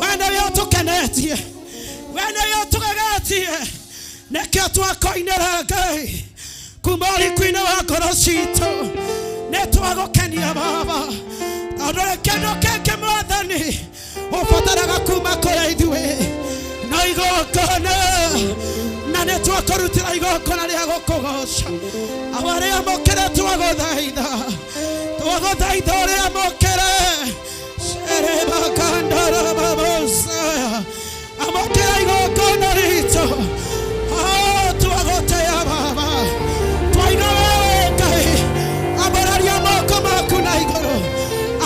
We nĩwe ũtũkenetie, we nĩwe ũtũgegetie, nĩkĩo twakoinĩra Ngai kuma ũriku-inĩ wa ngoro citũ. Nĩ twagũkenia Baba, tondũ rĩ kĩndũ kĩngĩ Mwathani ũbataraga kuma kũrĩ ithuĩ no igongona, na nĩ twakũrutĩra igongona rĩa gũkũgoca. Awa rĩamũkĩre, twagũthaitha, twagũthaitha ũrĩamũkĩre. Sherebakandarababosa. Amũkĩra igongona ritũ. Oh, twagũtĩa Baba, twaiga wewe Ngai. Ambĩrĩria moko maku na igũrũ,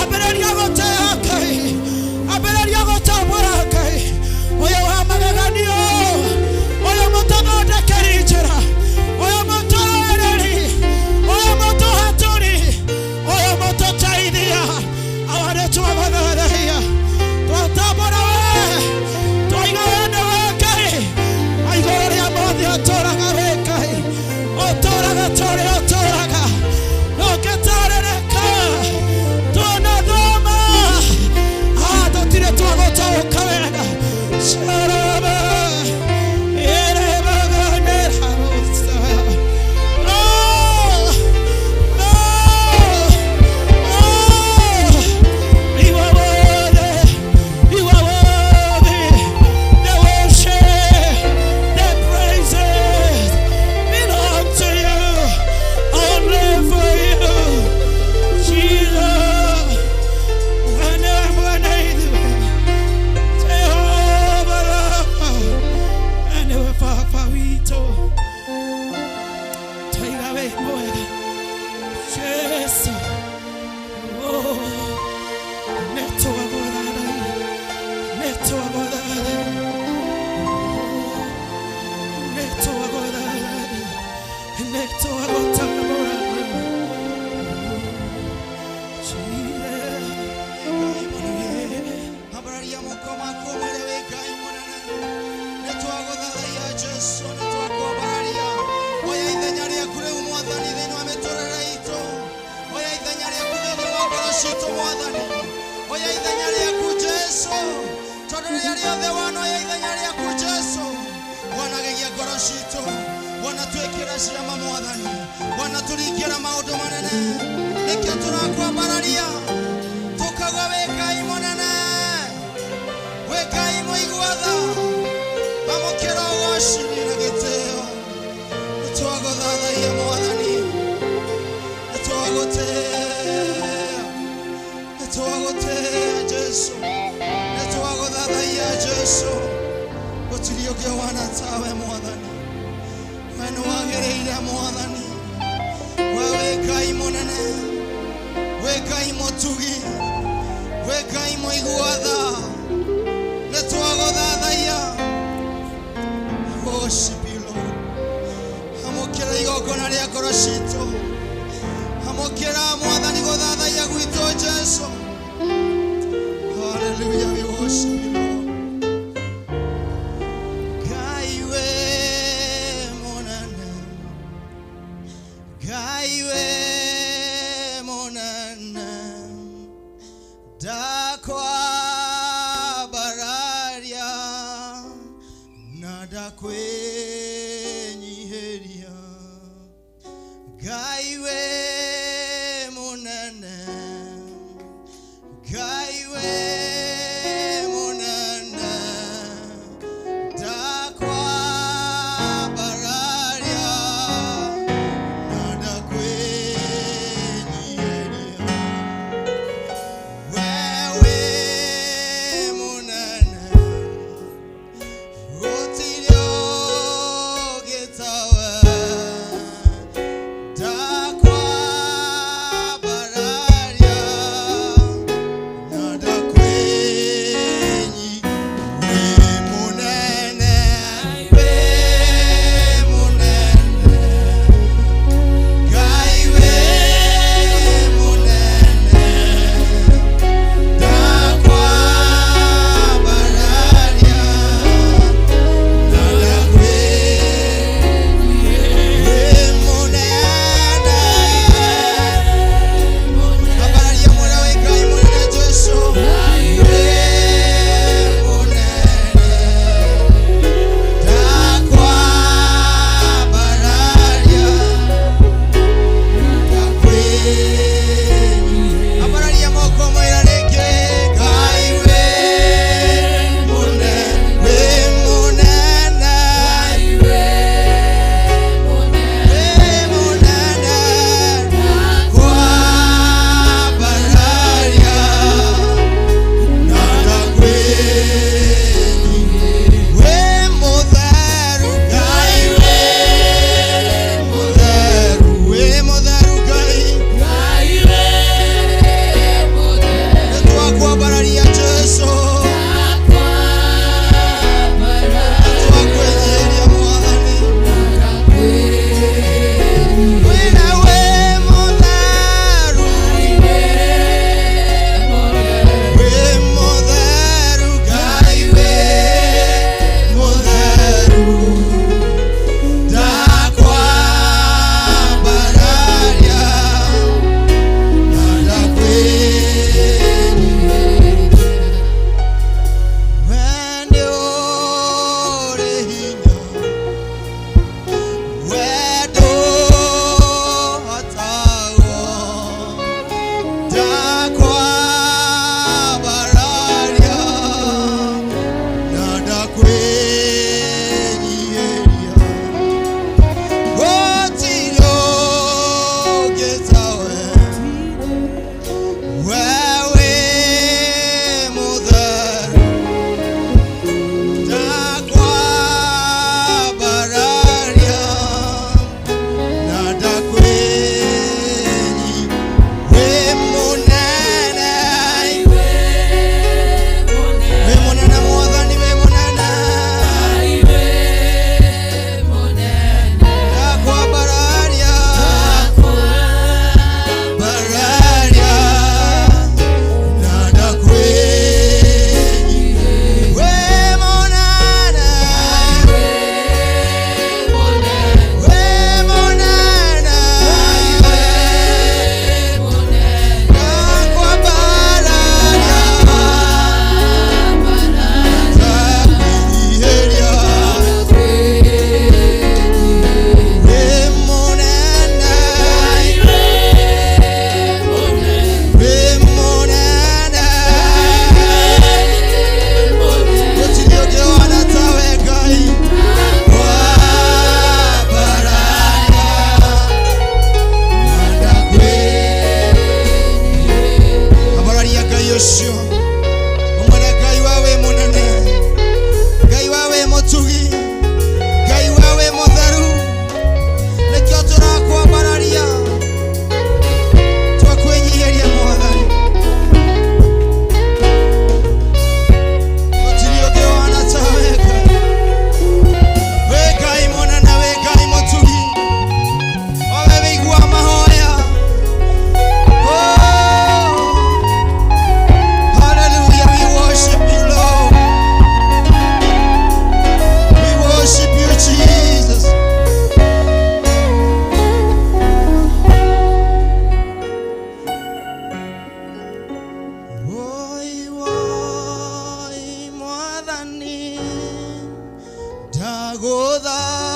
ambĩrĩria gũtĩa Ngai, ambĩrĩria gũtambũra Ngai ũyũ wa mageganio, ũyũ mũtũthondekeri njĩra, ũyũ mũtũrũĩrĩri, ũyũ mũtũhatũri, ũyũ mũtũteithia. Awa nĩ twagũthathaiya, twatambũra we, twaiga we nĩwe Ngai igũrũ rĩa mothe. Ũtũraga wĩ Ngai, ũtũraga tũrĩ, ũtũraga ndũngĩtarĩrĩka. Tunathoma tũtirĩ twagũtaũka wega. Sharaba erebaganerabosa. Oh, oh, oh. You are worthy, you are worthy. The worship, the praises belong to you, only for you, Jesus. Mwene ithuĩ, Jehovah Rapha, nĩwe Baba witũ. Twaiga wĩ mwega, Jesu. Oh, nĩtwagũthathaiya, nĩtwagũthathaiya, nĩtwagũthathaiya, nĩtwagũtambũra. Jesus. Ambararia moko maku mwĩre wĩ Ngai mũnene. Nĩ twagũthathaiya Jesu, nĩ twakwambararia. Oya ithenya rĩaku rĩu Mwathani thĩinĩ wa mĩtũrĩre itũ. Oya ithenya rĩaku thĩinĩ wa ngoro citũ Mwathani. Oya ithenya rĩaku Jesu, tondũ rĩrĩa rĩothe wanoya ithenya rĩaku Jesu, wanagegia ngoro citũ, wanatwĩkĩra ciama Mwathani, wanatũringĩra maũndũ manene. Nĩkĩo tũrakwambararia, tũkauga wĩ Ngai mũnene, wĩ Ngai mũigua tha. Amũkĩra ũgoci na gĩtĩo. Nĩ twagũthathaiya Mwathani, nĩ twagũtĩĩa, nĩ twagũtĩĩa Jesu, nĩ twagũthathaiya Jesu. Gũtirĩ ũngĩ ũhana tawe Mwathani. We nĩ wagĩrĩire Mwathani. We wĩ Ngai mũnene, wĩ Ngai mũtugi, wĩ Ngai mũigua tha. Nĩ twagũthathaiya. Worship you, Lord. Amũkĩra igongona rĩa ngoro citũ. Amũkĩra Mwathani gũthathaiya gwitũ Jesu. Hallelujah, we worship you, Lord. Ngai wĩ mũnene, Ngai wĩ mũnene, ndakwambararia na ndakwĩnyihĩria. Ngai wĩ mũnene, Ngai wĩ mũnene.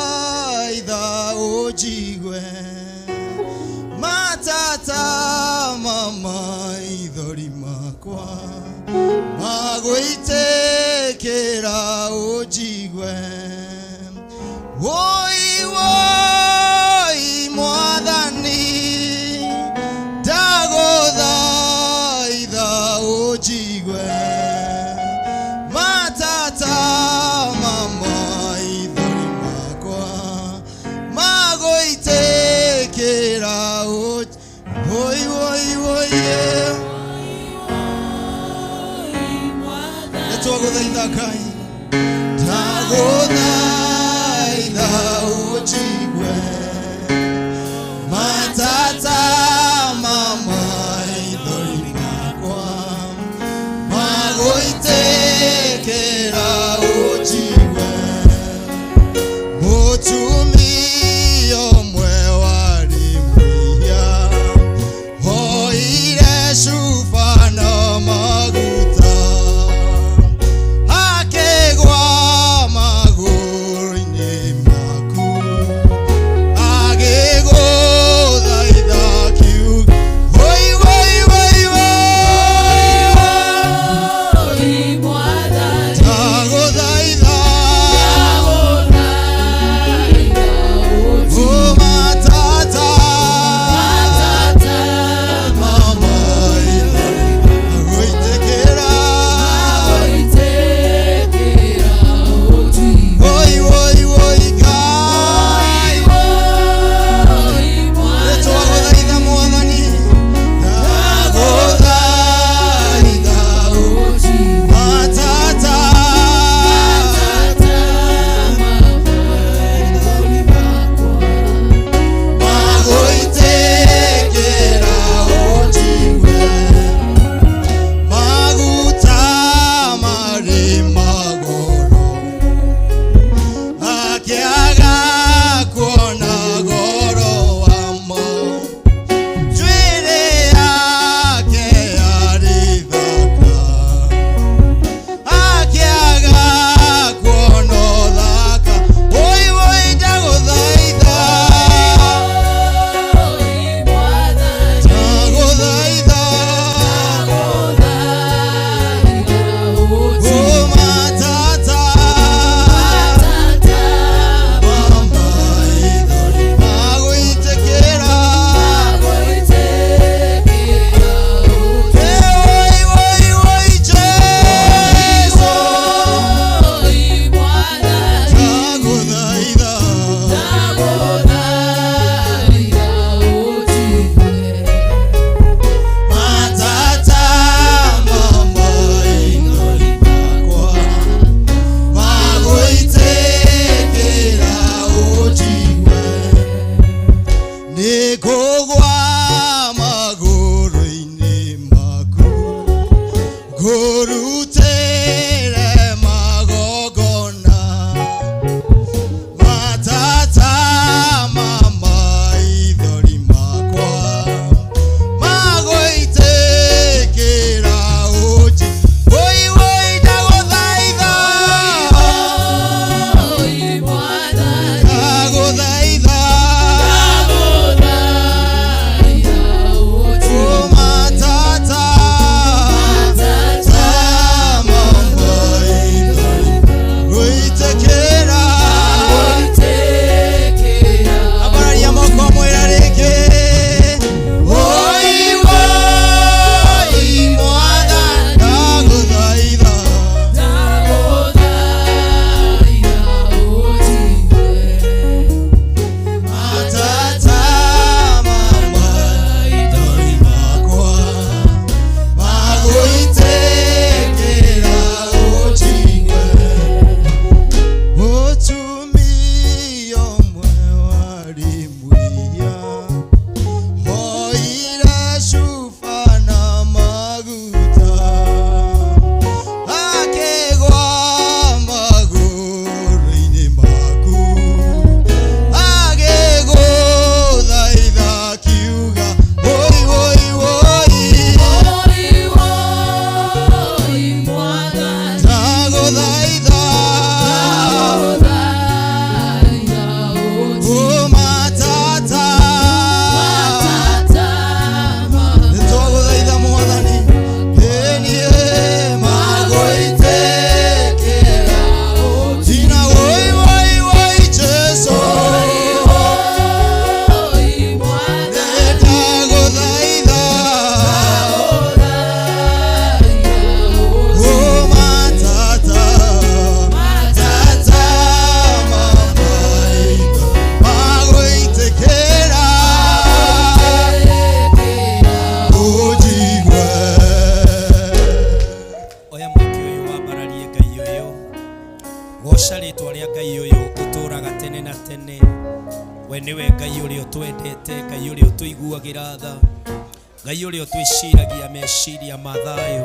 Ndagũthaitha ũnjigue matata ma maithori makwa magũitĩkĩra ũnjigue. Woi woi Mwathani, ndagũthaitha ũnjigue matata ma maithori makwa magũitĩkĩra. Woi woi woi, yeah. Nĩtwagũthaitha Ngai, ndagũthaitha ũnjigue matata ma maithori makwa magũitĩkĩra ũnjigue. Mũtumia ũmwe warĩ mũiya oire cuba na maguta akĩgwa magũrũ-inĩ maku. Twambararie Ngai ũyũ. Goca rĩtwa rĩa Ngai ũyũ ũtũũraga tene na tene. We nĩwe Ngai ũrĩa ũtwendete, Ngai ũrĩa ũtũiguagĩra tha, Ngai ũrĩa ũtwĩciragia meciria ma thayũ.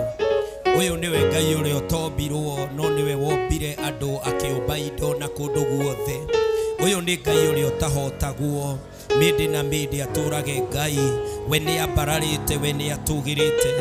Ũyũ nĩwe Ngai ũrĩa ũtombirwo, no nĩwe wombire andũ akĩũmba indo na kũndũ guothe. Ũyũ nĩ Ngai ũrĩa ũtahotagwo, mĩndĩ na mĩndĩ atũrage Ngai. We nĩ ambararĩte, we nĩ atũgĩrĩte,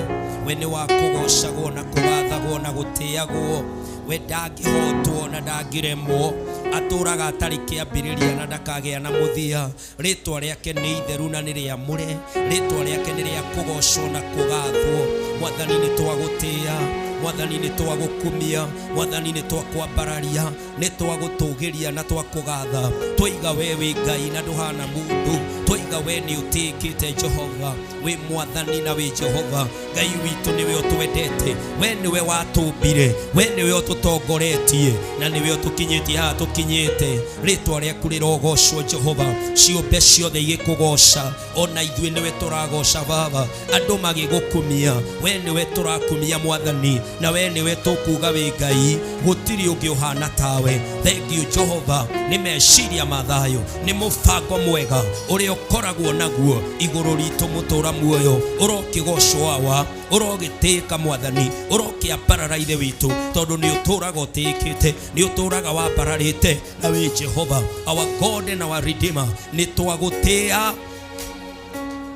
we nĩ wa kũgocagwo na kũgathagwo na gũtĩagwo. We ndangĩhotwo na ndangĩremwo, atũraga atarĩ kĩambĩrĩria na ndakagĩa na mũthia. Rĩtwa rĩake nĩ itheru na nĩ rĩamũre, rĩtwa rĩake nĩ rĩa kũgocwo na kũgathwo. Mwathani nĩ twagũtĩĩa, Mwathani nĩ twagũkumia, Mwathani nĩ twakwambararia, nĩ twagũtũgĩria na twakũgatha. Twaiga we wĩ Ngai na ndũhana mũndũ, twaiga we nĩ ũtĩĩkĩte Jehova, wĩ Mwathani na wĩ Jehova. Ngai witũ nĩwe ũtwendete, we nĩwe watũmbire, we nĩwe ũtũtongoretie na nĩwe ũtũkinyĩtie haha tũkinyĩte. Rĩtwa rĩaku rĩrogocwo Jehova, ciũmbe ciothe igĩkũgoca, ona ithuĩ nĩwe tũragoca Baba. Andũ magĩgũkumia, we nĩwe tũrakumia Mwathani, na we nĩwe tũkuga wĩ Ngai, gũtirĩ ũngĩ ũhana tawe. Thank you Jehova, nĩ meciria ma thayũ, nĩ mũbango mwega ũrĩa ũkoragwo naguo igũrũ ritũ mũtũra muoyo. Ũrokĩgocwo Awa, ũrogĩtĩĩka Mwathani, ũrokĩambarara Ithe witũ, tondũ nĩ ũtũraga ũtĩĩkĩte, nĩ ũtũraga wambararĩte, na wĩ Jehova our God and our Redeemer. Nĩ twagũtĩĩa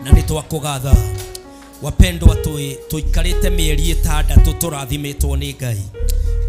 na nĩ twakũgatha. Wapendwa, tũikarĩte mĩeri 6 tũrathimĩtwo nĩ Ngai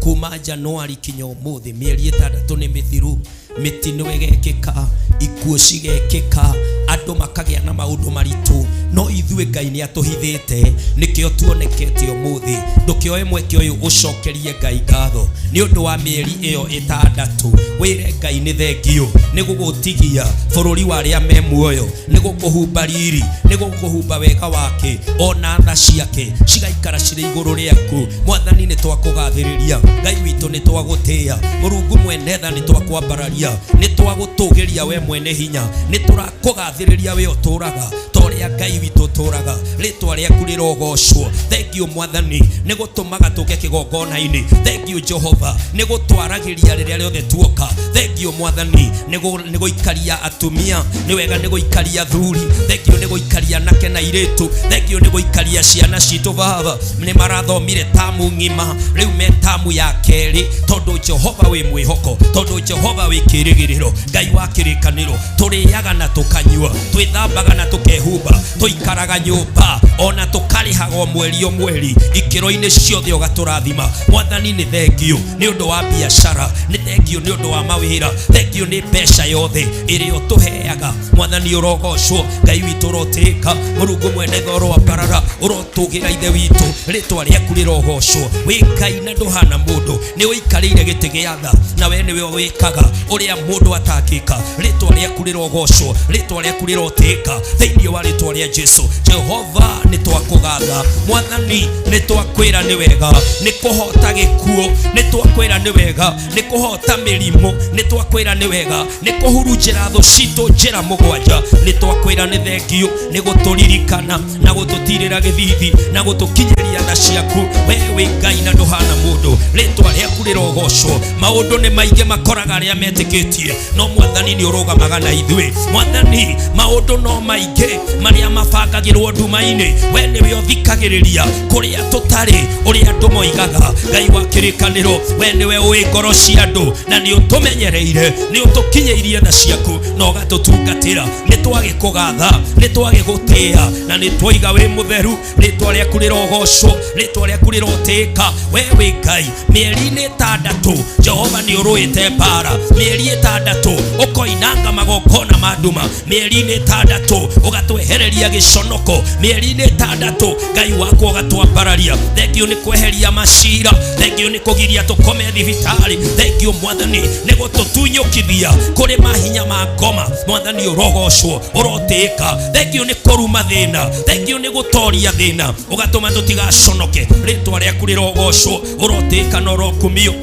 kuma Januari kinya ũmũthĩ. Mĩeri 6 nĩ mĩthiru, mĩtino ĩgekĩka, ikuũ cigekĩka, andũ makagĩa na maũndũ maritũ, no ithuĩ Ngai nĩ atũhithĩte, nĩkĩo tuonekete ũmũthĩ. Ndũkĩoe mweke ũyũ ũcokerie Ngai ngatho nĩ ũndũ wa mĩeri ĩyo 6. Wĩre Ngai nĩ thengio nĩ gũgũtigia bũrũri wa arĩa me muoyo, nĩ gũkũhumba riri, nĩ gũkũhumba wega wake, ona tha ciake cigaikara cirĩ igũrũ rĩaku. Mwathani nĩ twakũgathĩrĩria, Ngai witũ nĩ twagũtĩĩa, Mũrungu mwene tha nĩ twakwambararia, nĩ twagũtũgĩria we mwene hinya, nĩ tũrakũgathĩrĩria we ũtũraga ta ũrĩa Ngai witũ ũtũraga. Rĩtwa rĩaku rĩrogocwo. Thank you Mwathani nĩ gũtũmaga tũke kĩgongona-inĩ. Thank you Jehova nĩ gũtwaragĩria rĩrĩa rĩothe tuoka. Thank you Mwathani nĩ gũikaria atumia, nĩ wega nĩ gũikaria athuri. Thank you nĩ gũikaria anake na airĩtu. Thank you nĩ gũikaria ciana citũ Baba, nĩ marathomire tamu ng'ima, rĩu me tamu ya kerĩ, tondũ Jehova wĩ mwĩhoko, tondũ Jehova wĩ kĩrĩgĩrĩro, Ngai wa kĩrĩkanĩro. Tũrĩaga na tũkanyua, twĩthambaga na tũkehumba, tũikaraga nyũmba ona tũkarĩhaga o mweri o mweri, ikĩro-inĩ ciothe ũgatũrathima. Mwathani nĩ thengio nĩ ũndũ wa biacara, nĩ thengio nĩ ũndũ wa mawĩra, thengio nĩ mbeca yothe ĩrĩa ũtũheaga. Mwathani ũrogocwo, Ngai witũ ũrotĩĩka, Mũrungu mwene tha ũroambarara, ũrotũgĩra Ithe witũ, rĩtwa rĩaku rĩrogocwo. Wĩ Ngai na ndũhana mũndũ, nĩ ũikarĩire gĩtĩ gĩa tha, na we nĩwe wĩkaga ũrĩa mũndũ atangĩka. Rĩtwa rĩaku rĩrogocwo, rĩtwa rĩaku rĩrotĩĩka thĩinĩ wa rĩtwa rĩa Jesu. Jehova nĩ twakũgatha, Mwathani nĩ twakwĩra nĩ wega nĩ kũhota gĩkuũ, nĩ twakwĩra nĩ wega nĩ kũhota mĩrimũ, nĩ twakwĩra nĩ wega nĩ kũhurunjĩra thũ citũ njĩra 7, nĩ twakwĩra nĩ thengio nĩ gũtũririkana na gũtũtirĩra gĩthithi na gũtũkinyĩria tha ciaku. We wĩ Ngai na ndũhana mũndũ, rĩtwa rĩaku rĩrogocwo. Maũndũ nĩ maingĩ makoraga arĩa metĩkĩtie, no Mwathani nĩ ũrũgamaga na ithuĩ. Mwathani, maũndũ no maingĩ marĩa mabangagĩrwo nduma-inĩ, we nĩwe ũthikagĩrĩria kũrĩa tũtarĩ ũrĩa andũ moigaga. Ngai wa kĩrĩkanĩro, we nĩwe ũĩ ngoro cia andũ na nĩ ũtũmenyereire, nĩ ũtũkinyĩirie tha ciaku na ũgatũtungatĩra. Nĩ twagĩkũgatha, nĩ twagĩgũtĩĩa na nĩ twaiga wĩ mũtheru. Rĩtwa rĩaku rĩrogocwo, rĩtwa rĩaku rĩrotĩĩka. We wĩ Ngai. Mĩeri-inĩ 6 Jehova nĩ ũrũĩte mbara, mĩeri 6 ũkoinanga magongona ma nduma, mĩeri-inĩ 6 ũgatwehereria gĩconoko, mĩeri-inĩ 6 Ngai wakwa ũgatwambararia. Thank you nĩ kweheria macira, thank you nĩ kũgiria tũkome thibitarĩ, thank you Mwathani nĩ gũtũtunyũkithia kũrĩ mahinya ma ngoma. Mwathani ũrogocwo, ũrotĩĩka. Thank you nĩ kũruma thĩna, thank you nĩ gũtoria thĩna, ũgatũma tũtigaconoke. Rĩtwa rĩaku rĩrogocwo, ũrotĩĩka na ũrokumio.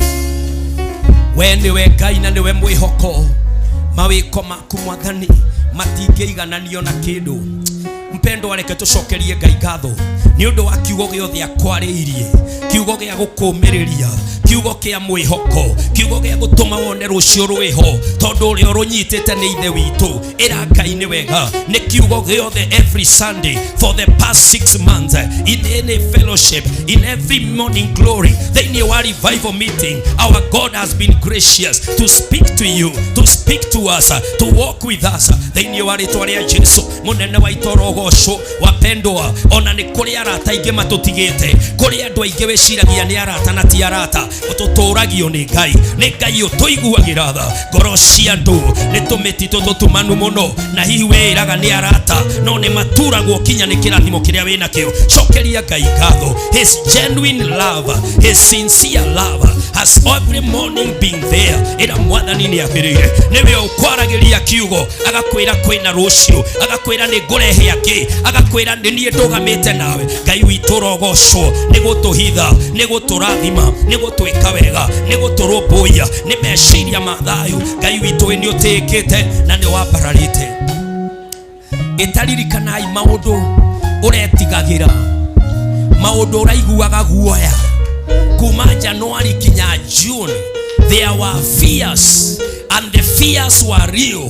We nĩwe Ngai na nĩwe mwĩhoko, mawĩko maku Mwathani matingĩigananio na kĩndũ. Mpendwa, Wapendwa, reke tũcokerie Ngai ngatho nĩ ũndũ wa kiugo gĩothe akwarĩirie, kiugo gĩa gũkũmĩrĩria, kiugo kĩa mwĩhoko, kiugo gĩa gũtũma wone rũciũ rwĩho, tondũ ũrĩa ũrũnyitĩte nĩ Ithe witũ. Ĩra Ngai nĩ wega nĩ kiugo gĩothe every Sunday for the past 6 months, in any fellowship, in every morning glory, thĩinĩ wa revival meeting, our God has been gracious to speak to you, to speak to us, to walk with us, thĩinĩ wa rĩtwa rĩa Jesu. Mũnene wa itorogocwo. Wapendwa, ona nĩ kũrĩ arata aingĩ matũtigĩte, kũrĩ andũ aingĩ wĩciragia nĩ arata na ti arata. Tũtũragio nĩ Ngai, nĩ Ngai ũtũiguagĩra tha. Ngoro cia andũ nĩ tũmĩtitũ tũtumanu mũno, na hihi wĩraga nĩ arata, no nĩ maturagwo kinya nĩ kĩrathimo kĩrĩa wĩnakĩo. Cokeria Ngai ngatho. His genuine love, his sincere love has every morning been there. Ĩra Mwathani nĩ agĩrĩire, nĩwe ũkwaragĩria kiugo, agakwĩra kwĩna rũciũ, agakwĩra nĩ ngũrehe angĩ, agakwĩra nĩ niĩ ndũgamĩte nawe. Ngai witũ rogocwo nĩ gũtũhitha, nĩ gũtũrathima, nĩ gũtwĩka wega, nĩ gũtũrũmbũiya, nĩ meciria ma thayũ. Ngai witũ nĩ ũtĩĩkĩte na nĩ wambararĩte. Ĩtaririkanai maũndũ ũretigagĩra, maũndũ ũraiguaga guoya kuma January kinya June. There were fears, and the fears were real,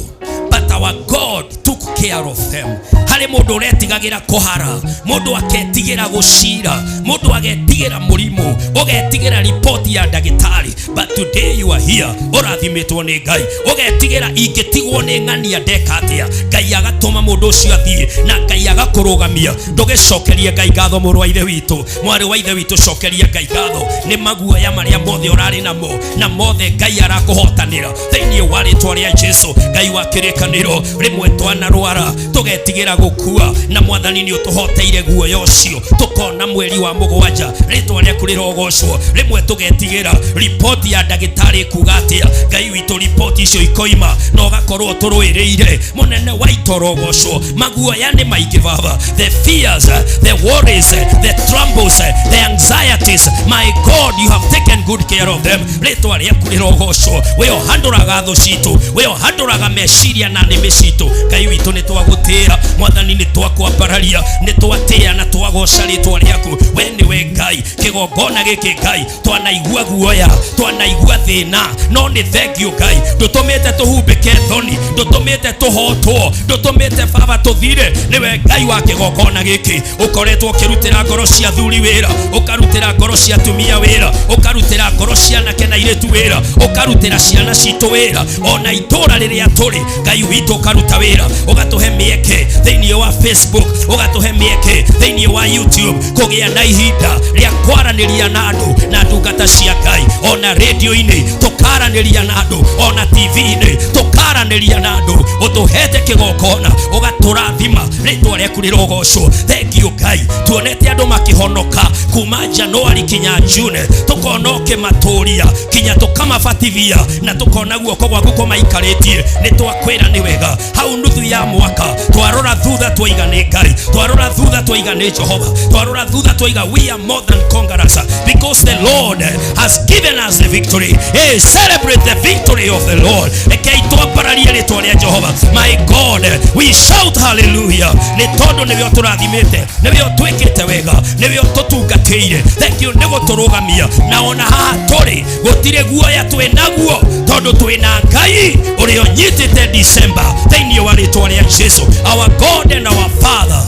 but our God took care of them. Harĩ mũndũ ũretigagĩra kũhara, mũndũ aketigĩra gũcira, mũndũ agetigĩra mũrimũ, ũgetigĩra ripoti ya ndagĩtarĩ, but today you are here, ũrathimĩtwo nĩ Ngai. Ũgetigĩra ingĩtigwo nĩ ng'ania ndeka atĩa, Ngai agatũma mũndũ ũcio athiĩ na Ngai agakũrũgamia. Ndũgĩcokerie Ngai ngatho, mũrũ wa ithe witũ, mwarĩ wa ithe witũ, cokeria Ngai ngatho nĩ maguoya marĩa mothe ũrarĩ namo, na mothe Ngai arakũhotanĩra thĩinĩ wa rĩtwa rĩa Jesu. Ngai wa kĩrĩkanĩro, rĩmwe twanarwara tũgetigĩra gũkua, na Mwathani nĩ ũtũhoteire guoya ũcio, tũkona mweri wa mũgwanja. Rĩtwa rĩaku rĩrogocwo. Rĩmwe tũgetigĩra ripoti ya ndagĩtarĩ kuga atĩa, Ngai witũ, ripoti icio ikoima na ũgakorwo tũrũĩrĩire. Mũnene wa itorogocwo. Maguoya nĩ maingĩ, Baba. The fears, the worries, the troubles, the anxieties, my God, you have taken good care of them. Rĩtwa rĩaku rĩrogocwo. We ũhandũraga thũ citũ, we ũhandũraga meciria na nĩmĩ citũ. Ngai witũ, nĩ twagũtĩĩa. Mwathani, nĩ twakwambararia, nĩ twatĩĩa na twagoca rĩtwa rĩaku. We nĩwe Ngai. Kĩgongona gĩkĩ, Ngai, twanaigua guoya, twanaigua thĩna, no nĩ thengio, Ngai, ndũtũmĩte tũhumbĩke thoni, ndũtũmĩte tũhotwo, ndũtũmĩte, Baba, tũthire. Nĩwe Ngai wa kĩgongona gĩkĩ, ũkoretwo ũkĩrutĩra ngoro cia thuri wĩra, ũkarutĩra ngoro cia atumia wĩra, ũkarutĩra ngoro cia anake na airĩtu wĩra, ũkarutĩra ciana citũ wĩra, ona itũra rĩrĩa tũrĩ, Ngai witũ, ũkaruta wĩra, ũgatũhe mĩeke thĩinĩ wa Facebook, ũgatũhe mĩeke thĩinĩ wa YouTube, kũgĩa na ihinda rĩa kwaranĩria na andũ na ndungata cia Ngai, ona radio-inĩ tũkaranĩria na andũ, ona TV-inĩ tũkaranĩria na andũ. Ũtũhete kĩgongona, ũgatũrathima. Rĩtwa rĩaku rĩrogocwo. Thank you, Ngai. Tuonete andũ makĩhonoka kuma January kinya June, tũkona ũkĩmatũria kinya tũkamabatithia, na tũkona guoko gwaku kũmaikarĩtie. Nĩ twakwĩra nĩ wega. Hau nuthu ya mwaka, twarora thutha twaiga nĩ Ngai, twarora thutha twaiga nĩ Jehova, twarora thutha twaiga we are more than conquerors because the Lord has given us the victory. Hey, celebrate the victory of the Lord. Rekei twambararie rĩtwa rĩa Jehova. My God, we shout hallelujah nĩ tondũ nĩwe ũtũrathimĩte, nĩwe ũtwĩkĩte wega, nĩwe ũtũtungatĩire. Thank you nĩ gũtũrũgamia, na ona haha tũrĩ gũtirĩ guoya twĩ naguo, tondũ twĩ na Ngai ũrĩa ũnyitĩte December thĩinĩ wa rĩtwa rĩa Jesu, our God and our Father.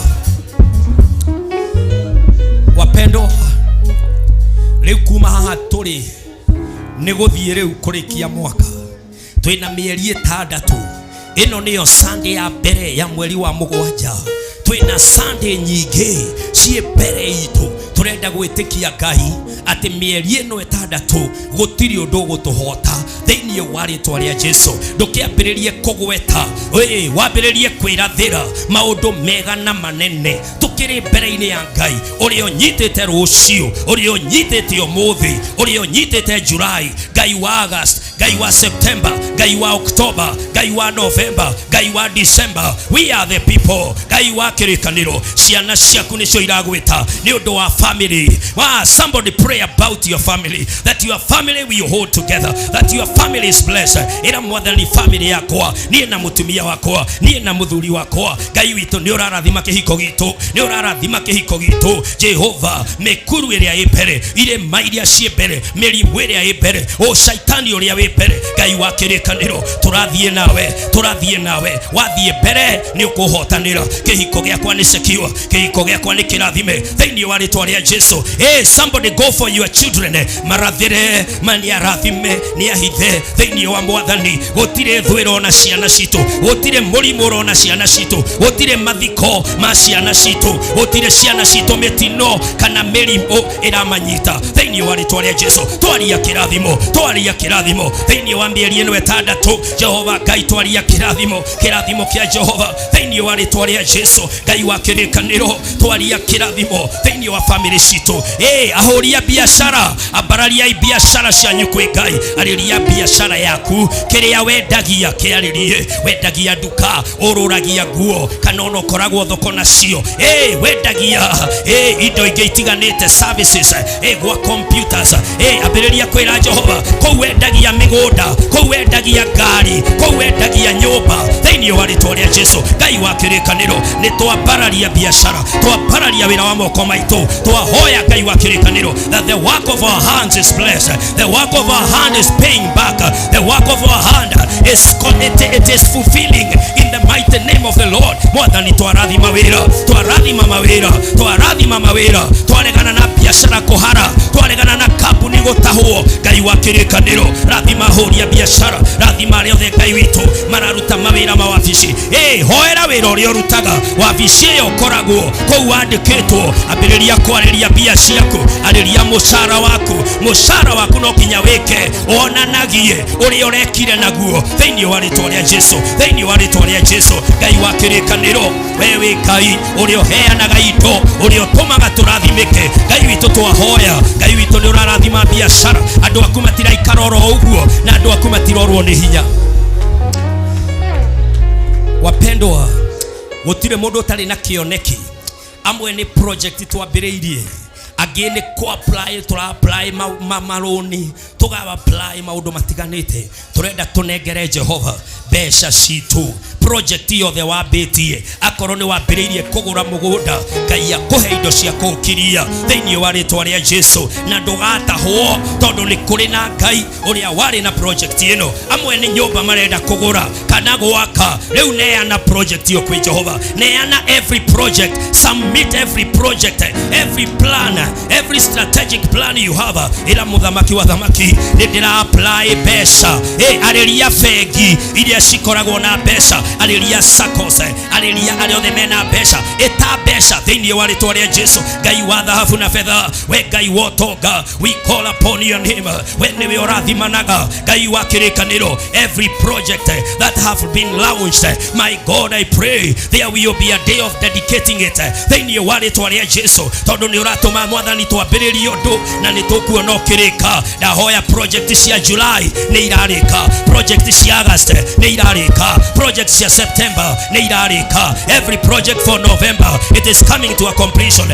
Wapendwa, rĩu kuma haha tũrĩ nĩ gũthiĩ rĩu kũrĩkia mwaka, twĩna mĩeri 6. Ĩno nĩyo Sunday ya mbere ya mweri wa 7. Twĩna Sunday nyingĩ ciĩ mbere itũ. Tũrenda gwĩtĩkia Ngai atĩ mĩeri ĩno 6 gũtirĩ ũndũ ũgũtũhota thĩinĩ wa rĩtwa rĩa Jesu. Ndũkĩambĩrĩrie kũgweta, ĩ wambĩrĩrie kwĩrathĩra maũndũ mega na manene. Tũkĩrĩ mbere-inĩ ya Ngai ũrĩa ũnyitĩte rũciũ, ũrĩa ũnyitĩte ũmũthĩ, ũrĩa ũnyitĩte July, Ngai wa August, Ngai. Ngai wa September, Ngai wa October, Ngai wa November, Ngai wa December. We are the people. Ngai wa kĩrĩkanĩro, ciana ciaku nĩcio iragwĩta nĩ ũndũ wa family. Wow, somebody pray about your family, that your family will hold together, that your family is blessed. Ĩra Mwathani, family yakwa, niĩ na mũtumia wakwa, niĩ na mũthuri wakwa, Ngai witũ, nĩ ũrarathima kĩhiko gitũ, nĩ ũrarathima kĩhiko gitũ. Jehova, mĩkuru ĩrĩa ĩ mbere, irĩma iria ciĩ mbere, mĩrimũ ĩrĩa ĩ mbere, o caitani ũrĩa wĩ mbere, Ngai wa kĩrĩkanĩro, tũrathiĩ nawe, tũrathiĩ nawe. Wathiĩ mbere nĩ ũkũhotanĩra. Kĩhiko gĩakwa nĩ secure, kĩhiko gĩakwa nĩ kĩrathime thĩinĩ wa rĩtwa rĩa Jesu. Hey, somebody go for your children, marathĩre, nĩ arathime, nĩ ahithe thĩinĩ wa Mwathani. Gũtirĩ thũ ĩrona ciana citũ, gũtirĩ mũrimũ ũrona ciana citũ, gũtirĩ mathiko ma ciana citũ, gũtirĩ ciana citũ mĩtino kana mĩrimũ ĩramanyita thĩinĩ wa rĩtwa rĩa Jesu. Twaria kĩrathimo, twaria kĩrathimo thĩinĩ wa mĩeri ĩno ĩtandatũ. Jehova Ngai, twaria kĩrathimo, kĩrathimo kĩa Jehova thĩinĩ wa rĩtwa rĩa Jesu. Ngai wa kĩrĩkanĩro, twaria kĩrathimo thĩinĩ wa family citũ. Ĩ ahũri a biacara, ambarariai biacara cianyu kwĩ Ngai. Arĩria biacara yaku, kĩrĩa wendagia kĩarĩrie. Wendagia nduka, ũrũragia nguo, kana ona ũkoragwo thoko nacio. Ĩ wendagia ĩ indo ingĩ itiganĩte, services, ĩ gwa computers. Ĩ ambĩrĩria kwĩra Jehova, kũu wendagia mĩgũnda, kũu wendagia ngari, kũu wendagia nyũmba, thĩinĩ wa rĩtwa rĩa Jesu. Ngai wa kĩrĩkanĩro, nĩ twambararia biacara, twambararia wĩra wa moko maitũ, twahoya Ngai wa kĩrĩkanĩro that the work of our hands is blessed, the work of our hand is paying back, the work of our hand is it is fulfilling in the mighty name of the Lord. Mwathani, twarathima wĩra, twarathima mawĩra, twarathima mawĩra, twaregana na biacara kũhara, twaregana na kambuni gũtahwo. Ngai wa kĩrĩkanĩro, rathima ahũri a biacara, rathima arĩa othe, Ngai witũ, mararuta mawĩra mawabici. Ĩ hoera wĩra ũrĩa ũrutaga, wabici ĩyo ũkoragwo kũu wandĩkĩtwo. Ambĩrĩria kwarĩria mbia ciaku, arĩria mũcara waku. Mũcara waku no nginya wĩke wonanagie ũrĩa ũrekire naguo thĩinĩ wa rĩtwa rĩa Jesu, thĩinĩ wa rĩtwa rĩa Jesu. Ngai wa kĩrĩkanĩro, we wĩ Ngai ũrĩa ũheanaga indo, ũrĩa ũtũmaga tũrathimĩke. Ngai witũ, twahoya, Ngai witũ, nĩ ũrarathima biacara. Andũ aku matiraikara oro ũguo, na andũ aku matirorwo nĩ hinya. Wapendwa, gũtirĩ mũndũ ũtarĩ na kĩoneki. Amwe nĩ project twambĩrĩirie, angĩ nĩ kũ apply, tũra apply marũni, tũga apply maũndũ matiganĩte. Tũrenda tũnengere Jehova mbeca citũ. Project yothe wambĩtie, akorwo nĩ wambĩrĩirie kũgũra mũgũnda, Ngai akũhe indo cia kũũkiria thĩinĩ wa rĩtwa rĩa Jesu, na ndũgatahwo, tondũ nĩ kũrĩ na Ngai ũrĩa warĩ na project ĩno. Amwe nĩ nyũmba marenda kũgũra kana gwaka. Rĩu neana project ĩyo kwĩ Jehova. Neana every project, submit every project, every plan, every strategic plan you have. Ĩra Mũthamaki wa thamaki, nĩ ndĩra apply mbeca. Ĩ arĩria bengi iria cikoragwo na mbeca, arĩria SACCOS, arĩria arĩa othe mena mbeca, ĩta mbeca thĩinĩ wa rĩtwa rĩa Jesu. Ngai wa thahabu na betha, we Ngai wa ũtonga, we call upon your name. We nĩwe ũrathimanaga, Ngai wa kĩrĩkanĩro. Every project that have been launched, my God, I pray there will be a day of dedicating it thĩinĩ wa rĩtwa rĩa Jesu, tondũ nĩ ũratũma, Mwathani, twambĩrĩrie ũndũ na nĩ tũkuona ũkĩrĩka. Ndahoya project cia July nĩ irarĩka, project cia August nĩ irarĩka, project cia September nĩ irarĩka. Every project for November, it is coming to a completion.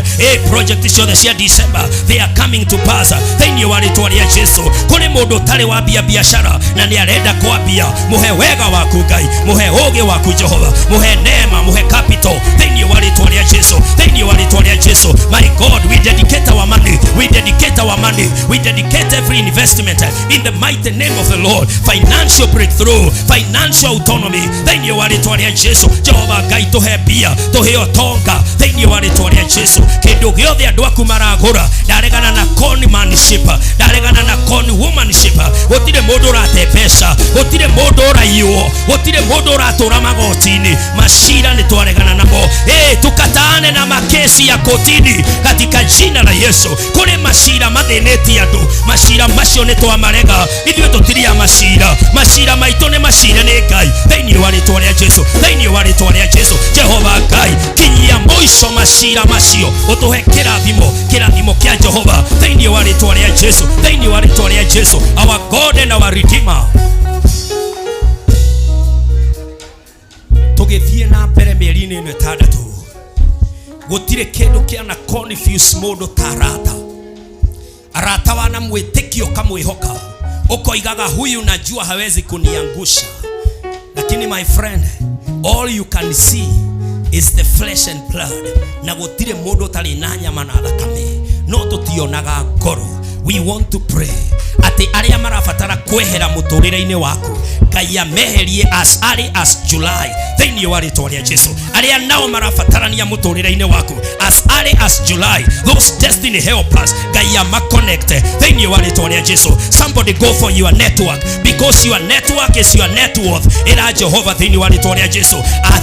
Project ciothe cia December, they are coming to pass thĩinĩ wa rĩtwa rĩa Jesu. Kũrĩ mũndũ ũtarĩ wambia biacara na nĩ arenda kwambia, mũhe wega waku Ngai, mũhe ũũgĩ waku Jehova, mũhe neema, mũhe capital thĩinĩ wa rĩtwa rĩa Jesu, thĩinĩ wa rĩtwa rĩa Jesu. My God, we dedicate our money, we dedicate our money, we dedicate every investment in the mighty name of the Lord. Financial breakthrough, financial autonomy thĩinĩ wa rĩtwa rĩa Jesu. Jehova Ngai, tũhe mbia, tũhe ũtonga thĩinĩ wa rĩtwa rĩa Jesu. Kĩndũ gĩothe andũ aku maragũra, ndaregana na conmanship, ndaregana na con womanship. Gũtirĩ mũndũ ũrate mbeca, gũtirĩ mũndũ ũraiywo, gũtirĩ mũndũ ũratũra magoti-inĩ. Macira nĩ twaregana namo. Tukataane na makesi ya kotini katika jina la Yesu. Kũrĩ macira mathĩnĩtie andũ, macira macio nĩ twamarega. Ithuĩ tũtirĩ a macira, macira maitũ nĩ macire nĩ Ngai thĩinĩ wa rĩtwa rĩa Jesu, thĩinĩ wa rĩtwa rĩa Jesu. Jehova Ngai, kinyia mũico macira macio, ũtũhe kĩrathimo, kĩrathimo kĩa Jehova thĩinĩ wa rĩtwa rĩa Jesu, thĩinĩ wa rĩtwa rĩa Jesu, our God and our Redeemer. Gũtirĩ kĩndũ kĩana confuse mũndũ ta arata. Arata wanamwĩtĩkia ũkamwĩhoka, ũkoigaga huyu najua hawezi kuniangusha. Lakini my friend, all you can see is the flesh and blood. Na gũtirĩ mũndũ ũtarĩ na nyama na thakame, no tũtionaga ngoro. We want to pray atĩ arĩa marabatara kwehera mũtũrĩre-inĩ waku, Ngai ameherie as early as July thĩinĩ wa rĩtwa rĩa Jesu. Arĩa nao marabatarania mũtũrĩre-inĩ waku as early as July, those destiny helpers, Ngai amaconnect thĩinĩ wa rĩtwa rĩa Jesu. Somebody go for your network, because your network is your net worth. Ĩra Jehova thĩinĩ wa rĩtwa rĩa Jesu,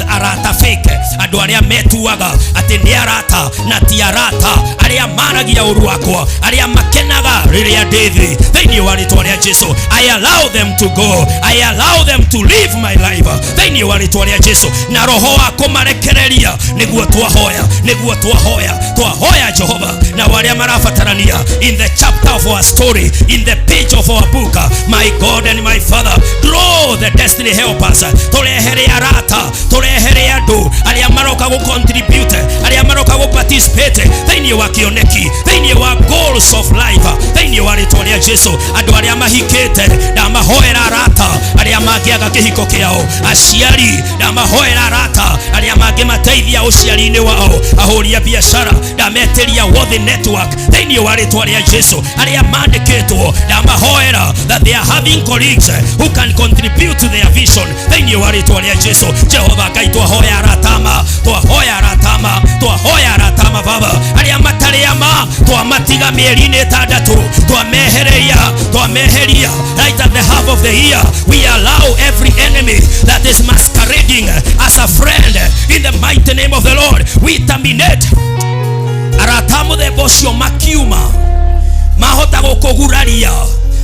arata fake, andũ arĩa metuaga atĩ nĩ arata na ti arata, arĩa maragia ũru wakwa, arĩa makenaga rĩrĩa ndĩ thĩ, thĩinĩ wa rĩtwa rĩa Jesu, I allow them to go, I allow them to live my life thĩinĩ wa rĩtwa rĩa Jesu. Na roho wa kũmarekereria nĩguo twahoya, nĩguo twahoya, twahoya Jehova. Na arĩa marabatarania in the chapter of our story, in the page of our book, my God and my Father, draw the destiny helpers. Tũrehere arata, tũrehere andũ arĩa maroka gũ contribute, arĩa maroka gũ participate thĩinĩ wa kĩoneki, thĩinĩ wa goals of life, thĩinĩ wa rĩtwa rĩa Jesu. Andũ arĩa mahikĩte ndamahoera arata arĩa mangĩaga kĩhiko kĩao, aciari ndamahoera arata arĩa mangĩmateithia ũciari-inĩ wao, ahũri a biacara ndametĩria worthy network thĩinĩ wa rĩtwa rĩa Jesu. Arĩa mandĩkĩtwo ndamahoera that they are having colleagues who can contribute to their vision thĩinĩ wa rĩtwa rĩa Jesu. Jehova Ngai, twahoya aratama, twahoya aratama, twahoya aratama Baba. Arĩa matarĩ ama twamatiga mĩeri-inĩ ĩtandatũ, twamehereria, twameheria right at the half of the year. We allow every enemy that is masquerading as a friend, in the mighty name of the Lord, we terminate. Arata mũthemba ũcio makiuma mahota gũkũguraria,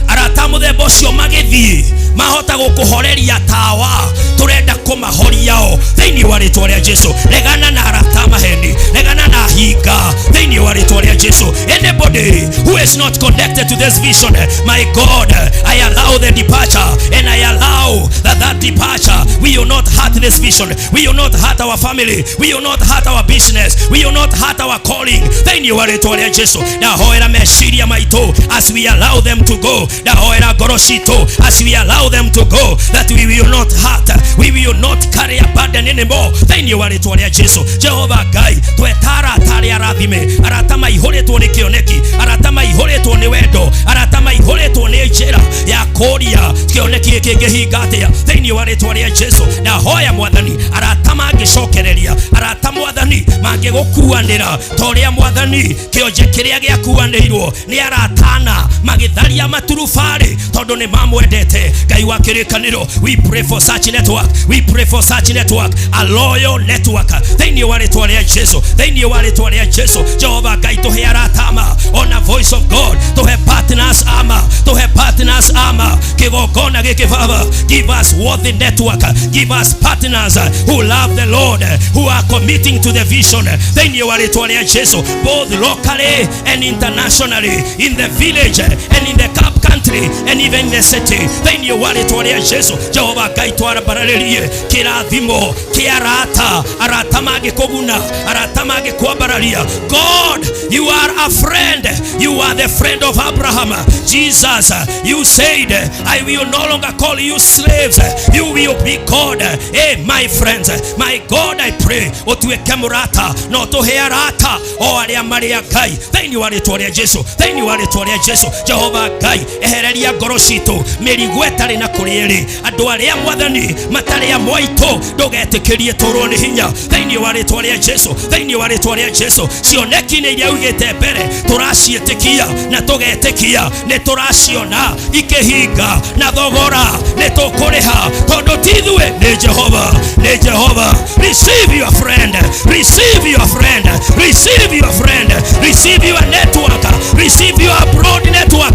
arata mũthemba ũcio magĩthiĩ mahota gũkũhoreria tawa, tũrenda kũmahoria o thĩinĩ wa rĩtwa rĩa Jesu. Regana na arata maheni, regana na hinga thĩinĩ wa rĩtwa rĩa Jesu. Anybody who is not connected to this vision, my God, I allow the departure, and I allow that departure, we will not hurt this vision, we will not hurt our family, we will not hurt our business, we will not hurt our calling thĩinĩ wa rĩtwa rĩa Jesu. Ndahoera meciria maitũ as we allow them to go, ndahoera ngoro citũ as we allow them to go, that we will not hurt, we will not carry a burden anymore thĩinĩ wa rĩtwa rĩa Jesu. Jehova Ngai, tweta arata arĩa arathime, arata maihũrĩtwo nĩ kĩoneki, arata maihũrĩtwo nĩ wendo, arata maihũrĩtwo nĩ njĩra ya kũria kĩoneki gĩkĩ kĩngĩhinga atĩa thĩinĩ wa rĩtwa rĩa Jesu. Ndahoya Mwathani, arata mangĩcokereria, arata Mwathani mangĩgũkuanĩra ta ũrĩa Mwathani kĩonje kĩrĩa gĩakuanĩirwo nĩ aratana magĩtharia maturubarĩ tondũ nĩ mamwendete. Ngai wa kĩrĩkanĩro, we pray for such network, we pray for such network, a loyal network thĩinĩ wa rĩtwa rĩa Jesu, thĩinĩ wa rĩtwa rĩa Jesu. Jehova Ngai, tũhe arata ama, ona voice of God, tũhe partners ama, tũhe partners ama kĩgongona gĩkĩ Baba. Give us worthy network, give us partners who love the Lord, who are committing to the vision thĩinĩ wa rĩtwa rĩa Jesu, both locally and internationally, in the village and in the cup country and even in the city thĩinĩ wa rĩtwa rĩa Jesu. Jehova Ngai, twarambarĩrie kĩrathimo kĩa arata, arata mangĩkũguna, arata mangĩkwambararia. God, you are a friend, you are the friend of Abraham. Jesus, you said, I will no longer call you slaves, you will be God. Hey, my friends, my God, I pray ũtuĩke mũrata na ũtũhe arata o arĩa marĩ a Ngai thĩinĩ wa rĩtwa rĩa Jesu, thĩinĩ wa rĩtwa rĩa Jesu. Jehova Ngai, ehereria ngoro citũ mĩrigo ĩtarĩ na kũrĩa ĩrĩ. Andũ arĩa Mwathani matarĩ a mwaitũ, ndũgetĩkĩrie tũrwo nĩ hinya thĩinĩ wa rĩtwa rĩa Jesu, thĩinĩ wa rĩtwa rĩa Jesu. Cioneki-inĩ iria uigĩte mbere tũraciĩtĩkia na tũgetĩkia, nĩ tũraciona ikĩhinga na thogora nĩ tũkũrĩha, tondũ ti ithuĩ, nĩ Jehova, nĩ Jehova. Receive your friend, receive your friend, receive your friend, receive your network, receive your broad network.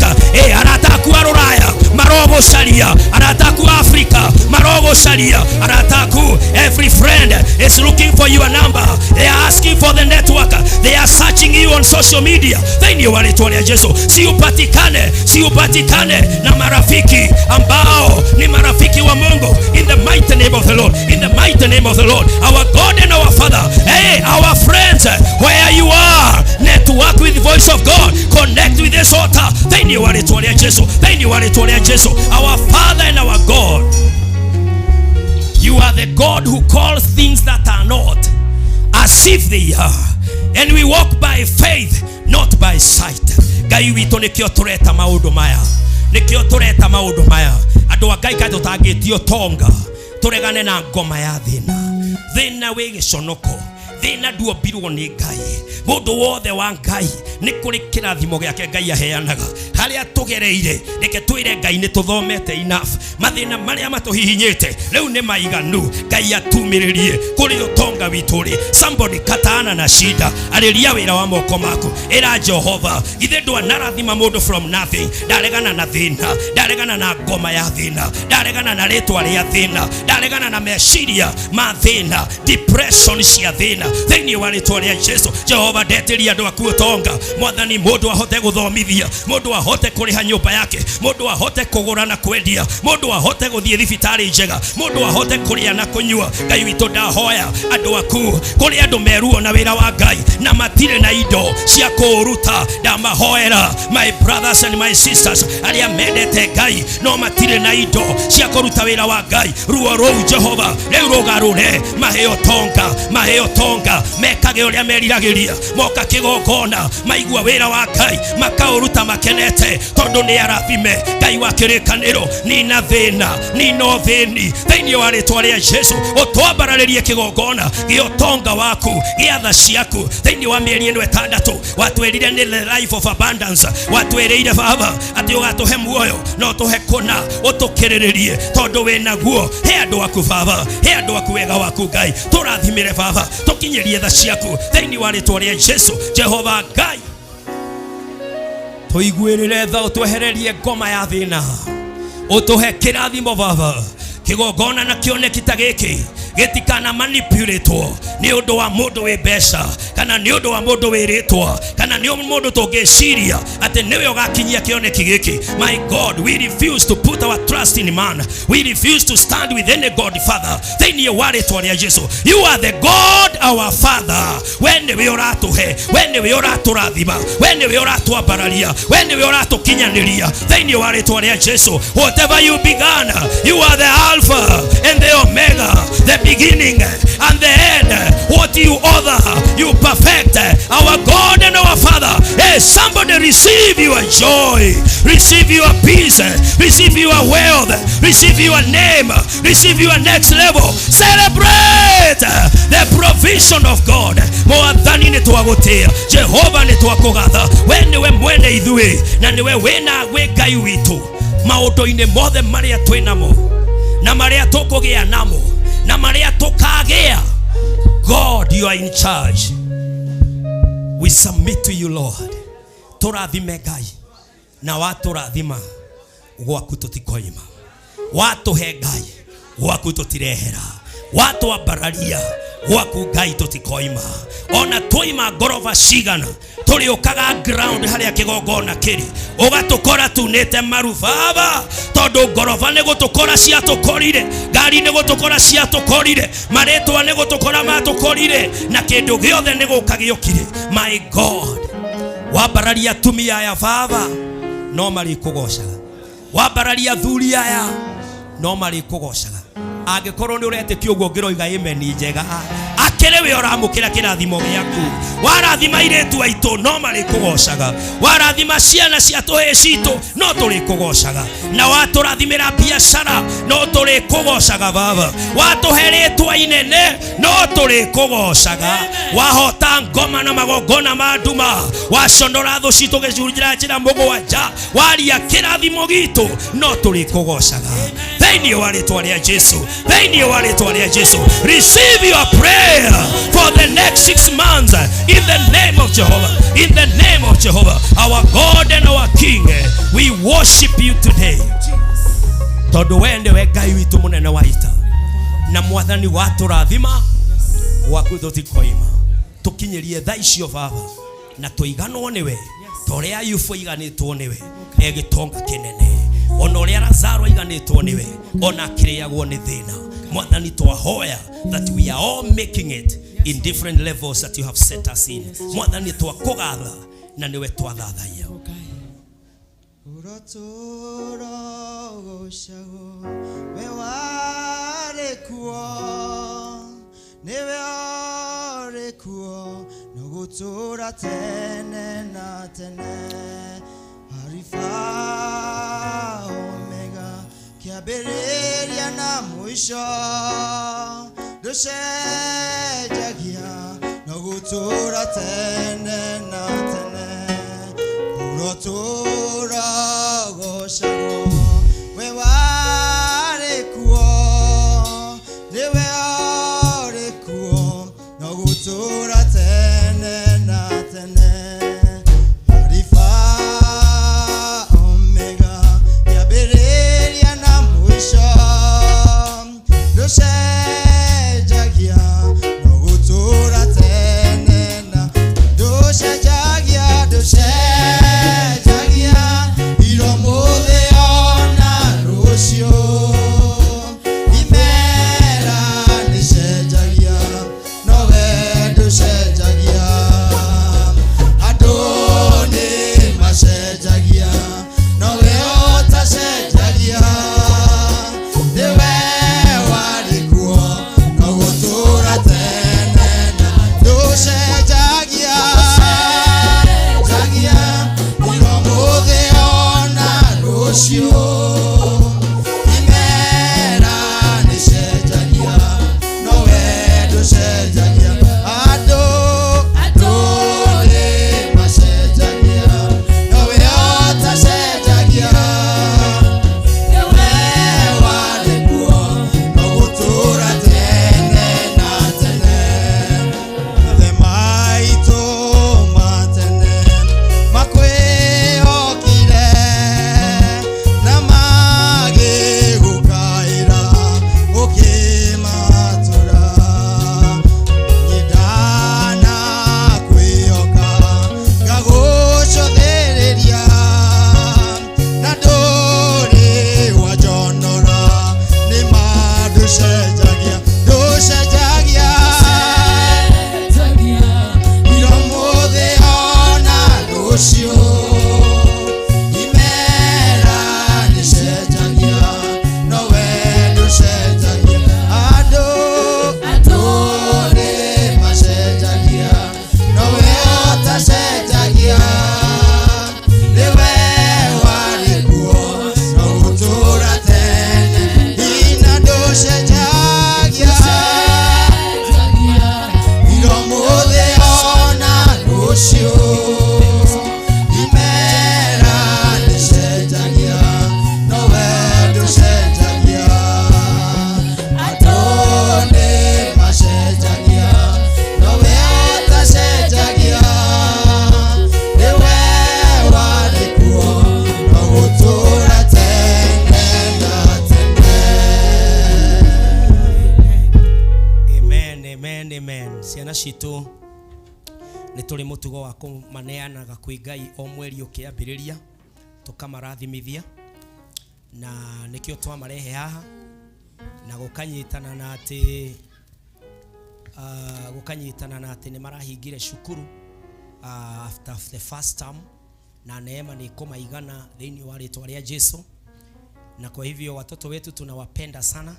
Arata aku a rũraya marogũcaria, arata aku a Afrika marogũcaria, arata aku. Every friend is looking for your number, they are asking for the network, they are searching you on social media thĩinĩ wa rĩtwa rĩa Jesu. Si upatikane, si upatikane na marafiki ambao ni marafiki Watu wa Mungu, in the mighty name of the Lord, in the mighty name of the Lord, our God and our Father, hey, our friends, where you are, network with the voice of God, connect with this altar. Thĩinĩ wa rĩtwa rĩa Jesu, thĩinĩ wa rĩtwa rĩa Jesu, our Father and our God, you are the God who calls things that are not as if they are, and we walk by faith, not by sight. Ngai witũ, nĩkĩo tũreta maũndũ maya, nĩkĩo tũreta maũndũ maya. Andũ a Ngai, kaĩ tũtangĩtio tonga tũregane na ngoma ya thĩna? Thĩna wĩ gĩconoko, thĩna nduombirwo nĩ Ngai. Mũndũ wothe wa Ngai nĩ kũrĩ kĩrathimo gĩake Ngai aheanaga. Harĩa tũgereire, reke twĩre Ngai nĩ tũthomete enough. Mathĩna marĩa matũhihinyĩte rĩu nĩ maiganu. Ngai atumĩrĩrie kũrĩ ũtonga witũ rĩ. Somebody katana na shida, arĩria wĩra wa moko maku, ĩra Jehova, githĩ ndwanarathima mũndũ from nothing? Ndaregana na thĩna, ndaregana na ngoma ya thĩna, ndaregana na rĩtwa rĩa thĩna, ndaregana na meciria ma thĩna, depression cia thĩna, thĩinĩ wa rĩtwa rĩa Jesu. Jehova, ndetĩria andũ aku ũtonga. Mwathani, mũndũ ahote gũthomithia, mũndũ ahote kũrĩha nyũmba yake, mũndũ ahote kũgũra na kwendia, mũndũ ahote gũthiĩ thibitarĩ njega, mũndũ ahote kũrĩa na kũnyua. Ngai witũ, ndahoya andũ aku, kũrĩ andũ meruo na wĩra wa Ngai na matirĩ na indo cia kũũruta. Ndamahoera, my brothers and my sisters arĩa mendete Ngai no matirĩ na indo cia kũruta wĩra wa Ngai, ruo rũu, Jehova, rĩu rũgarũre, mahe ũtonga, mahe ũtonga, mekage ũrĩa meriragĩria. Moka kĩgongona, maigua wĩra wa Ngai, makaũruta makenete tondũ nĩ arathime. Ngai wa kĩrĩkanĩro, nina thĩna, nina ũthĩni, thĩinĩ wa rĩtwa rĩa Jesu. Ũtwambararĩrie kĩgongona gĩa ũtonga waku, gĩa tha ciaku, thĩinĩ wa mĩeri ĩno 6 watwĩrire nĩ the life of abundance. Watwĩrĩire, Baba, atĩ ũgatũhe muoyo na ũtũhe kũna ũtũkĩrĩrĩrie tondũ wĩ naguo. He andũ aku, Baba, he andũ aku wega waku. Ngai, tũrathimĩre, Baba, tũkinyĩrie tha ciaku, thĩinĩ wa rĩtwa rĩa Jesu. Jehova Ngai, tũiguĩrĩre tha, ũtwehererie ngoma ya thĩna, ũtũhe kĩrathimo, Baba. Kĩgongona na kĩoneki ta gĩkĩ gĩtikana manipulatwo nĩ ũndũ wa mũndũ wĩ mbeca, kana nĩ ũndũ wa mũndũ wĩ rĩtwa, kana nĩ mũndũ tũngĩciria atĩ nĩwe ũgakinyia kĩoneki gĩkĩ. My God, we refuse to put our trust in man. We refuse to stand with any godfather, thĩinĩ wa rĩtwa rĩa Jesu. You are the God, our Father. We nĩwe ũratũhe, we nĩwe ũratũrathima, we nĩwe ũratwambararia, we nĩwe ũratũkinyanĩria, thĩinĩ wa rĩtwa rĩa Jesu. Whatever you began, you are the Alpha and the Omega, the beginning and the end. What you order, you perfect, our God and our Father. Hey, somebody receive your joy, receive your peace, receive your wealth, receive your name, receive your next level. Celebrate the provision of God. Mwathani, nĩ twagũtĩa. Jehova, nĩ twakũgatha. We nĩwe mwene ithuĩ na nĩwe wĩna wĩ Ngai witũ maũndũ-inĩ mothe marĩa twĩ namo na marĩa tũkũgĩa namo na marĩa tũkagĩa. God, you are in charge. We submit to you, Lord. Tũrathime, Ngai, na watũrathima, gwaku tũtikoima. Watũhe, Ngai, gwaku tũtirehera. Watwambararia, gwaku, Ngai, tũtikoima. Ona twaima ngoroba cigana, tũrĩũkaga ground harĩa kĩgongona kĩrĩ, ũgatũkora tunĩte maru, Baba, tondũ ngoroba nĩ gũtũkora ciatũkorire, ngari nĩ gũtũkora ciatũkorire, marĩtwa nĩ gũtũkora matũkorire, na kĩndũ gĩothe nĩ gũka gĩũkire. My God, wambararia atumia aya, Baba, no marĩkũgocaga. Wambararia athuri aya, no marĩkũgocaga. Angĩkorwo nĩ ũretĩkia ũguo, ngĩroiga amen njega. Akĩrĩ we ũramũkĩra kĩrathimo gĩaku. Warathima airĩtu aitũ, no marĩkũgocaga. Warathima ciana cia tũhĩ citũ, no tũrĩkũgocaga. Na watũrathimĩra biacara, no tũrĩkũgocaga, Baba. Watũhe rĩtwa inene, no tũrĩkũgocaga. Wahota ngoma na magongona ma nduma, waconora thũ citũ gĩcunjĩra njĩra 7, waria kĩrathimo gitũ, no tũrĩkũgocaga, thĩinĩ wa rĩtwa rĩa Jesu, thĩinĩ wa rĩtwa rĩa Jesu. Receive your prayer for the next 6 months in the name of Jehovah, in the name of Jehovah, our God and our King. We worship you today tondũ we nĩwe Ngai witũ mũnene wa ita na Mwathani. Watũrathima, gwaku tũtikoima. Tũkinyĩrie tha icio, Baba, na tũiganwo nĩwe ta ũrĩa Ayubu aiganĩtwo nĩwe e gĩtonga kĩnene, ona ũrĩa Lazaro aiganĩtwo. Ũheanĩtwo nĩwe ona akĩrĩagwo nĩ thĩna. Mwathani, twahoya that we are all making it in different levels that you have set us in. Mwathani, twakũgatha na nĩwe twathathaiya. Ũrotũũra ũgocagwo, we warĩ kuo, nĩwe ũrĩ kuo, na ũgũtũũra tene na tene. Alifa Omega, kĩambĩrĩria na mũico, ndũcenjagia, na ũgũtũũra tene na tene. Ũrotũũra ũgocagwo, we warĩ kuo, nĩwe ũrĩ kuo, na ũgũtũũra tene na tene. Alifa Omega, kĩambĩrĩria na mũico, ndũcenjagia, na ũgũtũũra tene na ndũcenjagia, ndũcenjagia, ira ũmũthĩ ona rũciũ. Imera nĩcenjagia, no we ndũcenjagia. Andũ nĩ macenjagia, no we ũtacenjagia. Nĩwe warĩ kuo, na ũgũtũũra tene na ndũcenjagia. Njagia, ira ũmũthĩ ona rũciũ. Imera nĩcenjagia, no we ndũcenjagia. Andũ, andũ nĩ macenjagia, no we ũtacenjagia. Nĩwe warĩ kuo, na ũgũtũũra tene na tene. Maithe maitũ ma tene makwĩhokire na magĩgũkaĩra ũkĩmatũra. Niĩ ndanakwĩhoka ngagũcũthĩrĩria na ndũrĩ wanjonora nĩ ma ndũcenjagia, ndũcenjagia. Ira ũmũthĩ ona rũciũ. Imera nĩcenjagia, no we ndũcenjagia. Andũ, andũ nĩ macenjagia, no we ũtacenjagia. Nĩwe warĩ kuo, na ũgũtũũra tene. Ina ndũcenjagia. Ira ũmũthĩ ona rũciũ. Imera nĩcenjagia, no we ndũcenjagia. Andũ nĩ macenjagia, no we ũtacenjagia. Nĩwe warĩ kuo, na ũgũtũũra tene na tene. Amen, amen, amen. Ciana citũ nĩ tũrĩ mũtugo wa kũmaneanaga kwĩ Ngai o mweri ũkĩambĩrĩria, tũkamarathimithia, na nĩkĩo twamarehe haha na gũkanyitana na atĩ nĩ marahingire cukuru after the first term, na neema nĩ ĩkũmaigana thĩinĩ wa rĩtwa rĩa Jesu. Na kwa hivyo watoto wetu tunawapenda sana,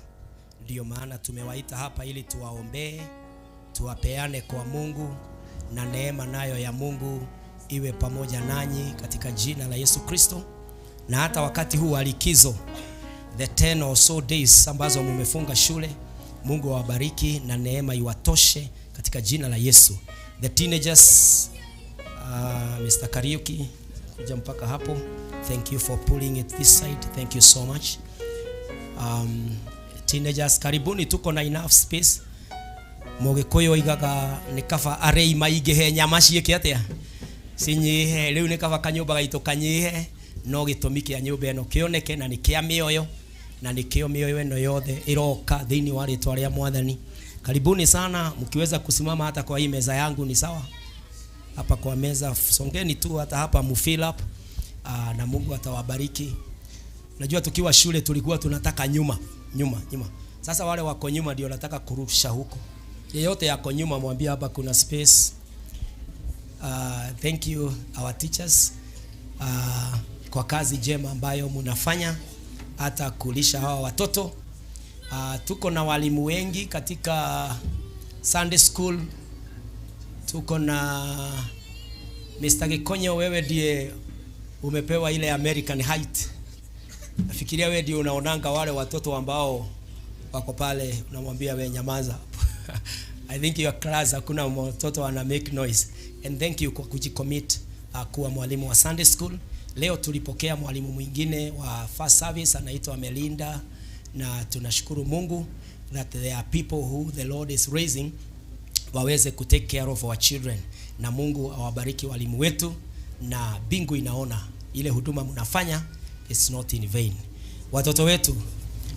ndio maana tumewaita hapa ili tuwaombee, tuwapeane kwa Mungu, na neema nayo ya Mungu iwe pamoja nanyi katika jina la Yesu Kristo. Na hata wakati huu wa likizo, the 10 or so days ambazo mumefunga shule, Mungu awabariki na neema iwatoshe katika jina la Yesu. The teenagers, Mr. Kariuki, kuja mpaka hapo. Thank you for pulling it this side. Thank you so much. Teenagers, karibuni, tuko na enough space. Mũgĩkũyũ oigaga nĩ kaba arĩi maingĩhe nyama ciĩke atĩa cinyihe. Rĩu nĩ kaba kanyũmba gaitũ kanyihe, no gĩtũmi kĩa nyũmba ĩno kĩoneke na nĩ kĩa mĩoyo, na nĩkĩo mĩoyo ĩno yothe ĩroka thĩinĩ wa rĩtwa rĩa Mwathani. Karibuni sana, mkiweza kusimama hata kwa hii meza yangu ni sawa. Hapa kwa meza songeni tu hata hapa mu fill up, na Mungu atawabariki. Unajua tukiwa shule tulikuwa tunataka nyuma, nyuma, nyuma. Sasa wale wako nyuma ndio nataka kurusha huko. Yeyote yako nyuma mwambie hapa kuna space. Thank you our teachers kwa kazi njema ambayo mnafanya hata kulisha hawa watoto. Tuko na walimu wengi katika Sunday school. Tuko na Mr. Gikonyo, wewe ndiye umepewa ile American height. Nafikiria wewe ndio unaonanga wale watoto ambao wako pale, unamwambia wewe nyamaza. I think your class hakuna mtoto ana make noise. And thank you kwa kujicommit kuwa mwalimu wa Sunday school. Leo tulipokea mwalimu mwingine wa first service anaitwa Melinda, na tunashukuru Mungu that there are people who the Lord is raising waweze ku take care of our children, na Mungu awabariki walimu wetu, na mbingu inaona ile huduma mnafanya, it's not in vain. Watoto wetu,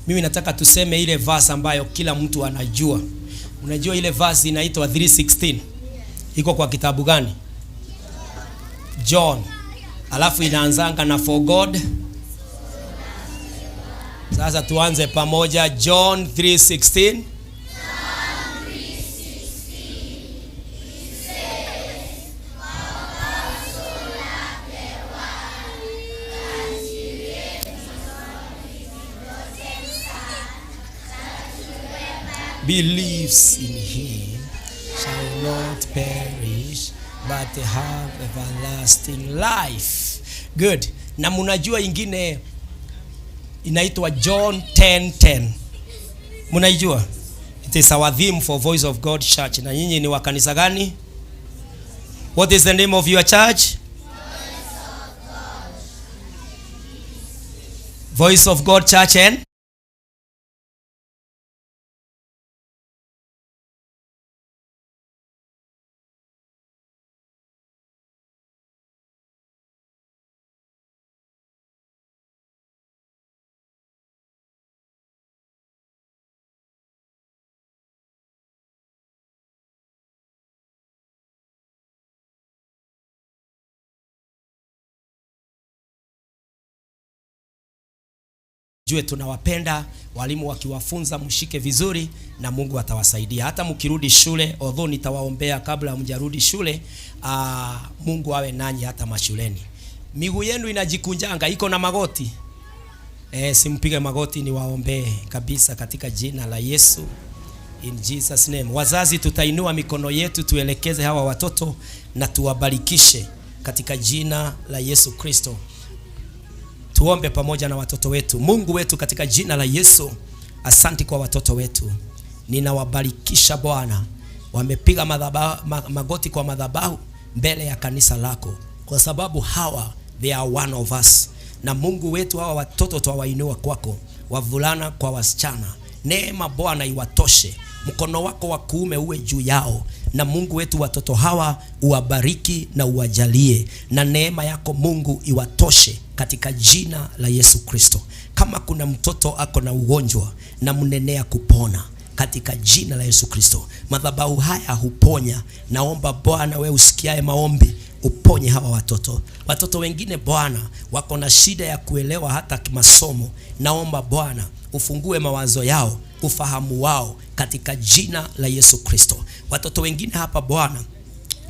mimi nataka tuseme ile verse ambayo kila mtu anajua. Unajua ile verse inaitwa 3:16. Iko kwa kitabu gani? John. Alafu inaanzanga na for God. Sasa tuanze pamoja John 3:16. Believes in him shall not perish but have everlasting life. Good. Na munajua ingine inaitwa John 10:10. Munaijua? It is our theme for Voice of God Church. Na nyinyi ni wa kanisa gani? What is the name of your church? Voice of God Church and Jue tunawapenda walimu, wakiwafunza mshike vizuri na Mungu atawasaidia. Hata mkirudi shule, although nitawaombea kabla hamjarudi shule, Mungu awe nanyi hata mashuleni. Miguu yenu inajikunjanga, iko na magoti. Simpige magoti, niwaombee kabisa katika jina la Yesu. In Jesus name. Wazazi, tutainua mikono yetu tuelekeze hawa watoto na tuwabarikishe katika jina la Yesu Kristo. Tuombe pamoja na watoto wetu. Mungu wetu, katika jina la Yesu, asante kwa watoto wetu. Ninawabarikisha Bwana. Wamepiga magoti kwa madhabahu mbele ya kanisa lako, kwa sababu hawa they are one of us. Na Mungu wetu, hawa watoto twawainua kwako, wavulana kwa wasichana. Neema Bwana iwatoshe, mkono wako wa kuume uwe juu yao. Na Mungu wetu, watoto hawa uwabariki na uwajalie, na neema yako Mungu iwatoshe katika jina la Yesu Kristo. Kama kuna mtoto ako na ugonjwa, na mnenea kupona katika jina la Yesu Kristo. Madhabahu haya huponya. Naomba Bwana, wewe usikiae maombi, uponye hawa watoto. Watoto wengine Bwana wako na shida ya kuelewa hata masomo. Naomba Bwana ufungue mawazo yao, ufahamu wao katika jina la Yesu Kristo. Watoto wengine hapa Bwana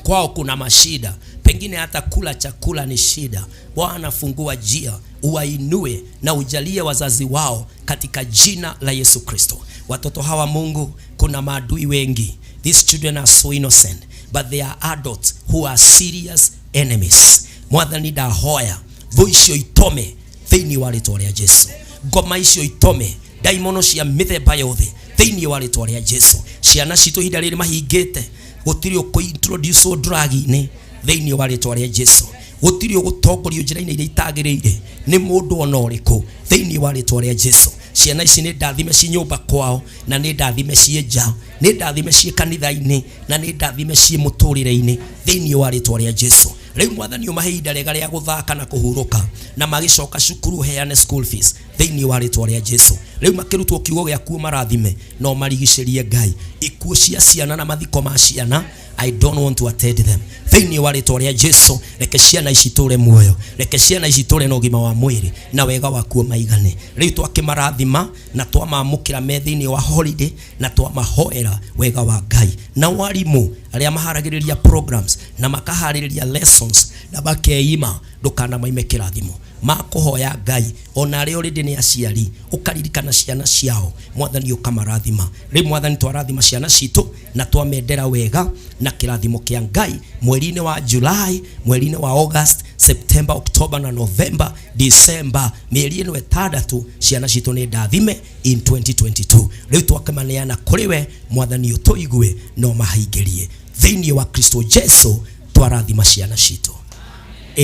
kwao kuna mashida, pengine hata kula chakula ni shida. Bwana fungua njia, uwainue na ujalie wazazi wao katika jina la Yesu Kristo. Watoto hawa Mungu, kuna maadui wengi. These children are so innocent, but they are adults who are serious enemies. Mwathani ndahoya thũ icio itome thĩinĩ wa rĩtwa rĩa Jesu. Ngoma icio itome, ndaimono cia mĩthemba yothe thĩinĩ wa rĩtwa rĩa Jesu. Ciana citũ ihinda rĩrĩ mahingĩte, gũtirĩ ũkũ-introduce drug-inĩ thĩinĩ wa rĩtwa rĩa Jesu. Gũtirĩ ũgũtongorio njĩra-inĩ iria itagĩrĩire nĩ mũndũ ona ũrĩkũ thĩinĩ wa rĩtwa rĩa Jesu. Ciana ici nĩ ndathime ci nyũmba kwao, na nĩ ndathime ciĩ nja, nĩ ndathime ciĩ kanitha-inĩ, na nĩ ndathime ciĩ mũtũrĩre-inĩ thĩinĩ wa rĩtwa rĩa Jesu. Rĩu Mwathani ũmahe ihinda rĩega rĩa gũthaka na kũhurũka, na magĩcoka cukuru heane school fees thĩinĩ wa rĩtwa rĩa Jesu. Rĩu makĩrutwo kiugo gĩaku marathime na ũmarigicĩrie Ngai. Ikuũ cia ciana na mathiko ma ciana I don't want to attend them. Thĩinĩ wa rĩtwa rĩa Jesu, reke ciana ici itũre muoyo, reke ciana ici itũre na ũgima wa mwĩrĩ na wega wakuo maigane. Rĩu twakĩmarathima na twamamũkĩra me thĩinĩ wa holiday na twamahoera wega wa Ngai. Na warimũ arĩa maharagĩrĩria programs na makaharĩrĩria lessons na makeima, ndũkanamaime kĩrathimo makũhoya Ngai ona arĩa already nĩ aciari, ũkaririkana ciana ciao, Mwathani ũkamarathima. Rĩu Mwathani twarathima ciana citũ na twamendera wega na kĩrathimo kĩa Ngai mweri-inĩ wa July, mweri-inĩ wa August, September, October na November, December, mĩeri ĩno ĩtandatũ ciana citũ nĩ ndathime in 2022. Rĩu twakĩmaneana kũrĩ we Mwathani, ũtũigue no mahaingĩrie thĩinĩ wa Kristo Jesu, twarathima ciana citũ.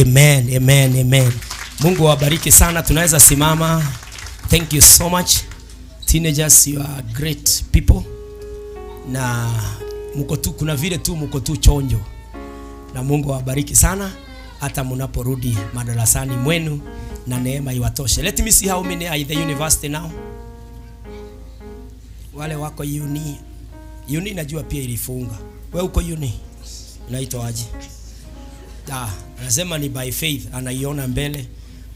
Amen, amen, amen. Mungu awabariki sana. Tunaweza simama. Thank you so much. Teenagers, you are great people. Na mko tu, kuna vile tu mko tu chonjo. Na Mungu awabariki sana hata mnaporudi madarasani mwenu na neema iwatoshe. Let me see how many are in the university now. Wale wako uni. Uni najua pia ilifunga. Wewe uko uni? Unaitwa aje? Ah, anasema ni by faith, anaiona mbele,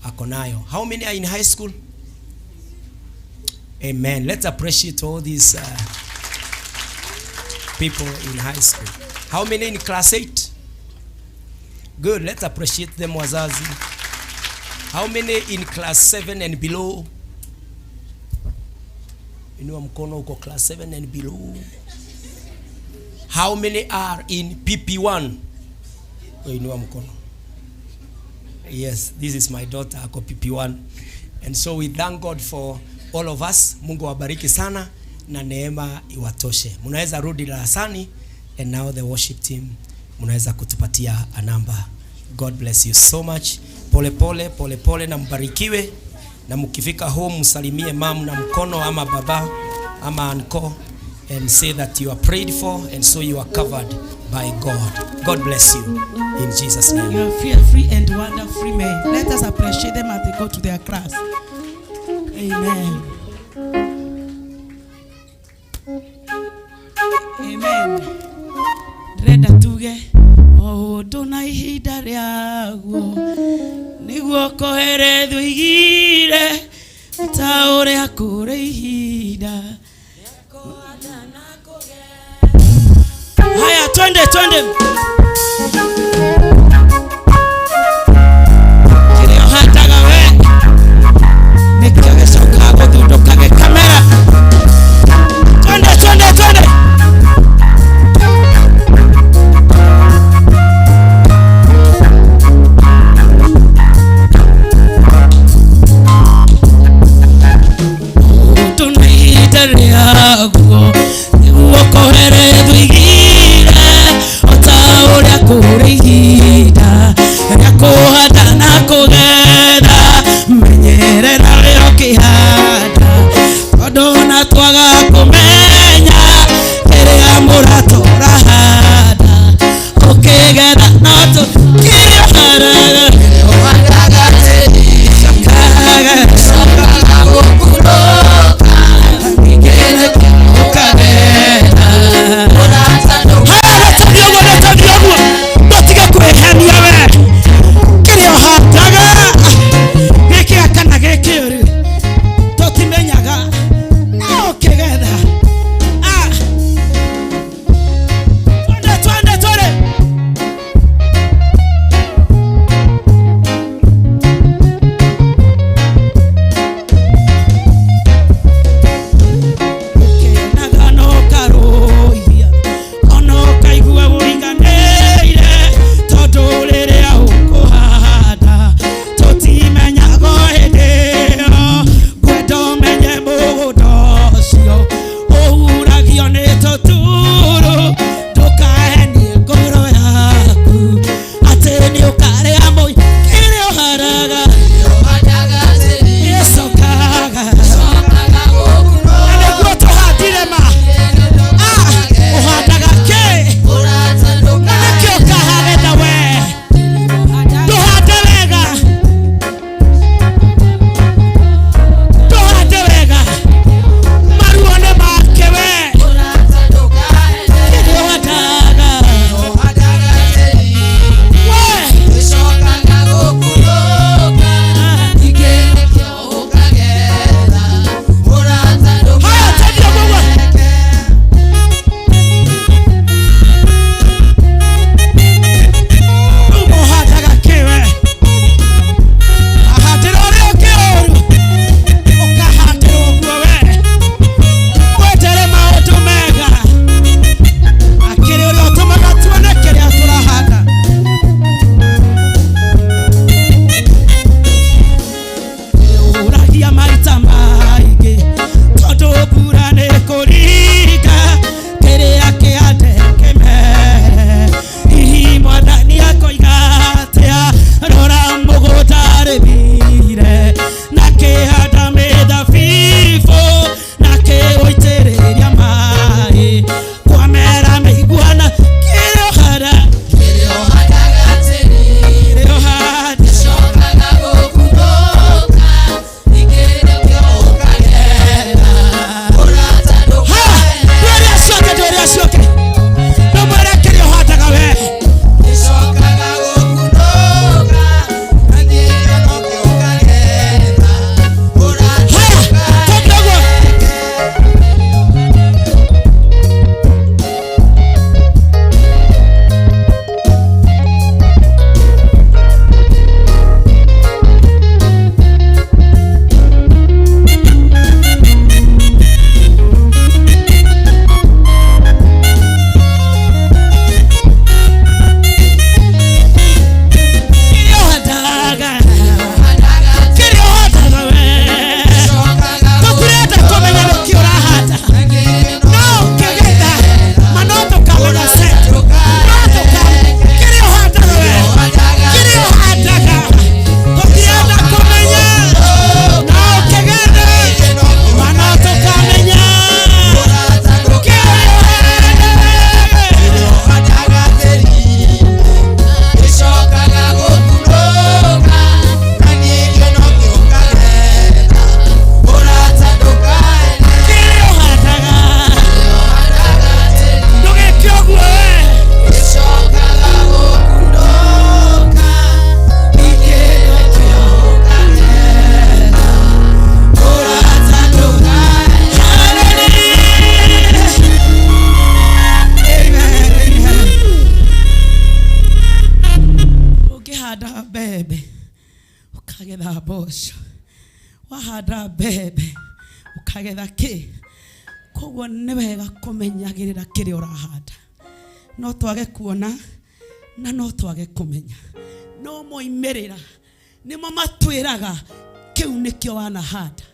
ako nayo. How many are in high school? Amen. Let's appreciate all these people in high school. How many in class 8? Good. Let's appreciate them, wazazi. How many in class 7 and below? Inua mkono uko class 7 and below. How many are in PP1? Inua mkono. Yes, this is my daughter ako PP1. And so we thank God for all of us. Mungu awabariki sana na neema iwatoshe. Mnaweza rudi darasani, and now the worship team mnaweza kutupatia a number. God bless you so much. Pole pole pole pole na mbarikiwe, na mkifika home msalimie mum na mkono ama baba ama uncle and say that you are prayed for and so you are covered by God. God bless you in Jesus' name. You are feel free and wonderfully made. Let us appreciate them as they go to their class. Amen. Amen. Ndĩrenda tuge o ũndũ na ihinda rĩaguo, nĩguo kũherethwo igire ta ũrĩa kũrĩ ihinda. Haya, twende twende. Kĩrĩa ũhandaga we nĩkĩo gĩcokaga gũthundũka gĩkamera. Twende twende twende. Ũndũ na ihinda rĩaguo, nĩguo kũherethwo igire o ta ũrĩa kũrĩ ihinda. Wahanda mbembe ũkagetha kĩ? Koguo nĩ wega kũmenyagĩrĩra kĩrĩa ũrahanda. No twage kuona na no twage kũmenya, no moimĩrĩra nĩmo matwĩraga kĩu nĩkĩo wanahanda.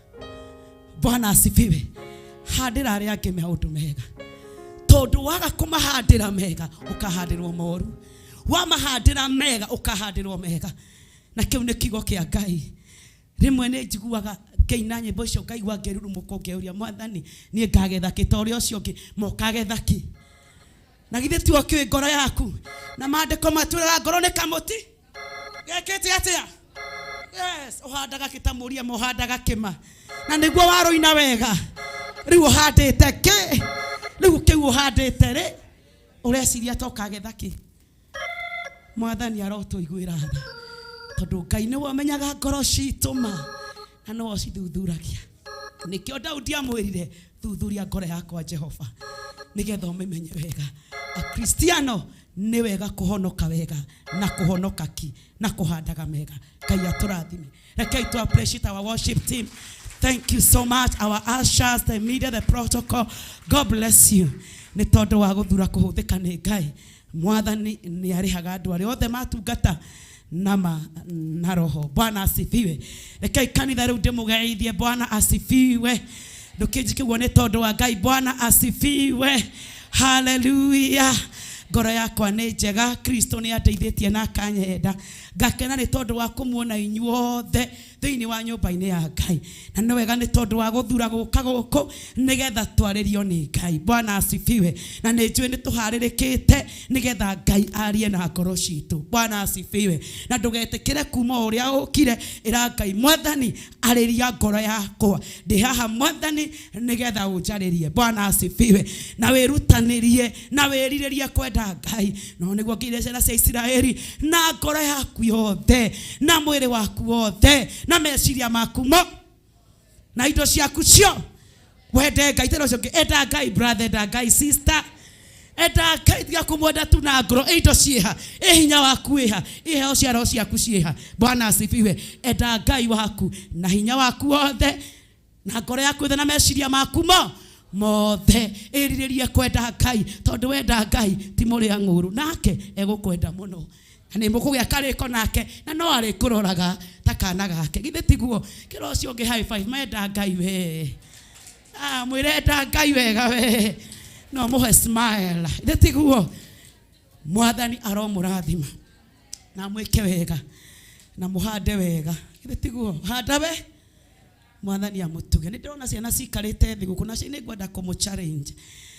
Bwana asifiwe. Handĩra arĩa angĩ maũndũ mega, tondũ waga kũmahandĩra mega ũkahandĩrwo moru, wamahandĩra mega ũkahandĩrwo mega. Na kĩu nĩ kiugo kĩa Ngai. Rĩmwe nĩ njiguaga ngĩina nyĩmbo icio ngaigua ngĩrurumũka, ngeyũria Mwathani niĩ ngagetha kĩ ta ũrĩa ũcio ũngĩ mokagetha kĩ? Na githĩ tiwe ũkĩũĩ ngoro yaku? Na maandĩko matwĩraga ngoro nĩ kamũti gekĩte atĩa? Yes, ũhandaga kĩ ta mũria ma ũhandaga kĩma, na nĩguo warũina wega. Rĩu ũhandĩte kĩ? Rĩu kĩu ũhandĩte rĩ, ũreciria ta ũkagetha kĩ? Mwathani arotũiguĩra tha, tondũ Ngai nĩwe ũmenyaga ngoro citũ ma, na nĩwe ũcithuthuragia. Nĩkĩo Daudi amwĩrire, thuthuria ngoro yakwa Jehova, nĩgetha ũmĩmenye wega. Akristiano nĩ wega kũhonoka wega na kũhonoka ki na kũhandaga mega. Ngai atũrathime. Rekei to appreciate our worship team. Thank you so much, our ushers, the media, the protocol. God bless you. Nĩ tondũ wa gũthura kũhũthĩka nĩ Ngai. Mwathani nĩ arĩhaga andũ arĩa othe matungata nama na roho. Bwana asifiwe. Rekei kanitha rĩu ndĩmũgeithie. Bwana asifiwe. Ndũkĩnjike ũguo nĩ tondũ wa Ngai. Bwana asifiwe. Haleluya. Ngoro yakwa nĩ njega, Kristo nĩ andeithĩtie na akanyenda. Ngakena nĩ tondũ wa kũmuona inyuothe thĩinĩ wa nyũmba-inĩ ya Ngai. Na nĩ wega nĩ tondũ wa gũthura gũka gũkũ nĩgetha twarĩrio nĩ Ngai. Bwana asifiwe. Na nĩ njũĩ nĩ tũharĩrĩkĩte nĩgetha Ngai arie na ngoro citũ. Bwana asifiwe. Na ndũgetĩkĩre kuma o ũrĩa ũkire, ĩra Ngai, Mwathani arĩria ngoro yakwa, ndĩ haha Mwathani nĩgetha ũnjarĩrie. Bwana asifiwe. Na wĩrutanĩrie na wĩrirĩrie kwenda Ngai. No nĩguo ngĩire ciana cia Isiraeli na ngoro yaku yothe na mwĩrĩ waku wothe na meciria maku mo na indo ciaku cio wende Ngai. Tena ũcio ũngĩ, enda Ngai brother, enda Ngai sister, enda Ngai, tiga kũmwenda tu na ngoro. Indo ciĩha, ĩ hinya waku wĩha, iheo cia roho ciaku ciĩha. Bwana asifiwe. Enda Ngai waku na hinya waku wothe na ngoro yaku yothe na meciria maku mo mothe. Ĩrirĩrie kwenda Ngai, tondũ wenda Ngai ti mũrĩa ng'ũrũ, nake egũkwenda mũno, na nĩ mũkũgĩa karĩko nake, na no arĩkũroraga ta kana gake. Githĩ tiguo? Kĩra ũcio ũngĩ high five, menda Ngai we. Mwĩre enda Ngai wega we, no mũhe smile. Githĩ tiguo? Mwathani aromũrathima na mwĩke wega na mũhande wega. Githĩ tiguo? Handa we, Mwathani amũtuge. Nĩ ndĩrona ciana cikarĩte thĩ gũkũ, nacio nĩ ngwenda kũmũ challenge.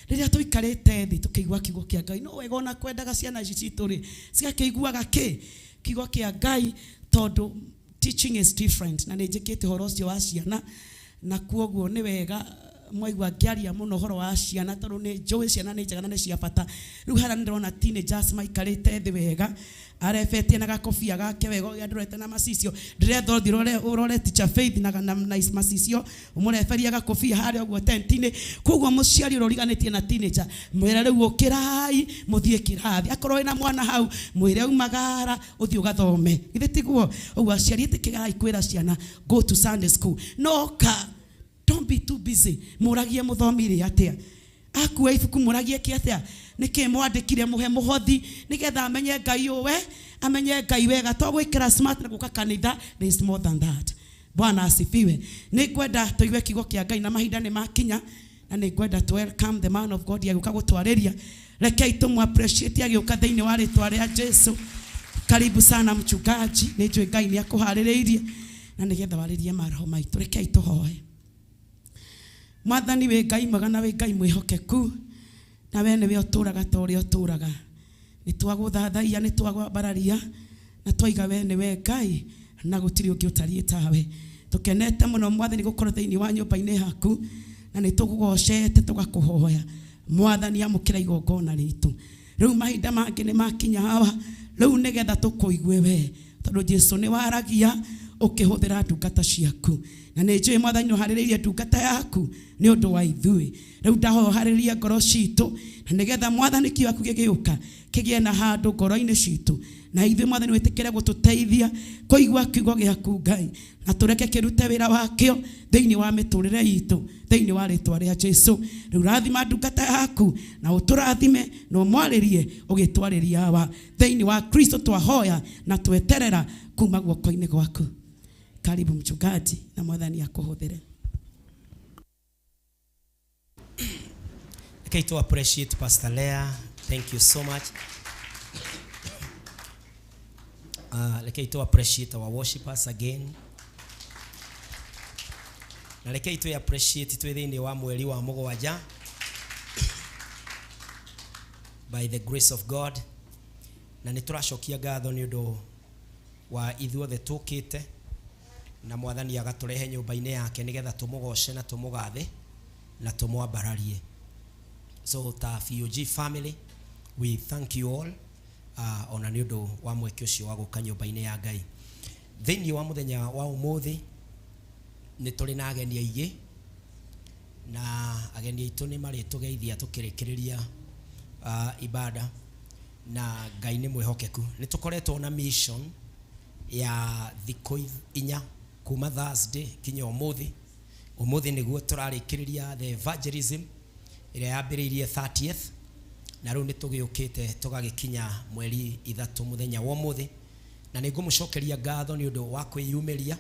Rĩrĩa tũikarĩte thĩ tũkĩigua kiugo kĩa Ngai, no wega ona kwendaga ciana ici citũ rĩ, cigakĩiguaga kĩ? Kiugo kĩa Ngai, tondũ teaching is different. Na nĩ njĩkĩte ũhoro ũcio wa ciana, na kuoguo nĩ wega mwaigua ngĩaria mũno ũhoro wa ciana, tondũ nĩ njũĩ ciana nĩ njega na nĩ cia bata. Rĩu harĩa nĩ ndĩrona teenagers maikarĩte thĩ wega, arebetie na gakobia gake wega, ũrĩa ndorete na macicio. Ndĩretha ũthiĩ ũrore, ũrore Teacher Faith na, na, na macicio, ũmũreberie gakobia harĩa ũguo tent-inĩ. Koguo mũciari ũrĩa ũriganĩtie na teenager, mwĩre rĩu ũkĩrai mũthiĩ kĩrathi. Akorwo wĩna mwana hau, mwĩre umagara ũthiĩ ũgathome. Githĩ tiguo? Ũguo aciari ĩtĩkĩrai kwĩra ciana go to Sunday school. No ka don't be too busy. Mũragie mũthomire atĩa, akua ibuku mũragie kĩ atĩa, nĩkĩ mwandĩkire, mũhe mũhothi nĩgetha amenye Ngai ũwe, amenye Ngai wega. To gwĩkĩra smart na gũka kanitha, there is more than that. Bwana asifiwe. Nĩ ngwenda tũigue kiugo kĩa Ngai, na mahinda nĩ makinya, na nĩ ngwenda to welcome the man of God agĩũka gũtwarĩria. Rekei tũmũ appreciate agĩũka thĩinĩ wa rĩtwa rĩa Jesu. Karibu sana mchungaji, nĩ njũĩ Ngai nĩ akũharĩrĩirie na nĩgetha warĩrie maroho maitũ. Rekei tũhoe. Mwathani, wĩ Ngai mwega na wĩ Ngai mwĩhokeku, na we nĩwe ũtũraga ta ũrĩa ũtũraga. Nĩ twagũthathaiya, nĩ twagwambararia, na twaiga we nĩwe Ngai na gũtirĩ ũngĩ ũtariĩ tawe. Tũkenete mũno Mwathani gũkorwo thĩinĩ wa nyũmba-inĩ yaku, na nĩ tũkũgocete tũgakũhoya. Mwathani, amũkĩra igongona ritũ. Rĩu mahinda mangĩ nĩ makinya hawa, rĩu nĩgetha tũkũigue we, tondũ Jesu nĩ waragia ũkĩhũthĩra ndungata ciaku. Na nĩ njũĩ Mwathani nĩ ũharĩrĩirie ndungata yaku nĩ ũndũ wa ithuĩ. Rĩu ndahoya ũharĩrĩrie ngoro citũ, na nĩgetha Mwathani kiugo gĩaku gĩgĩũka kĩgĩe na handũ ngoro-inĩ citũ, na ithuĩ Mwathani wĩtĩkĩre gũtũteithia kũigua kiugo gĩaku Ngai, na tũreke kĩrute wĩra wakĩo thĩinĩ wa mĩtũrĩre itũ, thĩinĩ wa rĩtwa rĩa Jesu. Rĩu rathima ndungata yaku na ũtũrathime na ũmwarĩrie ũgĩtwarĩria Awa, thĩinĩ wa Kristo twahoya na tweterera kuma guoko-inĩ gwaku. Karibu mchungaji, na Mwathani akũhũthĩre. Okay, to appreciate Pastor Leah. Thank you so much. Reke to appreciate our worshipers again. Na reke to appreciate twĩ thĩinĩ wa mweri wa mũgwanja by the grace of God. Na nĩ tũracokia ngatho nĩ ũndũ wa ithuothe tũkĩte na Mwathani agatũrehe nyũmba-inĩ yake nĩgetha tũmũgoce na tũmũgathe na tũmwambararie. So ta VOG family, we thank you all ona nĩ ũndũ wa mweke ũcio wa gũka nyũmba-inĩ ya Ngai. Thĩinĩ wa mũthenya wa ũmũthĩ nĩ tũrĩ na ageni aingĩ, na ageni aitũ nĩ marĩtũgeithia tũkĩrĩkĩrĩria ibada, na Ngai nĩ mwĩhokeku. Nĩ tũkoretwo na mission ya thikũ 4 kuma Thursday kinya ũmũthĩ. Ũmũthĩ nĩguo tũrarĩkĩrĩria the evangelism ĩrĩa yambĩrĩirie 30th, na rĩu nĩ tũgĩũkĩte tũgagĩkinya mweri 3 mũthenya wa ũmũthĩ, na nĩ ngũmũcokeria ngatho nĩ ũndũ wa kwĩyumĩria.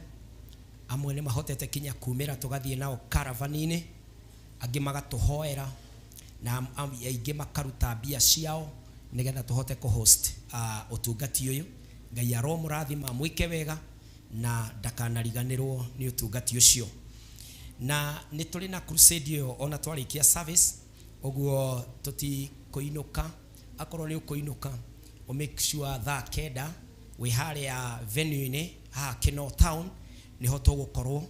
Amwe nĩ mahotete kinya kumĩra tũgathiĩ nao caravan-inĩ, angĩ magatũhoera, na aingĩ makaruta mbia ciao nĩgetha tũhote kũ-host ũtungati ũyũ. Ngai aromũrathima, mwĩke wega na ndakanariganĩrwo nĩ ũtungati ũcio. Na nĩ tũrĩ na crusade ĩyo ona twarĩkia service, ũguo tũtikũinũka. Akorwo nĩ ũkũinũka, ũ make sure thaa 9 wĩ harĩa venue-inĩ haha Kinoo Town nĩho tũgũkorwo,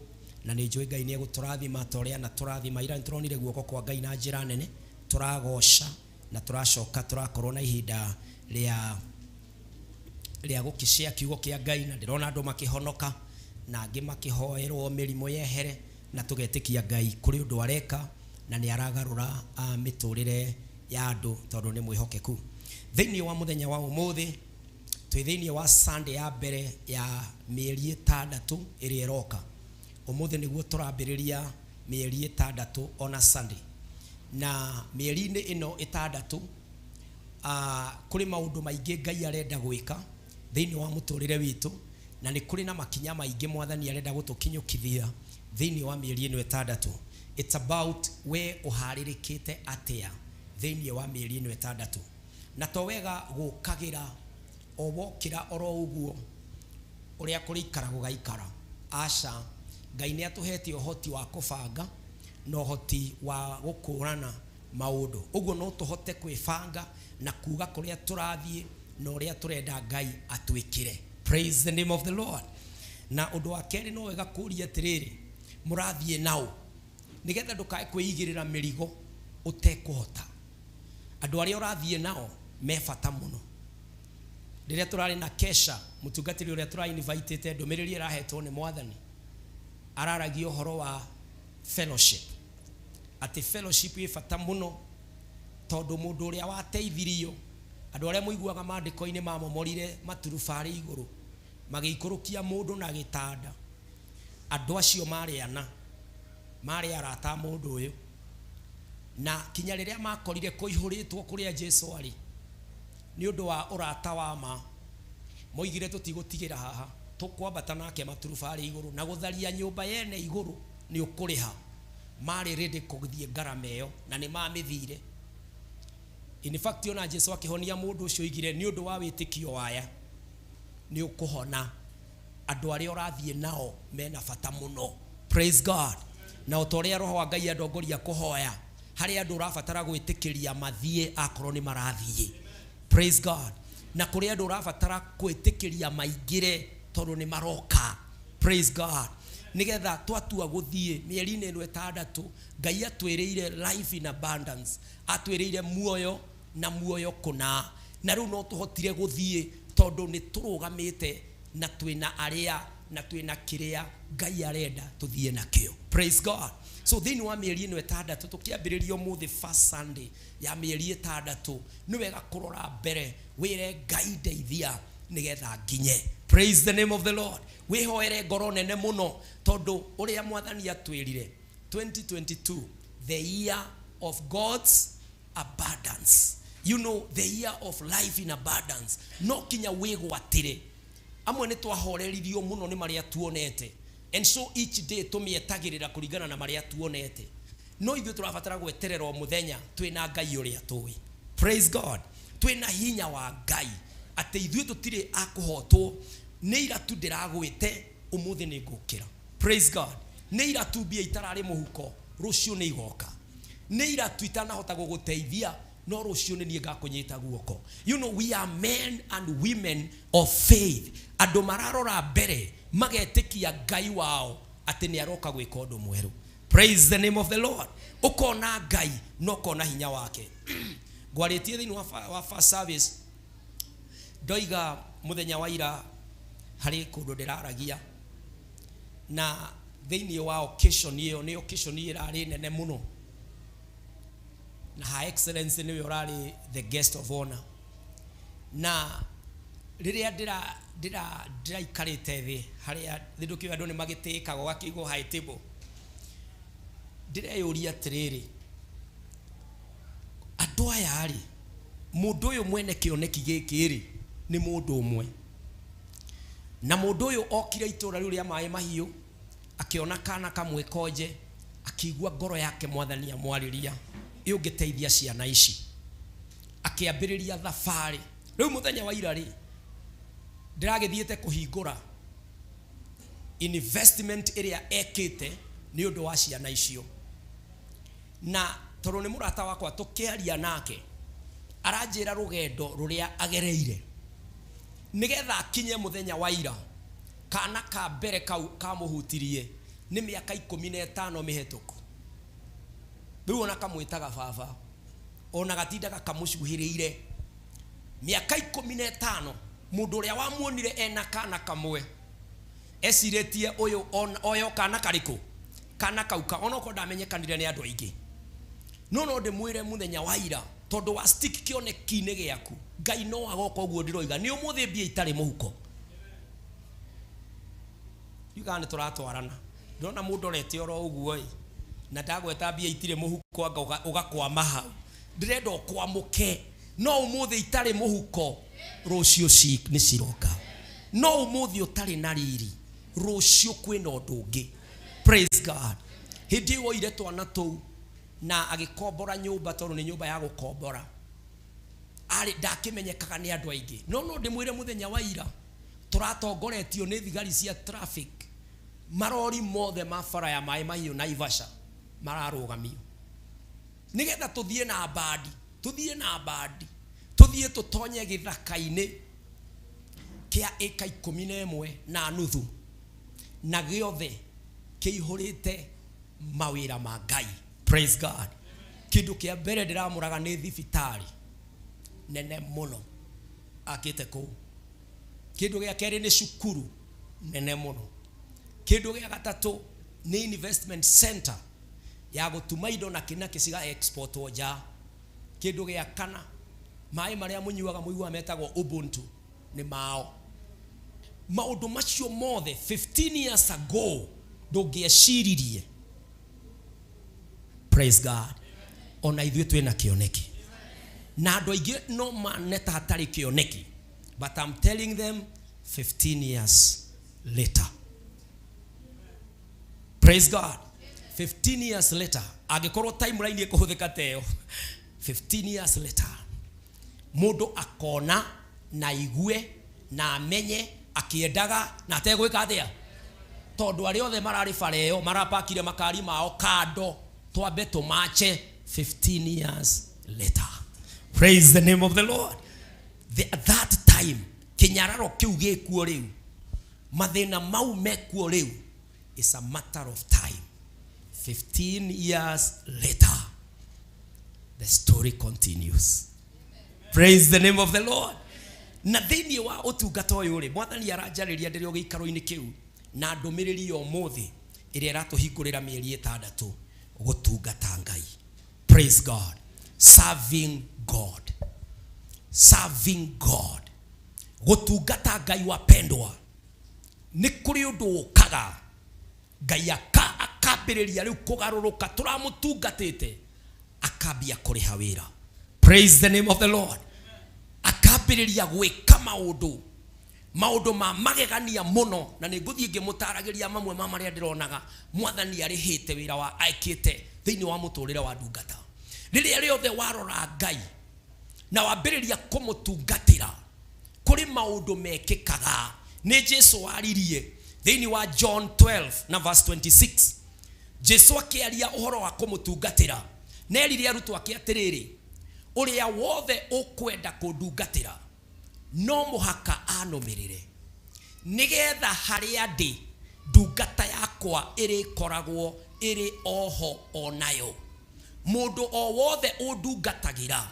na nĩ njũĩ Ngai nĩ egũtũrathima ta ũrĩa anatũrathima. Ira nĩ tũronire guoko kwa Ngai na njĩra nene, tũragoca na tũracoka tũrakorwo na ihinda rĩa gũkĩshare kiugo kĩa Ngai, na ndĩrona andũ makĩhonoka na angĩ makĩhoerwo mĩrimũ yehere, na tũgetĩkia Ngai kũrĩ ũndũ areka na nĩ aragarũra mĩtũrĩre ya andũ tondũ nĩ mwĩhokeku. Thĩinĩ wa mũthenya wa ũmũthĩ twĩ thĩinĩ wa Sunday ya mbere ya mĩeri 6 ĩrĩa ĩroka. Ũmũthĩ nĩguo tũrambĩrĩria mĩeri 6 ona Sunday, na mĩeri-inĩ ĩno 6 kũrĩ maũndũ maingĩ Ngai arenda gwĩka thĩinĩ wa mũtũrĩre witũ, na nĩ kũrĩ na makinya maingĩ Mwathani arenda gũtũkinyũkithia thĩinĩ wa mĩeri ĩno 6. It's about we ũharĩrĩkĩte atĩa thĩinĩ wa mĩeri ĩno 6. Na to wega gũkagĩra o wokĩra oro ũguo ũrĩa kũrĩikara gũgaikara. Aca, Ngai nĩ atũhete ũhoti wa kũbanga na ũhoti wa gũkũrana maũndũ. Ũguo no tũhote kwĩbanga na kuga kũrĩa tũrathiĩ na ũrĩa tũrenda Ngai atwĩkĩre. Praise the name of the Lord. Na ũndũ wa kerĩ no wega kũria atĩrĩrĩ, mũrathiĩ naũ? Nĩgetha ndũkae kwĩigĩrĩra mĩrigo ũtekũhota. Andũ arĩa ũrathiĩ nao me bata mũno. Rĩrĩa tũrarĩ na kesha, mũtungatĩri ũrĩa tũra-invitĩte ndũmĩrĩri ĩrahetwo nĩ Mwathani, araragia ũhoro wa fellowship, atĩ fellowship ĩ bata mũno tondũ mũndũ ũrĩa wateithirio, andũ arĩa mũiguaga maandĩko-inĩ mamomorire maturubarĩ igũrũ magĩikũrũkia mũndũ na gĩtanda, andũ acio marĩ ana, marĩ arata a mũndũ ũyũ, na kinya rĩrĩa makorire kũihũrĩtwo kũrĩa Jesu arĩ nĩ ũndũ wa ũrata wa ma, moigire tũtigũtigĩra haha, tũkwambata nake maturubarĩ igũrũ na gũtharia nyũmba yene igũrũ nĩ ũkũrĩha. Marĩ ready kũthiĩ ngarama ĩyo na nĩ mamĩthire. In fact, ona Jesu akĩhonia mũndũ ũcio oigire nĩ ũndũ wa wĩtĩkio waya nĩ ũkũhona. Andũ arĩa ũrathiĩ nao mena bata mũno. Praise God. Na o ta ũrĩa Roho wa Ngai andongoria kũhoya, harĩ andũ ũrabatara gwĩtĩkĩria mathiĩ akorwo nĩ marathiĩ. Praise God. Na kũrĩ andũ ũrabatara gwĩtĩkĩria maingĩre tondũ nĩ maroka. Praise God. Nĩgetha twatua gũthiĩ mĩeri-inĩ ĩno 6, Ngai atwĩrĩire life in abundance, atwĩrĩire muoyo na muoyo kũna, na rĩu no tũhotire gũthiĩ tondũ nĩ tũrũgamĩte na twĩna arĩa Na twĩna kĩrĩa Ngai arenda tũthiĩ nakĩo. Praise God. So thĩinĩ wa mĩeri ĩno 6, tũkĩambĩrĩria ũmũthĩ, first Sunday ya mĩeri 6, nĩ wega kũrora mbere, wĩre Ngai, "Ndeithia nĩgetha nginye." Praise the name of the Lord. Wĩhoere ngoro nene mũno, tondũ ũrĩa Mwathani atwĩrire, 2022, the year of God's abundance, the year of life in abundance, no kinya wĩgwatĩre. Amwe nĩ twahoreririo mũno nĩ marĩa tuonete, and so each day tũmĩetagĩrĩra kũringana na marĩa tuonete. No ithuĩ tũrabatara gweterera o mũthenya twĩna Ngai ũrĩa tũĩ. Praise God. Twĩna hinya wa Ngai atĩ ithuĩ tũtirĩ a kũhotwo nĩ iratu. Ndĩragwĩte ũmũthĩ, nĩ ngũkĩra. Praise God. Nĩ iratu mbia itararĩ mũhuko, rũciũ nĩ igoka. Nĩ iratu itanahota gũgũteithia, no rũciũ nĩ niĩ ngakũnyita guoko. We are men and women of faith, andũ mararora mbere, magetĩkia Ngai wao atĩ nĩ aroka gwĩka ũndũ mwerũ. Praise the name of the Lord. Ũkona Ngai na ũkona hinya wake. Ngwarĩtie thĩinĩ wa first service, ndoiga mũthenya wa ira harĩ kũndũ ndĩraragia, na thĩinĩ wa occasion ĩyo, nĩ occasion ĩrarĩ nene mũno, na Her Excellency nĩwe ũrarĩ the guest of honor. Na rĩrĩa ndĩraikarĩte thĩ harĩa thĩ kĩu andũ nĩ magĩtĩkaga, ũgakĩigwo high table, ndĩreyũria atĩrĩrĩ, andũ aya rĩ, mũndũ ũyũ mwene kĩoneki gĩkĩ rĩ, nĩ mũndũ ũmwe, na mũndũ ũyũ okire itũra rĩu rĩa Maĩ Mahiũ, akĩona kana kamwe konje, akĩigua ngoro yake Mwathani amwarĩria, ĩ ũngĩteithia ciana ici, akĩambĩrĩria thabarĩ. Rĩu mũthenya wa ira rĩ, ndĩragĩthiĩte kũhingũra investment ĩrĩa ekĩte nĩ ũndũ wa ciana icio, na tondũ nĩ mũrata wakwa, tũkĩaria nake aranjĩra rũgendo rũrĩa agereire nĩgetha akinye mũthenya wa ira. Kana ka mbere kau kamũhutirie nĩ mĩaka 15 mĩhetũku. Rĩu ona kamwĩtaga baba, ona gatindaga kamũcuhĩrĩire mĩaka 15. Mũndũ ũrĩa wamuonire ena kana kamwe ecirĩtie ũyũ oyo kana karĩkũ, kana kau ka onokorwo ndamenyekanire nĩ andũ aingĩ. No ndĩmwĩre mũthenya wa ira, tondũ wa stick kĩoneki-inĩ gĩaku, Ngai no agoka. Ũguo ndĩroiga nĩ ũmũthĩ mbia itarĩ mũhuko yugaga nĩ tũratwarana. Ndĩrona mũndũ orete oro ũguo ĩ, na ndagweta mbia itirĩ mũhuko, anga ũgakwama hau. Ndĩrenda ũkwamũke. No ũmũthĩ itarĩ mũhuko, rũciũ nĩ ciroka. No ũmũthĩ ũtarĩ na riri, rũciũ kwĩna ũndũ ũngĩ. Praise God. Hĩndĩ ĩyo oire twana tũu na agĩkombora nyũmba, tondũ nĩ nyũmba ya gũkombora, arĩ ndakĩmenyekaga nĩ andũ aingĩ. No ndĩmwĩre mũthenya wa ira, tũratongoretio nĩ thigari cia traffic, marori mothe ma bara ya Maĩ Mahiũ Naivasha mararũgamio nĩgetha tũthiĩ na mbandi, tũthiĩ na mbandi, tũthiĩ tũtonye gĩthaka-inĩ kĩa ĩka 11.5, na gĩothe kĩihũrĩte mawĩra ma Ngai. Praise God. Kĩndũ kĩa mbere ndĩramũraga nĩ thibitarĩ nene mũno akĩte kũu. Kĩndũ gĩa kerĩ nĩ cukuru nene mũno. Kĩndũ gĩa gatatũ nĩ investment center ya gũtuma indo na kĩ na kĩ ciga exportwo nja. Kĩndũ gĩa kana, maĩ marĩa mũnyuaga mũiguaga metagwo Ubuntu nĩ mao. Maũndũ macio mothe 15 years ago ndũngĩeciririe. Praise God. Ona ithuĩ twĩna kĩoneki, na andũ aingĩ no maneta hatarĩ kĩoneki, but I'm telling them 15 years later. Praise God. 15 years later, angĩkorwo timeline ĩkũhũthĩka ta ĩyo, 15 years later mũndũ akona na aigue na amenye akĩendaga na ategwĩka atĩa, tondũ arĩa othe mararĩ bara ĩyo marapakire makari mao kando, twambe tũmache 15 years later. Praise the name of the Lord. That time kĩnyararo kĩu gĩkuo rĩu, mathĩna mau mekuo rĩu, is a matter of time. 15 years later, the story continues. Praise the name of the Lord. Na thĩinĩ wa ũtungata ũyũ rĩ, Mwathani aranjarĩria ndĩrĩ o gĩikaro-inĩ kĩu. Na ndũmĩrĩri ya ũmũthĩ ĩrĩa ĩratũhingũrĩra mĩeri 6, gũtungata Ngai. Praise God. Serving God, serving God, gũtungata Ngai. Wapendwa, nĩ kũrĩ ũndũ ũkaga Ngai akambĩrĩria rĩu kũgarũrũka. Tũramũtungatĩte, akambia kũrĩha wĩra. Praise the name of the Lord. Akambĩrĩria gwĩka maũndũ ma magegania mũno, na nĩ ngũthiĩ ngĩmũtaragĩria mamwe ma marĩa ndĩronaga Mwathani arĩhĩte wĩra wa ekĩte thĩinĩ wa mũtũrĩre wa ndungata. Rĩrĩa rĩothe warora Ngai na wambĩrĩria kũmũtungatĩra, kũrĩ maũndũ mekĩkaga. Nĩ Jesu waririe thĩinĩ wa John 12 na verse 26. Jesu akĩaria ũhoro wa kũmũtungatĩra, nerire arutwo ake atĩrĩrĩ, "Ũrĩa wothe ũkwenda kũndungatĩra no mũhaka anũmĩrĩre, nĩgetha harĩa ndĩ ndungata yakwa ĩrĩkoragwo ĩrĩ oho onayo. Mũndũ o wothe ũndungatagĩra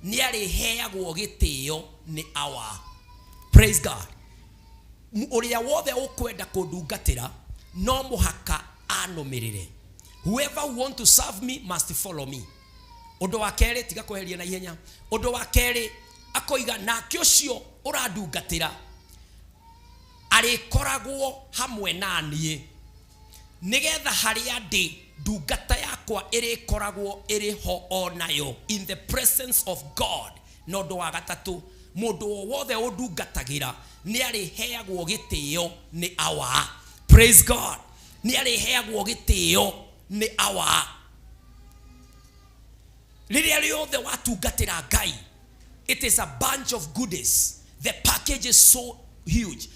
nĩ arĩheagwo gĩtĩo nĩ Awa." Praise God. Ũrĩa wothe ũkwenda kũndungatĩra no mũhaka anũmĩrĩre. Whoever who want to serve me must follow me. Ũndũ wa kerĩ, tiga kweheria na ihenya, ũndũ wa kerĩ akoiga, "Nake ũcio ũrandungatĩra arĩkoragwo hamwe na niĩ, nĩgetha harĩa ndĩ ndungata yakwa ĩrĩkoragwo ĩrĩ ho onayo." In the presence of God. Na ũndũ wa gatatũ, mũndũ o wothe ũndungatagĩra nĩ arĩheagwo gĩtĩo nĩ Awa. Praise God. Nĩ arĩheagwo gĩtĩo nĩ Awa. Rĩrĩa rĩothe watungatĩra Ngai, it is a bunch of goodies. The package is so huge,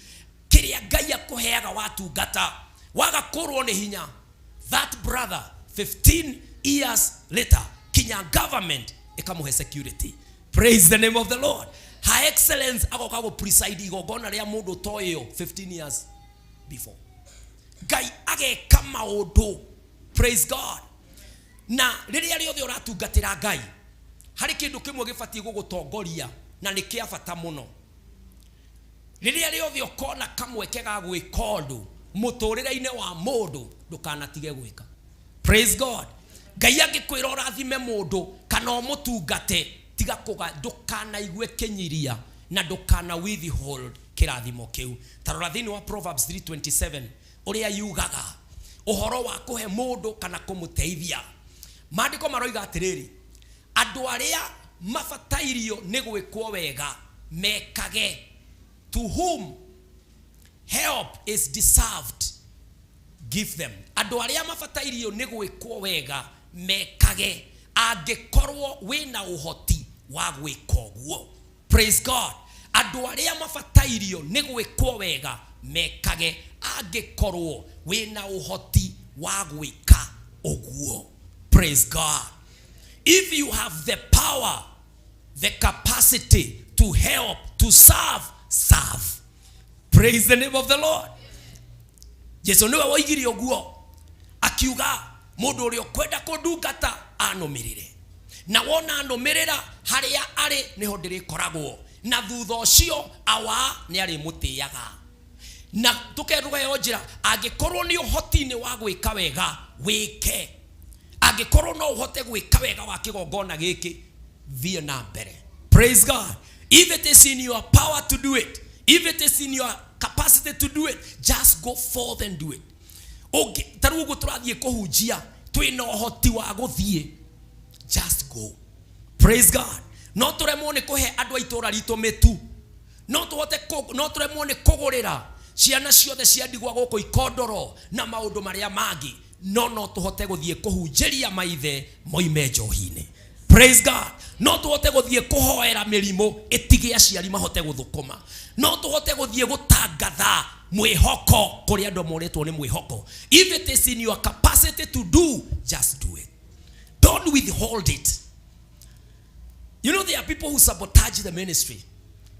kĩrĩa Ngai akũheaga watungata. Waga kũrwo nĩ hinya, that brother, 15 years later, kinya government ĩkamũhe security. Praise the name of the Lord. Her Excellence agoka gũ preside igongona rĩa mũndũ toĩyo 15 years before. Ngai ageka maũndũ. Praise God. Na rĩrĩa rĩothe ũratungatĩra Ngai, harĩ kĩndũ kĩmwe gĩbatiĩ gũgũtongoria na nĩ kĩa bata mũno. Rĩrĩa rĩothe ũkona kamweke ga gwĩka ũndũ mũtũrĩre-inĩ wa mũndũ, ndũkanatige gwĩka. Praise God. Ngai angĩkwĩra ũrathime mũndũ kana ũmũtungate, tiga kũga, ndũkanaigue kĩnyiria na ndũkana withhold kĩrathimo kĩu. Ta rora thĩinĩ wa Proverbs 3:27 ũrĩa yugaga ũhoro wa kũhe mũndũ kana kũmũteithia. Maandĩko maroiga atĩrĩrĩ, "Andũ arĩa mabatairio nĩ gwĩkwo wega mekage." To whom help is deserved, give them. Andũ arĩa mabatairio nĩ gwĩkwo wega mekage, angĩkorwo wĩna ũhoti wa gwĩka ũguo. Praise God. Andũ arĩa mabatairio nĩ gwĩkwo wega mekage, angĩkorwo wĩna ũhoti wa gwĩka ũguo. Praise God. If you have the power, the capacity to help, to serve, serve. Praise the name of the Lord. Jesu niwe woigire ũguo, akiuga, "Mũndũ ũrĩa ũkwenda kũndungata anũmĩrĩre, na wona anũmĩrĩra, harĩa arĩ nĩho ndĩrĩkoragwo, na thutha ũcio Awa nĩ arĩmũtĩaga." Na tũkerũgeo njĩra, angĩkorwo nĩ ũhoti-inĩ wa gwĩka wega, wĩke. Angĩkorwo no ũhote gwĩka wega wa kĩgongona gĩkĩ, thiĩ na mbere. Praise God. If it is in your power to do it, if it is in your capacity to do it, just go forth and do it. Ũngĩ ta rĩu ũguo tũrathiĩ kũhunjia, twĩna ũhoti wa gũthiĩ, just go. Praise God. No tũremwo nĩ kũhe andũ a itũũra ritũ mĩtu, no tũhote no tũremwo nĩ kũgũrĩra ciana ciothe cia ndigwa gũkũ ikondoro na maũndũ marĩa mangĩ, no tũhote gũthiĩ kũhunjĩria maithe moime njohi-inĩ. Praise God. No tũhote gũthiĩ kũhoera mĩrimũ ĩtige, aciari mahote gũthũkũma. No tũhote gũthiĩ gũtangatha mwĩhoko kũrĩ andũ morĩtwo nĩ mwĩhoko. If it is in your capacity to do, just do it. Don't withhold it. You know, there are people who sabotage the ministry.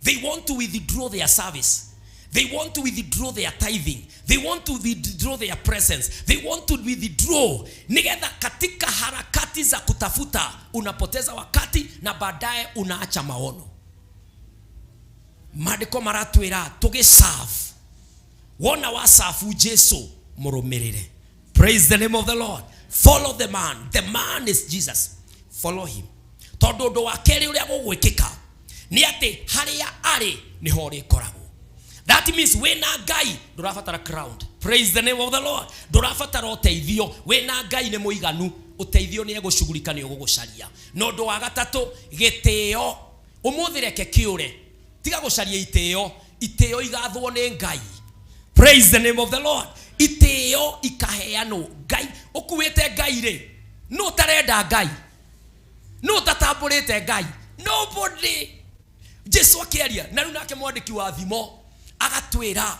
They want to withdraw their service. They want to withdraw their tithing. They want to withdraw their presence. They want to withdraw. Nigetha katika harakati za kutafuta unapoteza wakati na baadaye unaacha maono. Maandĩko maratwĩra tũgĩserve. Wona wacabu Jesu, mũrũmĩrĩre. Praise the name of the Lord. Follow the man. The man is Jesus. Follow him, tondũ ũndũ wa kerĩ ũrĩa gũgwĩkĩka nĩ atĩ harĩa arĩ nĩho ũrĩkoragwo. That means wĩna Ngai ndũrabatara ground. Praise the name of the Lord. Ndũrabatara ũteithio. Wĩna Ngai nĩ mũiganu. Ũteithio nĩ egũcugurika, nĩ ũgũgũcaria. Na ũndũ wa gatatũ, gĩtĩo ũmũthĩ reke kĩũre. Tiga gũcaria itĩo. Itĩo igathwo nĩ Ngai. Praise the name of the Lord. Itĩo ikaheanwo. Ngai ũkuĩte Ngai rĩ, no ũtarenda Ngai, no ũtatambũrĩte Ngai? Nobody. Jesu akĩaria na rĩu nake mwandĩki wa thimo agatwĩra,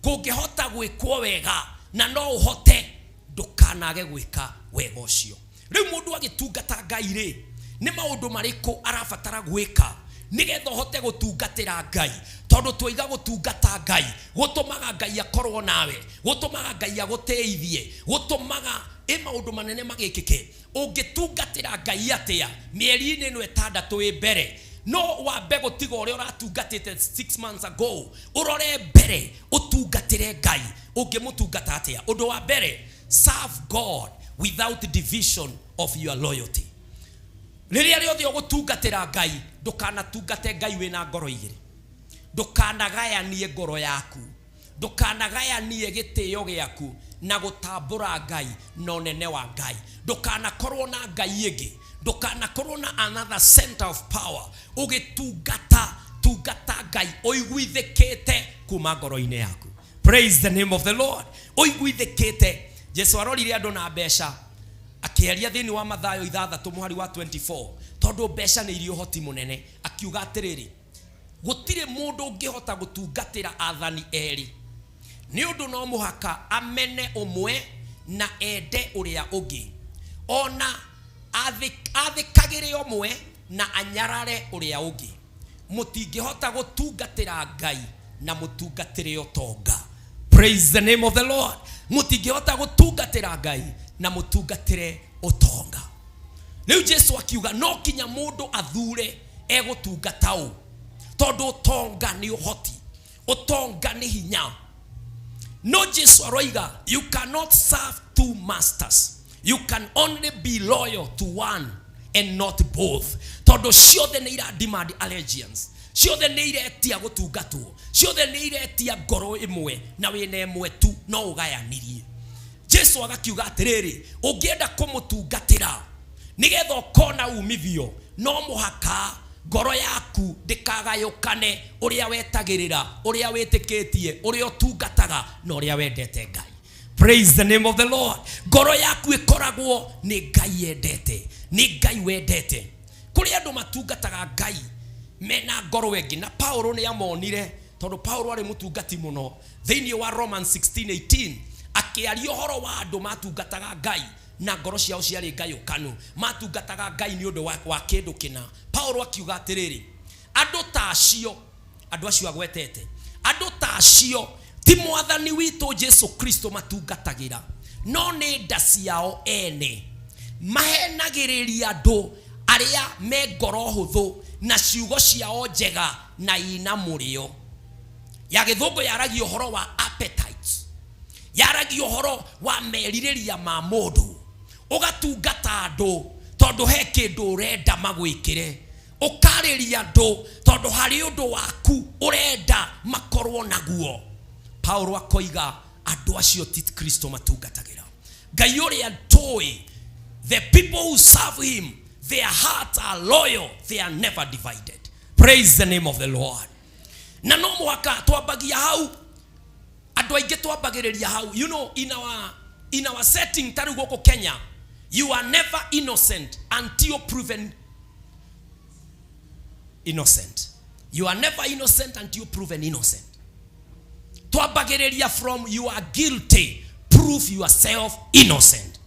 kũngĩhota gwĩkwo wega na no ũhote, ndũkanage gwĩka wega ũcio. Rĩu mũndũ agĩtungata Ngai rĩ, nĩ maũndũ marĩkũ arabatara gwĩka nĩgetha ũhote gũtungatĩra Ngai? Tondũ twaiga gũtungata Ngai gũtũmaga Ngai akorwo nawe, gũtũmaga Ngai agũteithie, gũtũmaga ĩ maũndũ manene magĩkĩke. Ũngĩtungatĩra Ngai atĩa mĩeri-inĩ ĩno 6 ĩ mbere? No wambe gũtiga ũrĩa ũratungatĩte 6 months ago, ũrore mbere, ũtungatĩre Ngai. Ũngĩmũtungata atĩa? Ũndũ wa mbere, serve God without division of your loyalty. Rĩrĩa rĩothe ũgũtungatĩra Ngai, ndũkanatungate Ngai wĩna ngoro igĩrĩ. Ndũkanagayanie ngoro yaku, ndũkanagayanie gĩtĩo gĩaku na gũtambũra Ngai na ũnene wa Ngai. Ndũkanakorwo na Ngai ĩngĩ, ndũkanakorwo na another center of power. Ũgĩtungata, tungata Ngai ũiguithĩkĩte kuma ngoro-inĩ yaku. Praise the name of the Lord. Ũiguithĩkĩte. Jesu arorire andũ na mbeca, akĩaria thĩinĩ wa Mathayo 6 mũhari wa 24, tondũ mbeca nĩ irĩ ũhoti mũnene. Akiuga atĩrĩrĩ, gũtirĩ mũndũ ũngĩhota gũtungatĩra athani erĩ, nĩ ũndũ no mũhaka amene ũmwe na ende ũrĩa ũngĩ, ona athĩkagĩre ũmwe na anyarare ũrĩa ũngĩ. Mũtingĩhota gũtungatĩra Ngai na mũtungatĩre ũtonga. Praise the name of the Lord. Mũtingĩhota gũtungatĩra Ngai na mũtungatĩre ũtonga. Rĩu Jesu akiuga no kinya mũndũ athure egũtungata ũ, tondũ ũtonga nĩ ũhoti, ũtonga nĩ hinya. No Jesu aroiga, you cannot serve two masters. You can only be loyal to one and not both, tondũ ciothe nĩ ira demand allegiance, ciothe nĩ iretia gũtungatwo, ciothe nĩ iretia ngoro ĩmwe, na wĩna ĩmwe tu no ũgayanirie. Jesu agakiuga atĩrĩrĩ, ũngĩenda kũmũtungatĩra nĩgetha ũkona umithio, no mũhaka ngoro yaku ndĩkagayũkane ũrĩa wetagĩrĩra, ũrĩa wĩtĩkĩtie, ũrĩa ũtungataga na ũrĩa wendete Ngai. Praise the name of the Lord. Ngoro yaku ĩkoragwo nĩ Ngai yendete, nĩ Ngai wendete. Kũrĩ andũ matungataga Ngai mena ngoro ĩngĩ, na Paulo nĩ amonire, tondũ Paulo arĩ mũtungati mũno. Thĩinĩ wa Romans 16:18 akĩaria ũhoro wa andũ matungataga Ngai na ngoro ciao ciarĩ ngayũkanu, matungataga Ngai nĩ ũndũ wa kĩndũ kĩna. Paulo akiuga atĩrĩrĩ, andũ ta acio, andũ acio agwetete, andũ ta acio ti Mwathani witũ Jesu Kristo matungatagĩra, no nĩ nda ciao ene. Mahenagĩrĩria andũ arĩa me ngoro hũthũ na ciugo ciao njega na ina mũrĩo. Ya gĩthũngũ yaragia ũhoro wa appetites, yaragia ũhoro wa merirĩria ma mũndũ. Ũgatungata andũ tondũ he kĩndũ ũrenda magwĩkĩre, ũkarĩria andũ tondũ harĩ ũndũ waku ũrenda makorwo naguo. Paulo akoiga andũ acio ti Kristo matungatagĩra. Ngai ũrĩa tũĩ, the people who serve him, their hearts are loyal, they are never divided. Praise the name of the Lord. Na no mũhaka twambagia hau. Andũ aingĩ twambagĩrĩria hau. In our setting, ta rĩu gũkũ Kenya, you are never innocent until proven innocent. You are never innocent until proven innocent. Twambagĩrĩria from you are guilty, prove yourself innocent.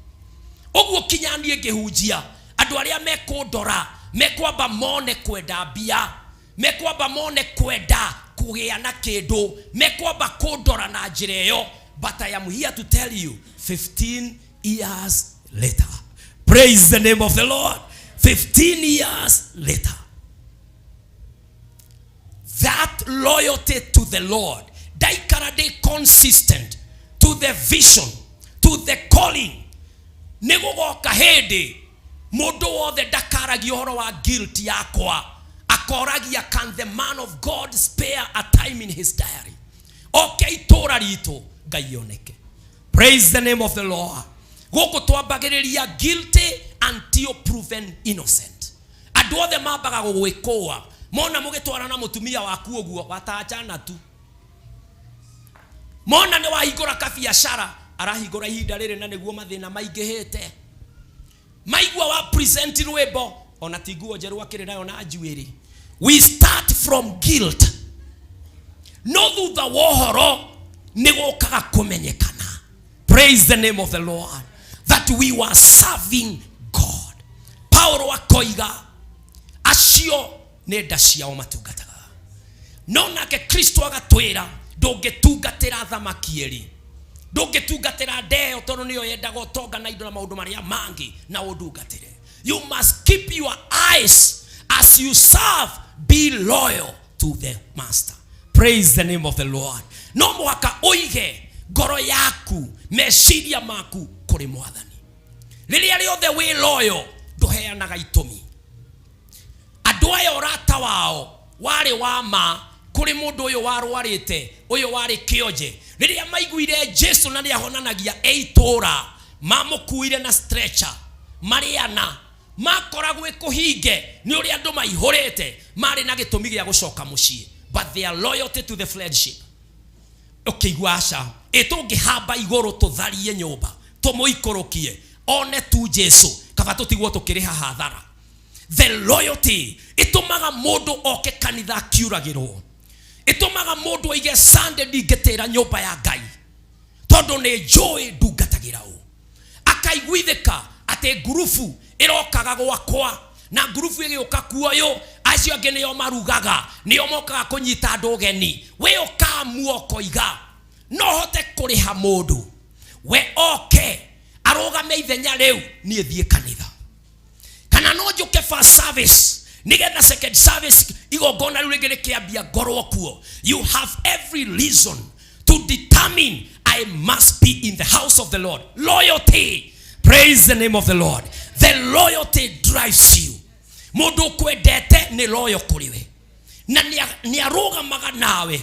Ũguo kinya niĩ ngĩhunjia, andũ arĩa mekũndora mekwamba mone kwenda mbia, mekwamba mone kwenda kũgĩa na kĩndũ, mekwamba kũndora na njĩra ĩyo. But I am here to tell you, 15 years later, praise the name of the Lord, 15 years later, that loyalty to the Lord. Ndaikara ndĩ consistent to the vision, to the calling, nĩ gũgoka hĩndĩ mũndũ wothe ndakaragia ũhoro wa guilt yakwa, akoragia, "Can the man of God spare a time in his diary oke itũra ritũ Ngai oneke?" Praise the name of the Lord. Gũkũ twambagĩrĩria guilty until proven innocent. Andũ othe mambaga gũgwĩkũa mona mũgĩtwarana mũtumia waku ũguo wataachana tu, mona nĩ wahingũra kabiacara, arahingũra ihinda rĩrĩ na nĩguo mathĩna maingĩhĩte, maigua wa present rwĩmbo ona ti nguo njerũ akĩrĩ nayo na njuĩrĩ. We start from guilt, no thutha wa ũhoro nĩ gũkaga kũmenyekana, praise the name of the Lord, that we were serving God. Paulo akoiga acio nĩ nda ciao matungataga, no nake Kristo agatwĩra ndũngĩtungatĩra thamaki ĩrĩ, ndũngĩtungatĩra ndeo tondũ nĩyo yendaga ũtonga na indo na maũndũ marĩa mangĩ na ũndungatĩre. You must keep your eyes as you serve. Be loyal to the master. Praise the name of the Lord. No mũhaka ũige ngoro yaku, meciria maku kũrĩ Mwathani. Rĩrĩa rĩothe wĩ loyal, ndũheanaga itũmi. Andũ aya ũrata wao warĩ wa ma kũrĩ mũndũ ũyũ warwarĩte, ũyũ warĩ kĩonje. Rĩrĩa maiguire Jesu na nĩahonanagia e itũũra, mamũkuire na stretcher marĩ ana. Makoragwo ĩkũhinge nĩ ũrĩa andũ maihũrĩte, marĩ na gĩtũmi gĩa gũcoka mũciĩ, but their loyalty to the friendship, ũkĩigua aca ĩ tũngĩhamba igũrũ tũtharie nyũmba tũmũikũrũkie one tu Jesu, kaba tũtigwo tũkĩrĩha hathara. The loyalty ĩtũmaga mũndũ oke kanitha akiuragĩrwo, ĩtũmaga mũndũ oige, "Sunday ndingĩtĩra nyũmba ya Ngai tondũ nĩ njũĩ ndungatagĩra ũ." Akaiguithĩka atĩ ngurubu ĩrokaga gwakwa na ngurubu ĩgĩũka kuoyũ, acio angĩ nĩo marugaga, nĩo mokaga kũnyita andũ ũgeni. We ũkamua ũkoiga, "No hote kũrĩha mũndũ we oke arũgame ithenya rĩu, niĩ thiĩ kanitha, kana no njũke first service nigetha second service igongona rĩu rĩngĩ rĩkĩambia ngorwo kuo." You have every reason to determine, "I must be in the house of the Lord." Loyalty. Praise the name of the Lord. The loyalty drives you. Mũndũ ũkwendete nĩ loyal kũrĩ we na nĩ arũgamaga nawe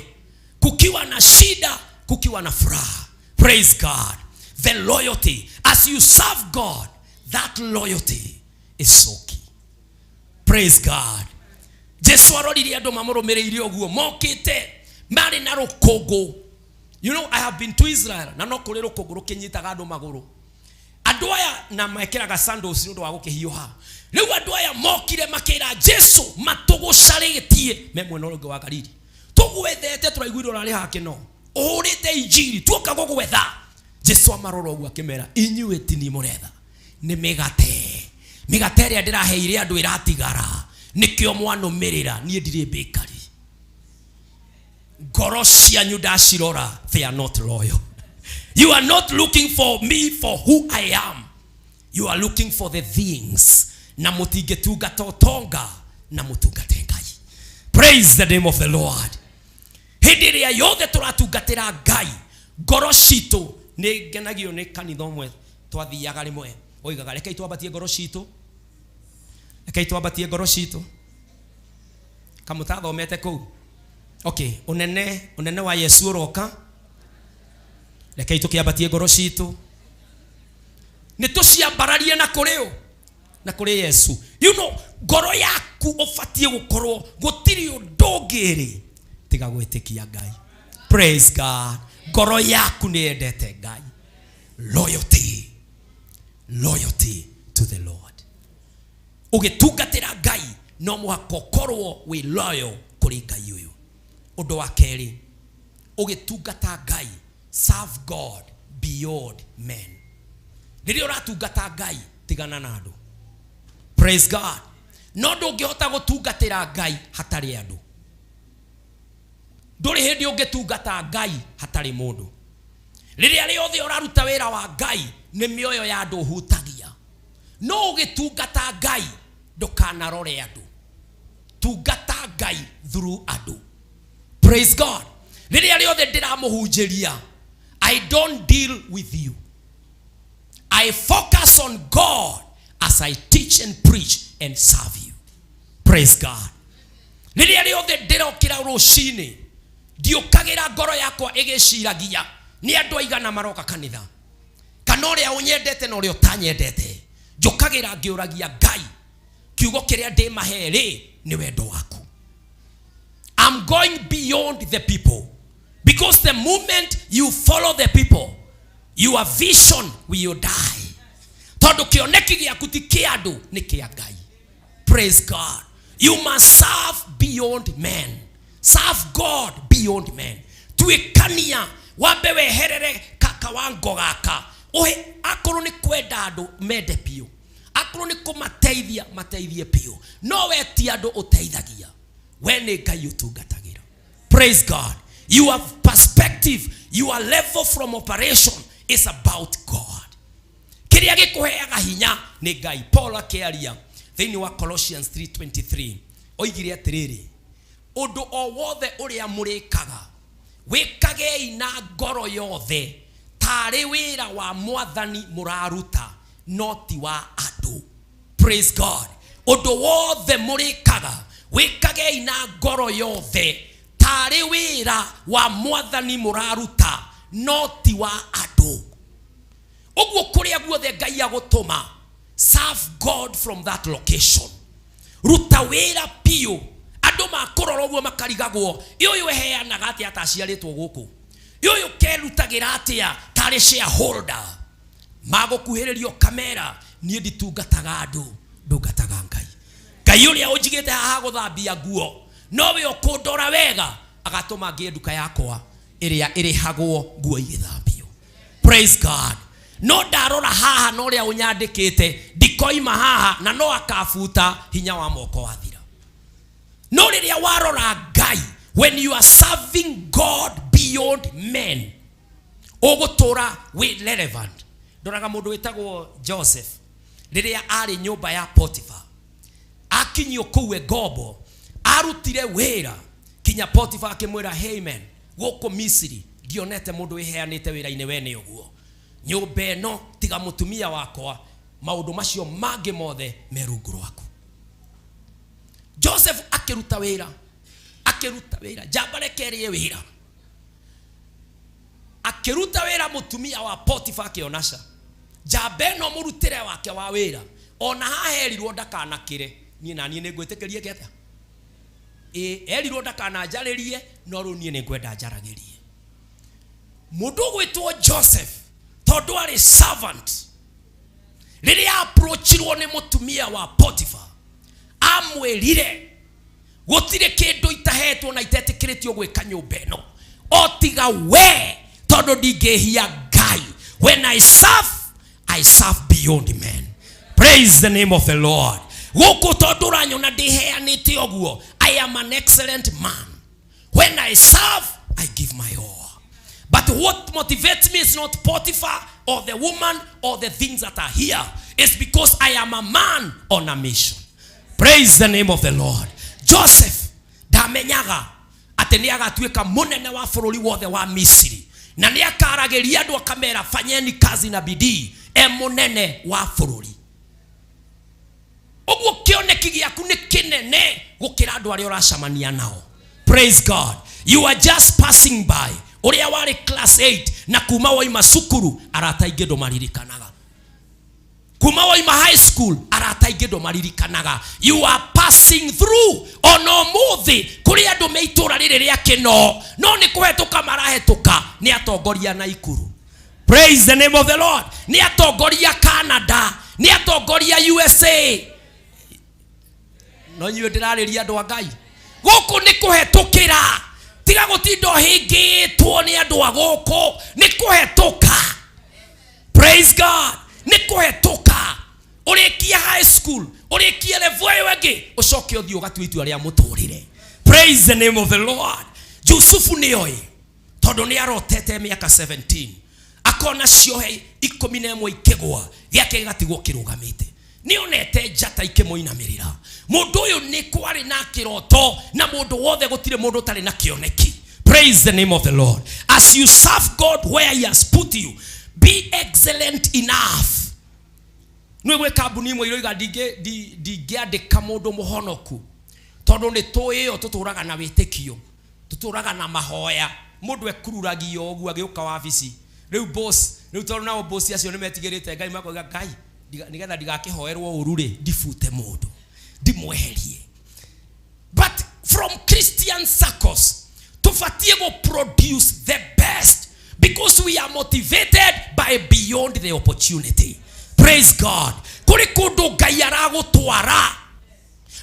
kukiwa na shida, kukiwa na furaha. Praise God. The loyalty, as you serve God, that loyalty is so key. Praise God. Jesu arorire andũ mamũrũmĩrĩire ũguo mokĩte marĩ na rũkũngũ. You know, I have been to Israel na no kũrĩ rũkũngũ rũkĩnyitaga andũ magũrũ. Andũ aya na mekĩraga sandals nĩ ũndũ wa gũkĩhiũha. Rĩu andũ aya mokire makĩra Jesu, matũgũcarĩtie me mwena ũrĩa ũngĩ wa Galili, "Tũgwethete, tũraiguire ũrarĩ hakĩno ũhũrĩte injiri, tuoka gũgwetha." Jesu amarora ũguo akĩmera, "Inyuĩ ti niĩ mũretha, nĩ mĩgate, mĩgate ĩrĩa ndĩraheire andũ ĩratigara, nĩkĩo mwanũmĩrĩra. Niĩ ndirĩ bakery. Ngoro cianyu ndacirora, they are not loyal. You are not looking for me for who I am. You are looking for the things, na mũtingĩtungata ũtonga na mũtungate Ngai." Praise the name of the Lord. Hĩndĩ ĩrĩa yothe tũratungatĩra Ngai, ngoro citũ nĩ ngenagio. Nĩ kanitha ũmwe twathiaga rĩmwe oigaga, "Rekei twambatie ngoro citũ, rekei twambatie ngoro citũ." Kamũtathomete kũu? Okay, ũnene, ũnene wa Yesu ũroka, rekei tũkĩambatie ngoro citũ, nĩ tũciambararie na kũrĩ ũ? Na kũrĩ Yesu. Ngoro yaku ũbatiĩ gũkorwo gũtirĩ ũndũ ũngĩ rĩ tiga gwĩtĩkia Ngai. Praise God. Ngoro yaku nĩ yendete Ngai. Loyalty, loyalty to the Lord. Ũgĩtungatĩra Ngai no mũhaka ũkorwo wĩ loyal kũrĩ Ngai ũyũ. Ũndũ wa kerĩ, ũgĩtungata Ngai, serve God beyond men. Rĩrĩa ũratungata Ngai, tigana na andũ. Praise God. No ndũngĩhota gũtungatĩra Ngai hatarĩ andũ. Ndũrĩ hĩndĩ ũngĩtungata Ngai hatarĩ mũndũ. Rĩrĩa rĩothe ũraruta wĩra wa Ngai, nĩ mĩoyo ya andũ ũhutagia. No ũgĩtungata Ngai, ndũkanarore andũ, tungata Ngai through andũ. Praise God. Rĩrĩa rĩothe ndĩramũhunjĩria, I don't deal with you. I focus on God as I teach and preach and serve you. Praise God. Rĩrĩa rĩothe ndĩrokĩra rũcinĩ, ndiũkagĩra ngoro yakwa ĩgĩciragia nĩ andũ aigana maroka kanitha, kana ũrĩa ũnyendete na ũrĩa ũtanyendete. Njũkagĩra ngĩũragia Ngai, kiugo kĩrĩa ndĩmahe rĩ nĩ wendo waku. I'm going beyond the people, because the moment you follow the people, your vision will die. Tondũ kĩoneki gĩaku ti kĩa andũ, nĩ kĩa Ngai. Praise God. You must serve beyond men. Serve God beyond men. Tuĩkania wambe weherere kakawango gaka, ũhe akorwo nĩ kwenda andũ mende biũ, akorwo nĩ kũmateithia mateithie biũ, no we ti andũ ũteithagia, we nĩ Ngai ũtungatagĩra. Praise God. Your perspective, your level from operation is about God. Kĩrĩa gĩkũheaga hinya nĩ Ngai. Paul akĩaria thĩinĩ wa Colossians 3:23 oigire atĩrĩrĩ, ũndũ o wothe ũrĩa mũrĩkaga, wĩkagei na ngoro yothe tarĩ wĩra wa Mwathani mũraruta, no ti wa andũ. Praise God. Ũndũ wothe mũrĩkaga, wĩkagei na ngoro yothe tarĩ wĩra wa Mwathani mũraruta, no ti wa andũ. Ũguo kũrĩa guothe Ngai agũtũma, serve God from that location. Ruta wĩra biũ. Andũ makũrora ũguo makarigagwo, ĩ ũyũ eheanaga atĩa ataciarĩtwo gũkũ? Ĩ ũyũ kerutagĩra atĩa tarĩ shareholder? Magũkuhĩrĩrio kamera, niĩ nditungataga andũ, ndungataga Ngai. Ngai ũrĩa ũnjigĩte haha gũthambia nguo, nowe ũkũndora wega, agatũma ngĩe nduka yakwa ĩrĩa ĩrĩhagwo nguo igĩthambio. Praise God. No ndarora haha na ũrĩa ũnyandĩkĩte, ndikoima haha na no akabuta hinya wa moko wathira. No rĩrĩa warora Ngai, when you are serving God beyond men, ũgũtũra wĩ relevant. Ndoraga mũndũ wĩtagwo Joseph rĩrĩa arĩ nyũmba ya Potiphar, akinyio kũu e ngombo, arutire wĩra kinya Potiphar akĩmwĩra, hey man, gũkũ Misiri ndionete mũndũ wĩheanĩte wĩra-inĩ wene ũguo. Nyũmba ĩno tiga mũtumia wakwa, maũndũ macio mangĩ mothe me rungu rwaku. Joseph akĩruta wĩra, akĩruta wĩra, njamba reke ĩrĩe wĩra. Akĩruta wĩra, mũtumia wa Potiphar akĩona ca njamba ĩno mũrutĩre wake wa wĩra, ona haha erirwo ndakanakĩre, niĩ na niĩ nĩngwĩtĩkĩrie ke atĩa? Ĩ erirwo ndakananjarĩrie, no rĩu niĩ nĩngwenda njaragĩrie. Mũndũ ũgwĩtwo Joseph, tondũ arĩ servant, rĩrĩa approachirwo nĩ mũtumia wa Potiphar, amwĩrire gũtirĩ kĩndũ itahetwo na itetĩkĩrĩtio gwĩka nyũmba ĩno o tiga we, tondũ ndingĩhia Ngai. When I serve, I serve beyond men. Praise the name of the Lord. Gũkũ tondũ ũranyona ndĩheanĩte ũguo, I am an excellent man. When I serve, I give my all. But what motivates me is not Potiphar or the woman or the things that are here. It's because I am a man on a mission. Praise the name of the Lord. Joseph ndamenyaga atĩ nĩ agatuĩka mũnene wa bũrũri wothe wa Misiri, na nĩ akaragĩria andũ akamera fanyeni kazi na bidii, e mũnene wa bũrũri. Ũguo kĩoneki gĩaku nĩ kĩnene gũkĩra andũ arĩa ũracemania nao. Praise God. You are just passing by. Ũrĩa warĩ class 8 na kuma waima cukuru arata aingĩ ndũmaririkanaga, kuma waima high school arata aingĩ ndũmaririkanaga. You are passing through. Ona ũmũthĩ kũrĩ andũ me itũra rĩrĩ rĩa Kĩno, no nĩ kũhetũka marahetũka, nĩ atongoria na Ikuru. Praise the name of the Lord. Nĩ atongoria Canada, nĩ atongoria USA. No inyuĩ ndĩrarĩria andũ a Ngai, gũkũ nĩ kũhetũkĩra. Tiga gũtinda ũhĩngĩtwo nĩ andũ a gũkũ, nĩ kũhetũka. Praise God. Nĩ kũhetũka. Ũrĩkie high school, ũrĩkie level ĩyo ĩngĩ, ũcoke ũthiĩ ũgatue itua rĩa mũtũrĩre. Praise the name of the Lord. Jusufu nĩoĩ, tondũ nĩ arotete mĩaka 17, akona ciohe 11 ikĩgwa, gĩake gĩgatigwo kĩrũgamĩte. Nĩonete njata ikĩmũinamĩrĩra. Mũndũ ũyũ nĩ kwarĩ na kĩroto, na mũndũ wothe, gũtirĩ mũndũ ũtarĩ na kĩoneki. Praise Praise the name of the Lord. As you serve God where he has put you, be excellent enough. Nĩ gwĩ kambuni imwe iroiga ndingĩandĩka mũndũ mũhonoku tondũ nĩ tũĩ ĩyo tũtũraga na wĩtĩkio, tũtũraga na mahoya. Mũndũ ekururagio ũguo agĩũka wabici. Rĩu boss, rĩu tondũ nao boss acio nĩ metigĩrĩte Ngai makoiga Ngai nĩgetha ndigakĩhoerwo ũru rĩ, ndibute mũndũ, ndimweherie. But from Christian circles, tubatie go produce the best because we are motivated by beyond the opportunity. Praise God. Kuri kundu Ngai aragutwara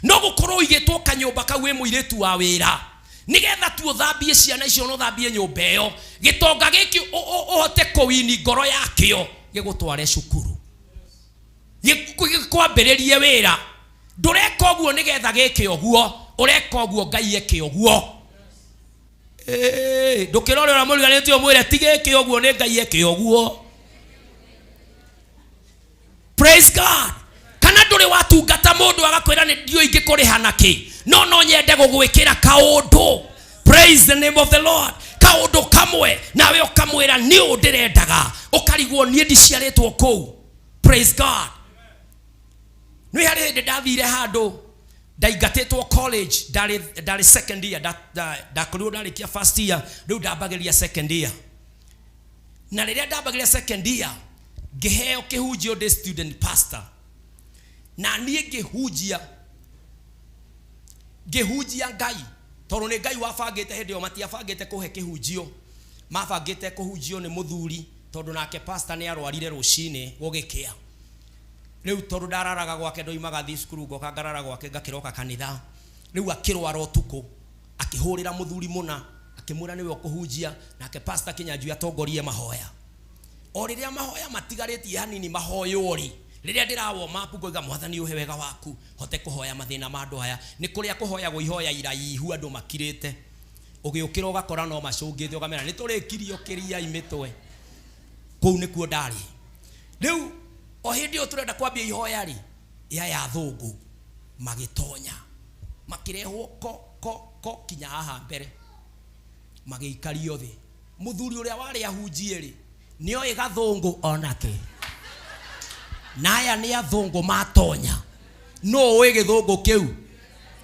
no gukorwo uigitwo kanyumba kau wi muiritu wa wira nigetha tu uthambie ciana icio no thambie nyumba iyo gitonga giki uhote kuwini ngoro yakio gigutware cukuru gikwambiririe wira. Ndureka uguo nigetha gike uguo, ureka uguo Ngai eke uguo. Ndukirore uria muriganĩtie umwire ti gĩke ũguo nĩ Ngai eke ũguo. Praise God. Kana ndũrĩ watungata mũndũ agakwĩra nĩ ndiũĩ ingĩkũrĩha nakĩ, no no nyende gũgwĩkĩra kaũndũ. Praise the name of the Lord. Kaũndũ kamwe nawe ũkamwĩra nĩ ũũ ndĩrendaga, ũkarigwo niĩ ndiciarĩtwo kũu. Praise God. Nĩ harĩ hĩndĩ ndathire handũ ndaingatĩtwo college, ndarĩ second year, ndakorirwo ndarĩkia first year, rĩu ndambagĩrĩria second year. Na rĩrĩa ndambagĩrĩria second year ngĩheo kĩhunjio ndĩ student pastor, na niĩ ngĩhunjia Ngai tondũ nĩ Ngai wabangĩte. Hĩndĩ ĩyo matiabangĩte kũhe kĩhunjio, mabangĩte kũhunjio nĩ mũthuri tondũ nake pastor nĩ arwarire rũcinĩ gũgĩkĩa. Rĩu tondũ ndararaga gwake, ndoimaga thiĩ cukuru ngoka ngarara gwake ngakĩroka kanitha. Rĩu akĩrwara ũtukũ, akĩhũrĩra mũthuri mũna akĩmwĩra nĩwe ũkũhunjia, nake pastor Kĩnyanjui atongorie mahoya. O rĩrĩa mahoya matigarĩtie hanini mahoywo rĩ, rĩrĩa ndĩra warm up ngoiga Mwathani ũhe wega waku hote kũhoya mathĩna ma andũ aya. Nĩ kũrĩa kũhoyagwo ihoya iraihu andũ makirĩte, ũgĩũkĩra ũgakora no macũngĩte ũkamera nĩ tũrĩkirio kĩriai mĩtwe. Kũu nĩkuo ndarĩ. Rĩu o hĩndĩ ĩyo tũrenda kwambia ihoya rĩ, ya athũngũ magĩtonya makĩrehwo ko ko ko kinya haha mbere, magĩikario thĩ. Mũthuri ũrĩa warĩ ahunjie rĩ, nĩoĩ gathũngũ onake, na aya nĩ athũngũ matonya. Nũ ũĩ gĩthũngũ kĩu?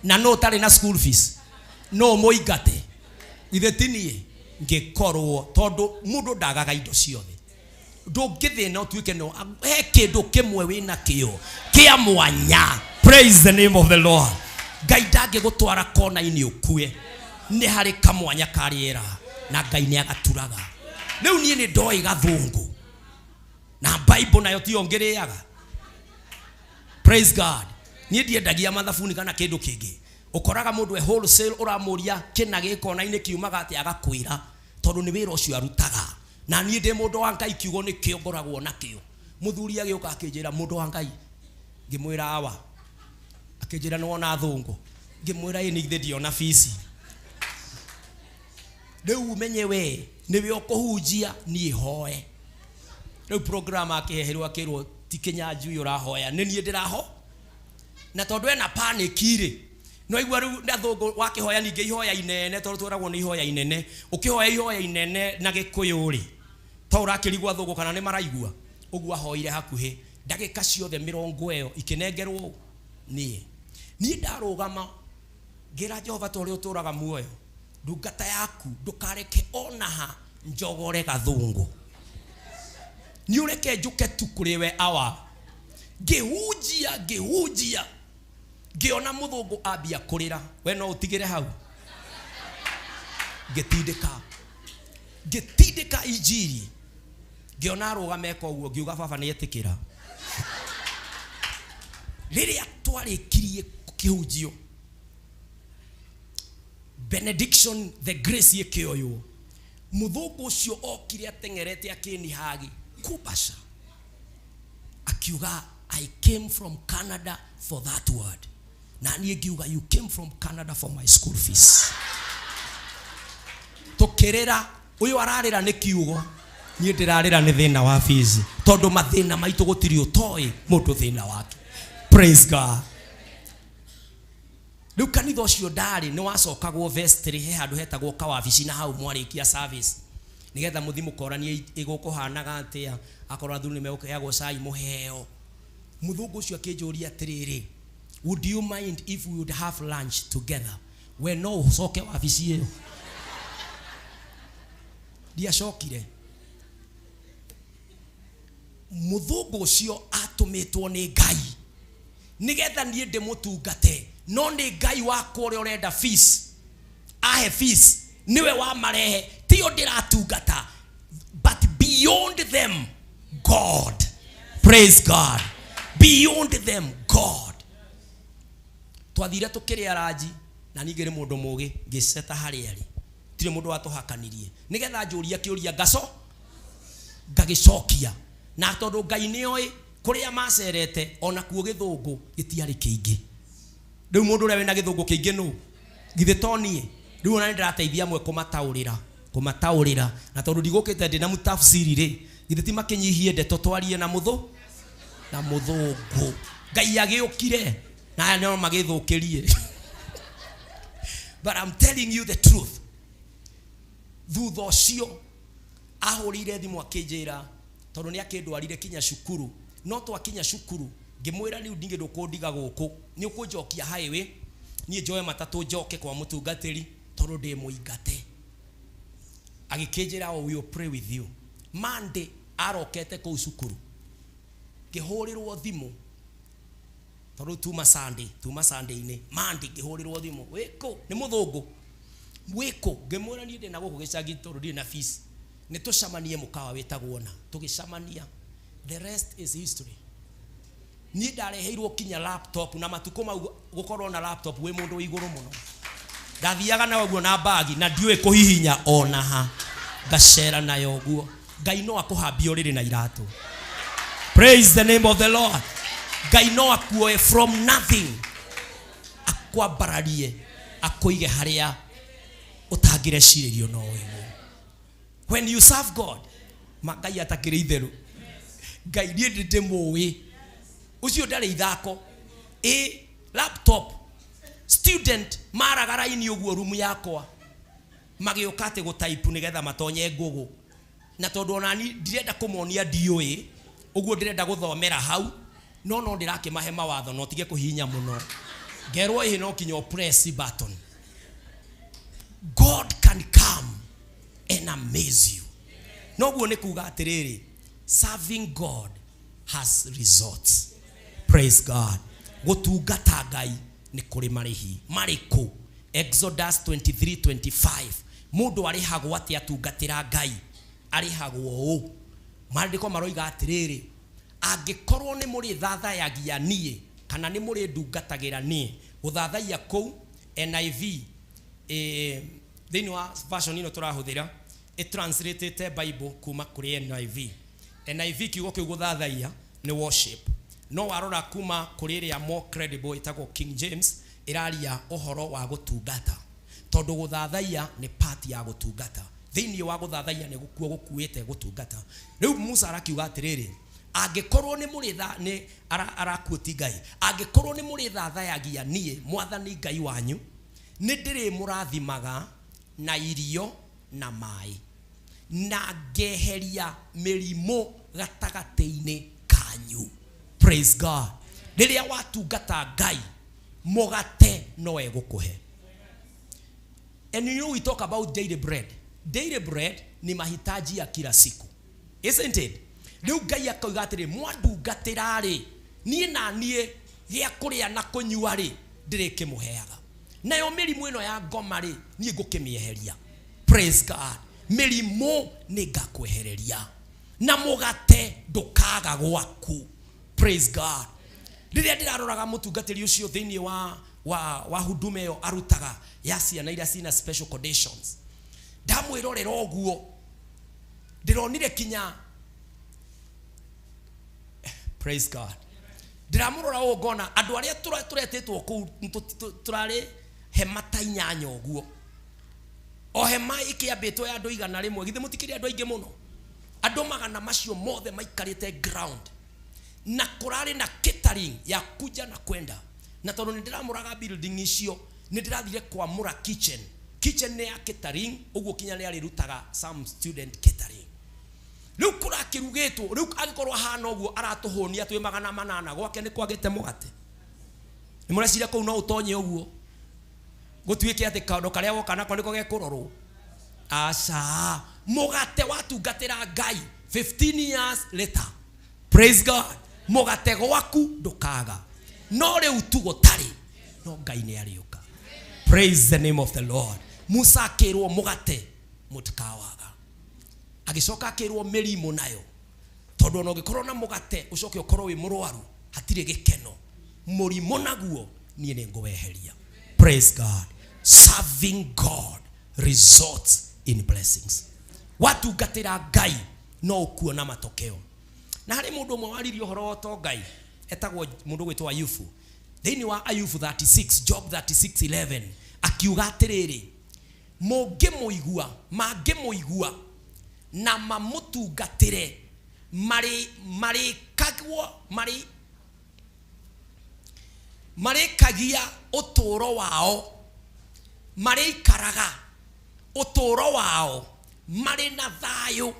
Na nũ ũtarĩ na school fees? Nũ mũingate? Githĩ ti niĩ? Ngĩkorwo tondũ mũndũ ndagaga indo ciothe, ndũngĩthĩna ũtuĩke no he kĩndũ kĩmwe wĩna kĩo kĩa mwanya. Praise the name of the Lord. Ngai ndangĩgũtwara kona-inĩ ũkue, nĩ harĩ kamwanya ka rĩera na Ngai nĩ agaturaga. Rĩu niĩ nĩ ndoĩ gathũngũ na Bible nayo tiyo ngĩrĩaga. Praise God. Niĩ ndiendagia mathabuni kana kĩndũ kĩngĩ. Ũkoraga mũndũ e wholesale ũramũria kĩna gĩkona-inĩ kiumaga atĩa, agakwĩra tondũ nĩ wĩra ũcio arutaga. Na niĩ ndĩ mũndũ wa Ngai, kiugo nĩkĩo ngoragwo nakĩo. Mũthuri agĩũka akĩnjĩra mũndũ wa Ngai, ngĩmwĩra awa. Akĩnjĩra nĩ wona athũngũ? Ngĩmwĩra ĩ, nĩ ithe ndiona bici. Rĩu ũmenye we nĩwe ũkũhunjia, niĩ hoe. Rĩu program akĩheherwo akĩrwo ti Kĩnyanjui ũrahoya, nĩ niĩ ndĩraho. Na tondũ ena panic rĩ, no igua rĩu nĩ athũngũ wakĩhoya ningĩ ihoya inene, tondũ tweragwo nĩ ihoya inene. Ũkĩhoya ihoya inene na Gĩkũyũ rĩ, to ũrakĩrigwo athũngũ kana nĩ maraigua. Ũguo ahoire hakuhĩ ndagĩka ciothe mĩrongo ĩyo ikĩnengerwo niĩ. Niĩ ndarũgama ngĩra Jehova, ta ũrĩa ũtũraga muoyo, ndungata yaku ndũkareke ona ha njogore gathũngũ, nĩ ũreke njũke tu kũrĩ we awa. Ngĩhunjia, ngĩhunjia, ngĩona mũthũngũ ambia kũrĩra. We no ũtigĩre hau. Ngĩtindĩka, ngĩtindĩka injiri, ngĩona arũgama eka ũguo, ngiuga baba nĩ etĩkĩra. Rĩrĩa twarĩkirie kĩhunjio, benediction the grace ĩkĩoywo, mũthũngũ ũcio okire ateng'erete akĩnihagi kubasha, akiuga I came from Canada for that word. Na niĩ ngiuga you came from Canada for my school fees. Tũkĩrĩra, ũyũ ararĩra nĩ kiugo, niĩ ndĩrarĩra nĩ thĩna wa fees, tondũ mathĩna maitũ gũtirĩ ũtoĩ mũndũ thĩna wake. Praise God. Rĩu kanitha ũcio ndarĩ nĩ wacokagwo vestry, he handũ hetagwo kawabici na hau mwarĩkia service nĩgetha mũthi mũkoranie ĩgũkũhanaga atĩa, akorwo athuri nĩ megũkĩheagwo cai mũheo. Mũthũngũ ũcio akĩnjũria atĩrĩrĩ, would you mind if we would have lunch together? We no ũcoke wabici ĩyo? Ndiacokire. Mũthũngũ ũcio atũmĩtwo nĩ Ngai nĩgetha niĩ ndĩmũtungate, no nĩ Ngai wakwa ũrĩa ũrenda fees ahe fees nĩwe wamarehe, tiyo ndĩratungata, but beyond them God. Praise God. Beyond them God. Twathire tũkĩrĩa ranji na ningĩ nĩ mũndũ mũgĩ ngĩceta harĩa arĩ, tirĩ mũndũ watũhakanirie, nĩgetha njũria kĩũria ngaco ngagĩcokia, na tondũ Ngai nĩoĩ kũrĩa macerete ona kuo gĩthũngũ gĩtiarĩ kĩingĩ. Rĩu mũndũ ũrĩa wĩna gĩthũngũ kĩingĩ nũ? Githĩ to niĩ? Rĩu ona nĩndĩrateithia amwe kũmataũrĩra, kũmataũrĩra, na tondũ ndigũkĩte ndĩ na mũtafsiri rĩ, githĩ ti makĩnyihie ndeto twarie na mũthũ na mũthũngũ. Ngai agĩũkire na aya no magĩthũkĩrie. But I'm telling you the truth. Thutha ũcio ahũrĩire thimũ akĩnjĩra, tondũ nĩ akĩndwarire kinya cukuru, no twakinya cukuru ngĩmwĩra rĩu ningĩ ndũkũndiga gũkũ, nĩ ũkũnjokia highway niĩ njoe matatũ njoke kwa mũtungatĩri tondũ ndĩ mũingate. Agĩkĩnjĩra, oh, we will pray with you. Monday arokete kũu cukuru, ngĩhũrĩrwo thimũ tondũ tuma Sunday, tuma Sunday-inĩ, Monday ngĩhũrĩrwo thimũ, wĩkũ? Nĩ mũthũngũ, wĩkũ? Ngĩmwĩra niĩ ndĩ na gũkũ gĩcagi tondũ ndirĩ na fees, nĩ tũcemanie mũkawa wĩtagwo na tũgĩcemania. The rest is history. Niĩ ndareheirwo kinya laptop, na matukũ mau gũkorwo na laptop wĩ mũndũ wĩ igũrũ mũno. Ndathiaga nayo ũguo na bagi na ndiũĩ kũhihinya ona ha, ngacera nayo ũguo. Ngai no akũhambie ũrĩrĩ na iratũ. Praise the name of the Lord. Ngai no akuoe from nothing akwambararie akũige harĩa ũtangĩrecirĩrio no ũigwo. When you serve God, ma Ngai atakĩrĩ itherũ. Ngai niĩ ndĩmũĩ ũcio ndarĩ ithako. Ĩ laptop student maraga raini ũguo rumu yakwa magĩũka atĩ gũtaipu nĩgetha matonye ngũgũ, na tondũ ona ni ndirenda kũmonia ndiũĩ ũguo ndĩrenda gũthomera hau, no no ndĩrakĩmahe mawatho no tige kũhihinya mũno, ngerwo ĩhĩ no kinya press button. God can come and amaze you. Noguo nĩ kuga atĩrĩrĩ, serving God has results. Praise God. Gũtungata Ngai nĩ kũrĩ marĩhi. Marĩkũ? Exodus 23:25. Mũndũ arĩhagwo atĩa atungatĩra Ngai? Arĩhagwo ũũ. Maandĩko maroiga atĩrĩrĩ, angĩkorwo nĩ mũrĩthathayagia niĩ kana nĩ mũrĩndungatagĩra niĩ, gũthathaiya kũu NIV, thĩinĩ wa version ĩno tũrahũthĩra ĩtranslateĩte Bible kuma kũrĩ NIV. NIV kiugo kĩu gũthathaiya nĩ worship, no warora kuma kũrĩ ĩrĩa more credible ĩtagwo King James, ĩraria ũhoro wa gũtungata, tondũ gũthathaiya nĩ part ya gũtungata. Thĩinĩ wa gũthathaiya nĩ gũkuo gũkuĩte gũtungata. Rĩu Musa arakiuga atĩrĩrĩ, angĩkorwo nĩ mũrĩtha nĩ arakuoti Ngai, angĩkorwo nĩ mũrĩthathayagia niĩ mwathani Ngai wanyu, nĩ ndĩrĩmũrathimaga na irio na maĩ, na ngeheria mĩrimũ gatagatĩ-inĩ kanyu. Praise God. Rĩrĩa watungata Ngai, mũgate no egũkũhe. And you know we talk about daily bread. Daily bread ni mahitaji ya kila siku, isn't it? Rĩu Ngai akauga atĩrĩ, mwandungatĩra rĩ, niĩ na niĩ gĩa kũrĩa na kũnyua rĩ, ndĩrĩkĩmũheaga. Nayo mĩrimũ ĩno ya ngoma rĩ, niĩ ngũkĩmĩeheria. Praise God. Mĩrimũ nĩ ngakwehereria, na mũgate ndũkaga gwaku. Praise God. Rĩrĩa ndĩraroraga mũtungatĩri ũcio thĩinĩ wa huduma ĩyo arutaga ya ciana iria cina special conditions, ndamwĩrorera ũguo ndĩronire kinya, praise God, ndĩramũrora ũũ ngona andũ arĩa tũretĩtwo kũu tũrarĩ hema ta inyanya ũguo, o hema ĩkĩambĩtwo ya andũ 100. Githĩ mũtikĩrĩ andũ aingĩ mũno? Andũ magana macio mothe maikarĩte ground, na kũrarĩ na catering ya kuja na kwenda. Na tondũ nĩ ndĩramũraga building icio, nĩ ndĩrathire kwamũra kitchen. Kitchen nĩ ya catering, ũguo kinya nĩ arĩrutaga some student catering. Rĩu kũrakĩrugĩtwo, rĩu angĩkorwo ahana ũguo aratũhũnia twĩ 800, gwake nĩ kwagĩte mũgate. Nĩ mũreciria kũu no ũtonye ũguo gũtuĩke atĩ kaũndũ karĩa woka nako nĩko gekũrorwo? Aca, mũgate watungatĩra Ngai 15 years later, praise God, mũgate gwaku ndũkaga. No rĩu tu gũtarĩ, no Ngai nĩ arĩũka. Praise the name of the Lord. Musa akĩrwo mũgate mũtikawaga, agĩcoka akĩrwo mĩrimũ nayo, tondũ ona ũngĩkorwo na mũgate ũcoke ũkorwo wĩ mũrwaru hatirĩ gĩkeno, mũrimũ naguo niĩ nĩ ngũweheria. Praise God. Serving God results in blessings. Watungatĩra Ngai no ũkuona matokeo. Na harĩ mũndũ ũmwe waririe ũhoro wa ũtongai, etagwo mũndũ gwĩtwo Ayubu. Thĩinĩ wa Ayubu 36, Job 36:11, akiuga atĩrĩrĩ, mũngĩmũigua, mangĩmũigua na mamũtungatĩre, marĩ marĩkagwo marĩ marĩkagia ũtũũro wao, marĩikaraga ũtũũro wao marĩ na thayũ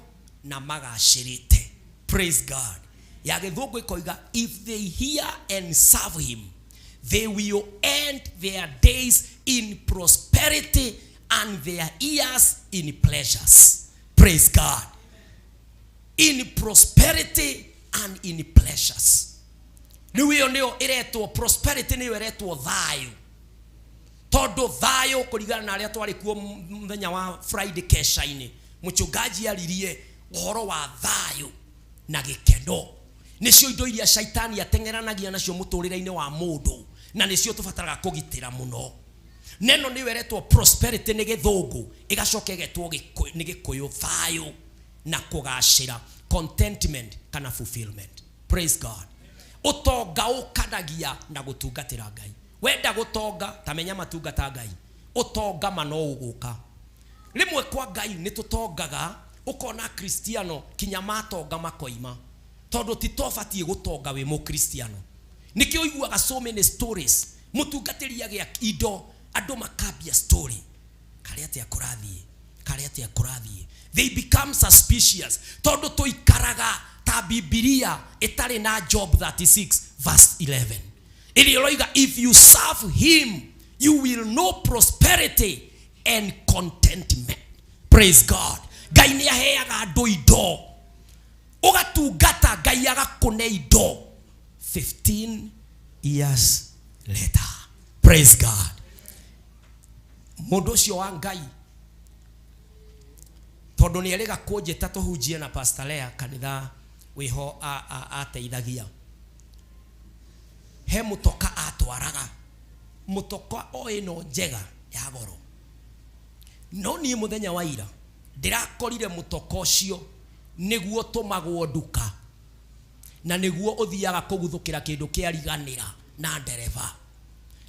na magacĩrĩte. Praise God. Ya gĩthũngũ ĩkoiga, if they hear and serve him, they will end their days in prosperity and their years in pleasures. Praise God. In prosperity and in pleasures. Rĩu ĩyo nĩyo ĩretwo prosperity, nĩyo ĩretwo thayũ, tondũ thayũ kũringana na arĩa twarĩ kuo mũthenya wa Friday kesha-inĩ, mũchungaji aririe ũhoro wa thayũ na gĩkeno. Nĩcio indo iria shaitani ateng'eranagia nacio mũtũrĩre-inĩ wa mũndũ, na nĩcio tũbataraga kũgitĩra mũno. Neno nĩyo ĩretwo prosperity nĩ gĩthũngũ, ĩgacoka ĩgetwo nĩ gĩkũyũ thayũ na kũgacĩra, contentment kana fulfillment. Praise God. Ũtonga ũkanagia na gũtungatĩra Ngai. Wenda gũtonga, ta menya matungata Ngai, ũtonga ma no ũgũka. Rĩmwe kwa Ngai nĩ tũtongaga, ũkona Kristiano kinya matonga makoima, tondũ ti tobatiĩ gũtonga wĩ mũkristiano. Nĩkĩo ũiguaga so many stories, mũtungatĩri agĩa indo, andũ makambia story, karĩ atĩa kũrathiĩ, karĩ atĩa kũrathiĩ. They become suspicious, tondũ tũikaraga ta Bibilia ĩtarĩ na Job 36 verse 11 ĩrĩa ũroiga, if you serve him you will know prosperity and contentment. Praise God. Ngai nĩ aheaga andũ indo, ũgatungata Ngai agakũne indo 15 years later. Praise God. Mũndũ ũcio wa Ngai, tondũ nĩ erĩga kũnjĩta tũhunjie na Pastor Lea kanitha wĩho ateithagia, he mũtoka atwaraga, mũtoka o ĩno njega ya goro. No niĩ mũthenya wa ira ndĩrakorire mũtoka ũcio nĩguo tũmagwo nduka, na nĩguo ũthiaga kũguthũkĩra kĩndũ kĩariganĩra na ndereba.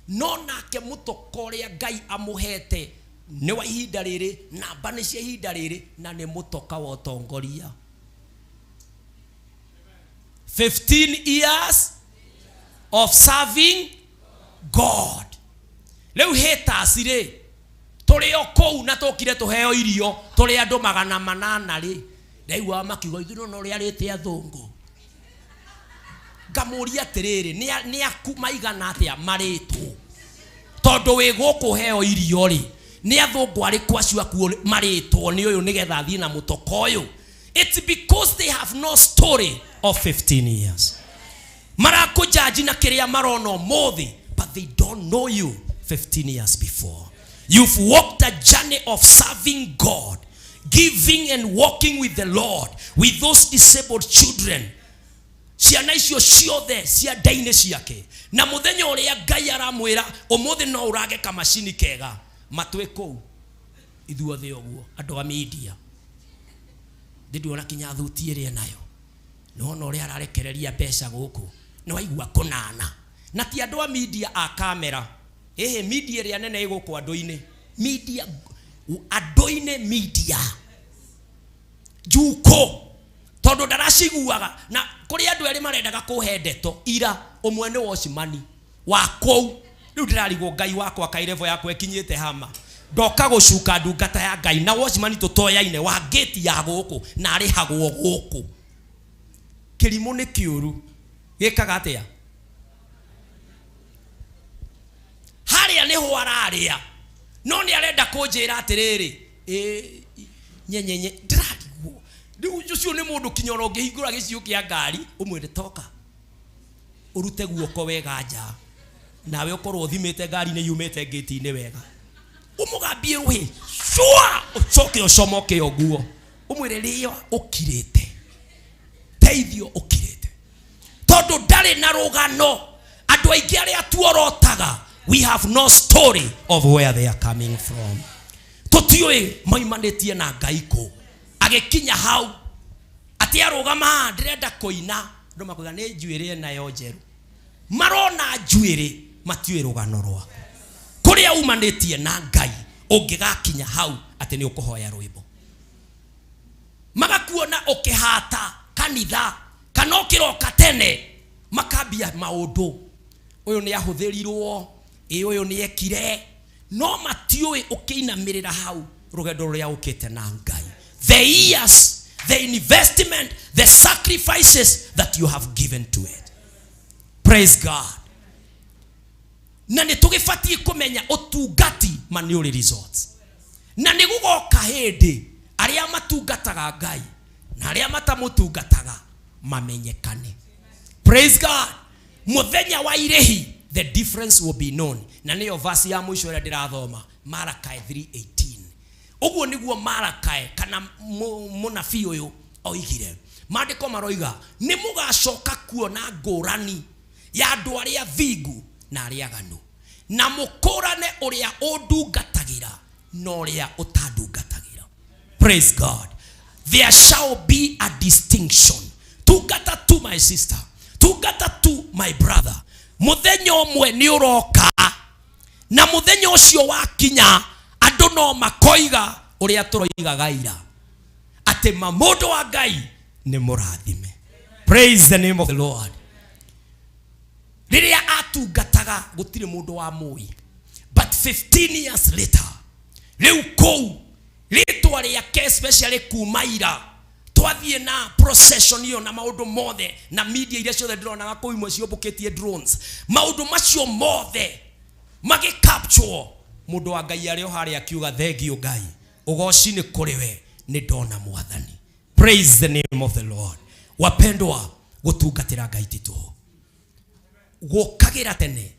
No nake mũtoka ũrĩa Ngai amũhete nĩ wa ihinda rĩrĩ, namba nĩ cia ihinda rĩrĩ, na nĩ mũtoka wa ũtongoria. 15 years of serving God. Rĩu haters rĩ, tũrĩ o kũu na tũkire tũheo irio tũrĩ andũ 800 rĩ, ndaiguaga makiuga ithuĩ no ũrĩa arĩte athũngũ. Ngamũria atĩrĩrĩ, nĩ aku maigana atĩa marĩtwo? Tondũ wĩ gũkũ heo irio rĩ, nĩ athũngũ arĩkũ acio aku marĩtwo nĩ ũyũ nĩgetha athiĩ na mũtoka ũyũ? It's because they have no story of 15 years. Marakũjaji na kĩrĩa marona ũmũthĩ, but they don't know you 15 years before. You've walked a journey of serving God, giving and walking with the Lord, with those disabled children. Ciana icio ciothe cia nda-inĩ ciake, na mũthenya ũrĩa Ngai aramwĩra ũmũthĩ no ũrage kamacini kega, matwĩ kũu ithuothe ũguo andũ a media ndĩ kinya thuti ĩrĩa nayo nĩwona ũrĩa ararekereria mbeca gũkũ, nĩwaigua kũnana. Na ti andũ a media a kamera, ĩhĩ media ĩrĩa nene ĩ gũkũ andũ-inĩ, media andũ-inĩ, media njuko, tondũ ndaraciguaga. Na kũrĩ andũ erĩ marendaga kũhe ndeto ira, ũmwe nĩ watchman. Wa kũu rĩu ndĩrarigwo Ngai wakwa kaĩ level yakwa ĩkinyĩte hama. Ndoka gũcuka ndungata ya Ngai na watchman tũtoyaine wa gate ya gũkũ na arĩhagwo gũkũ. Kĩrimũ nĩ kĩũru gĩkaga atĩa? Harĩa nĩho ararĩa no nĩ arenda kũnjĩra atĩrĩrĩ, ĩ nyenyenye ndĩrarigwo. Rĩu ũcio nĩ mũndũ kinya ona ũngĩhingũra gĩciũ kĩa ngari ũmwĩre toka ũrute guoko wega nja nawe ũkorwo ũthimĩte ngari nĩ yumĩte ngĩti-inĩ wega, ũmũgambie rũhĩ cua, ũcoke ũcomoke ũguo ũmwĩre rĩo ũkirĩte, teithio ũkirĩte, tondũ ndarĩ na rũgano. Andũ aingĩ arĩa tuorotaga, we have no story of where they are coming from. Tũtiũĩ maimanĩtie na Ngai kũ agĩkinya hau atĩ arũgama ndĩrenda kũina, andũ makoiga nĩ njuĩrĩ enayo njerũ. Marona njuĩrĩ, matiũĩ rũgano rwaku kũrĩa umanĩtie na Ngai ũngĩgakinya hau atĩ nĩ ũkũhoya rwĩmbo. Magakuona ũkĩhata kanitha kana ũkĩroka tene, makambia maũndũ, ũyũ nĩ ahũthĩrirwo, ĩ ũyũ nĩ ekire, no matiũĩ ũkĩinamĩrĩra hau rũgendo rũrĩa ũkĩte na Ngai, the years, the investment, the sacrifices that you have given to it. Praise God. Na nĩ tũgĩbatiĩ kũmenya ũtungati ma nĩ ũrĩ results, na nĩ gũgoka hĩndĩ arĩa matungataga Ngai na arĩa matamũtungataga mamenyekane. Praise God. Mũthenya wa irĩhi, the difference will be known. Na nĩyo verse ya mũico ĩrĩa ndĩrathoma, Malachi 3:18. Ũguo nĩguo Malachi kana mũnabii ũyũ oigire. Maandĩko maroiga nĩ mũgacoka kuona ngũrani ya andũ arĩa thingu na arĩa aganu, na mũkũrane ũrĩa ũndungatagĩra na ũrĩa ũtandungatagĩra. Praise God. There shall be a distinction. Tungata tu, my sister, tungata tu, my brother. Mũthenya ũmwe nĩ ũroka, na mũthenya ũcio wakinya andũ no makoiga ũrĩa tũroigaga ira, atĩ ma mũndũ wa Ngai nĩ mũrathime. Praise the name of the Lord. Rĩrĩa atungataga gũtirĩ mũndũ wa mũĩ, but 15 years later rĩu kũu rĩtwa rĩake, especially kuma ira twathiĩ na procession ĩyo na maũndũ mothe na media iria ciothe ndĩronaga kũu, imwe ciũmbũkĩtie drones, maũndũ macio mothe magĩ capture mũndũ wa Ngai arĩ o harĩa akiuga, "Thengio Ngai, ũgoci nĩ kũrĩ we, nĩ ndona Mwathani." Praise the name of the Lord. Wapendwa, gũtungatĩra Ngai ti tũhũ. Gũkagĩra tene,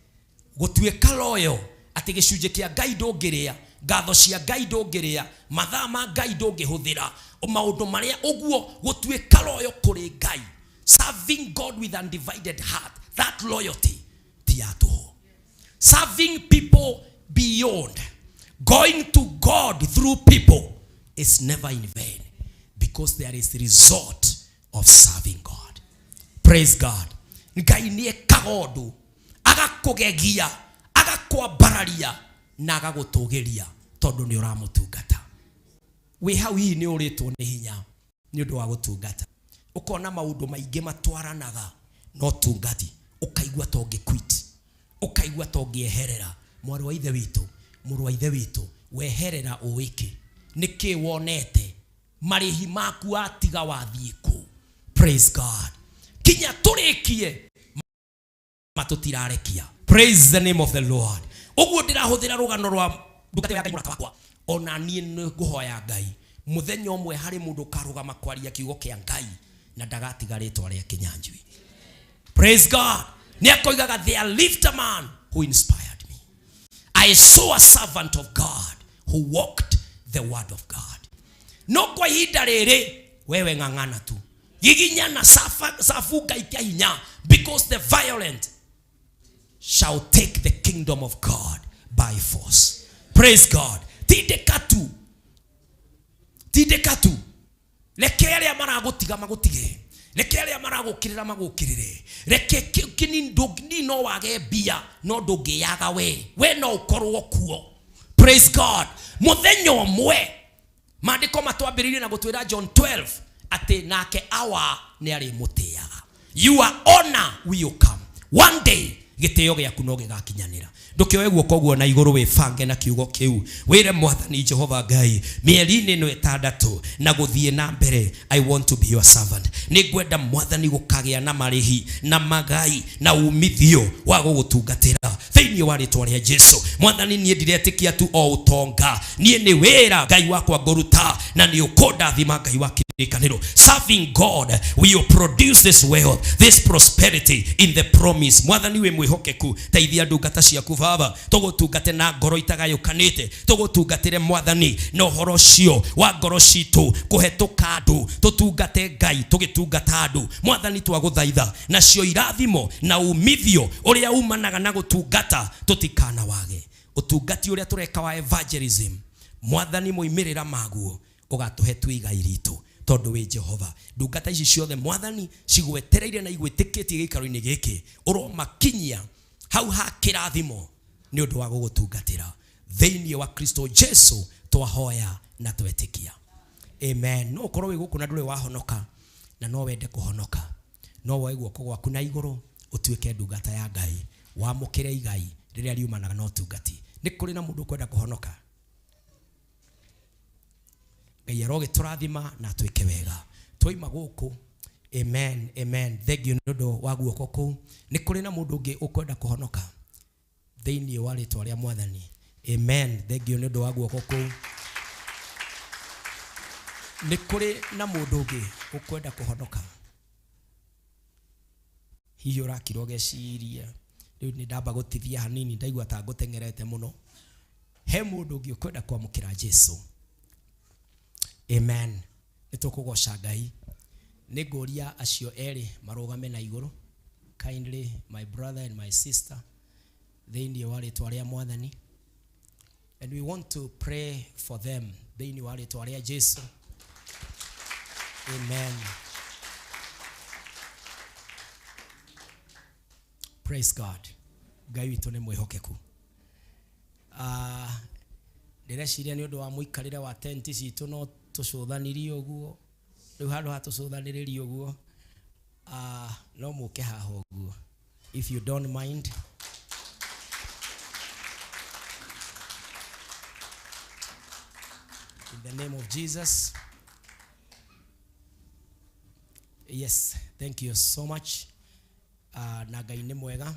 gũtuĩka loyo atĩ gĩcunjĩ kĩa Ngai ndũngĩrĩa, ngatho cia Ngai ndũngĩrĩa, mathaa ma Ngai ndũngĩhũthĩra, maũndũ marĩa ũguo, gũtuĩka loyo kũrĩ Ngai, serving God with undivided heart, that loyalty ti ya tũhũ. Serving people beyond going to God through people is never in vain, because there is result of serving God. Praise God. Ngai nĩ ekaga ũndũ agakũgegia, agakwambararia na agagũtũgĩria tondũ nĩ ũramũtungata. Wĩ hau hihi nĩ ũrĩtwo nĩ hinya nĩ ũndũ wa gũtungata, ũkona maũndũ maingĩ matwaranaga na ũtungati, ũkaigua ta ũngĩ quit, ũkaigua ta ũngĩeherera. Mwarĩ wa ithe witũ, mũrũ wa ithe witũ, weherera ũĩkĩ? Nĩkĩ wonete marĩhi maku atiga wathiĩ kũ? Praise God. Kinya tũrĩkie matũtirarekia. Praise the name of the Lord. Ũguo ndĩrahũthĩra rũgano rwa ndungata ya Ngai, mũrata wakwa. Ona niĩ nĩ ngũhoya Ngai mũthenya ũmwe harĩ mũndũ ũkarũgama kwaria kiugo kĩa Ngai na ndagatiga rĩtwa rĩa Kĩnyanjui. Praise God. Nĩ akoigaga, "There lived a man who inspired me. I saw a servant of God who walked the word of God." No kwa ihinda rĩrĩ, wewe ng'ang'ana tu, giginyana, safu Ngai kĩa hinya, because the violent shall take the kingdom of God by force. Praise God. Tindĩka tu, tindĩka tu. Reke arĩa maragũtiga magũtige, reke arĩa maragũkĩrĩra magũkĩrĩre, reke kĩnini. No wage mbia no ndũngĩyaga we no ũkorwo kuo. Praise God. Mũthenya ũmwe maandĩko matwambĩrĩirie na gũtwĩra John 12 atĩ nake awa nĩ arĩmũtĩaga. Your honor will come one day. Gĩtĩo gĩaku no gĩgakinyanĩra. Ndũkĩoe guoko ũguo na igũrũ wĩbange na kiugo kĩu, wĩre Mwathani Jehova Ngai, mĩeri-inĩ ĩno ĩtandatũ na gũthiĩ na mbere, I want to be your servant. Nĩngwenda Mwathani gũkagĩa na marĩhi na magai na umithio wa gũgũtungatĩra thĩinĩ wa rĩtwa rĩa Jesu. Mwathani, niĩ ndiretĩkia tu o ũtonga, niĩ nĩ wĩra Ngai wakwa ngũruta, na nĩ ũkũndathima Ngai wa kĩrĩkanĩro. Serving God will produce this wealth, this prosperity in the promise. Mwathani wĩ mwĩhokeku, teithia ndungata ciaku Baba, tũgũtungate na ngoro itagayũkanĩte, tũgũtungatĩre Mwathani na ũhoro ũcio wa ngoro citũ kũhetũka andũ, tũtungate Ngai tũgĩtungata andũ. Mwathani twagũthaitha, nacio irathimo na umithio ũrĩa umanaga na gũtungata tũtikanawage. Ũtungati ũrĩa tũreka wa evangelism, Mwathani moimĩrĩra maguo ũgatũhe tu igai ritũ, tondũ wĩ Jehova. Ndungata ici ciothe Mwathani cigwetereire na igwĩtĩkĩtie gĩikaro-inĩ gĩkĩ, ũromakinyia hau ha kĩrathimo nĩ ũndũ wa gũgũtungatĩra. Thĩinĩ wa Kristo Jesu twahoya na twetĩkia, amen. No ũkorwo wĩ gũkũ na ndũrĩ wahonoka na no wende kũhonoka, no woe guoko gwaku na igũrũ ũtuĩke ndungata ya Ngai, wamũkĩre igai rĩrĩa riumanaga na ũtungati. Nĩ kũrĩ na mũndũ ũkwenda kũhonoka? Ngai arogĩtũrathima na atwĩke wega twaima gũkũ. Amen, amen. Thank you nĩ ũndũ wa guoko kũu. Nĩ kũrĩ na mũndũ ũngĩ ũkwenda kũhonoka thĩinĩ wa rĩtwa rĩa Mwathani? Amen. Thank you nĩ ũndũ wa guoko kũu. Nĩ kũrĩ na mũndũ ũngĩ ũkwenda kũhonoka? Hihi ũrakira ũgeciria, rĩu nĩ ndamba gũtithia hanini, ndaigua ta ngũteng'erete mũno. He mũndũ ũngĩ ũkwenda kwamũkĩra Jesu? Amen. Nĩ tũkũgoca Ngai. Nĩ ngũria acio erĩ marũgame na igũrũ, kindly, my brother and my sister, thĩinĩ wa rĩtwa rĩa Mwathani, and we want to pray for them thĩinĩ wa rĩtwa rĩa Jesu. Amen. Praise God. Ngai witũ nĩ mwĩhokeku. Ndĩreciria nĩ ũndũ wa mũikarĩre wa tenti citũ no tũcũthanirie ũguo. Rĩu handũ ha tũcũthanĩrĩrie ũguo, no mũke haha ũguo, if you don't mind. In the name of Jesus. Yes, thank you so much. Na Ngai nĩ mwega.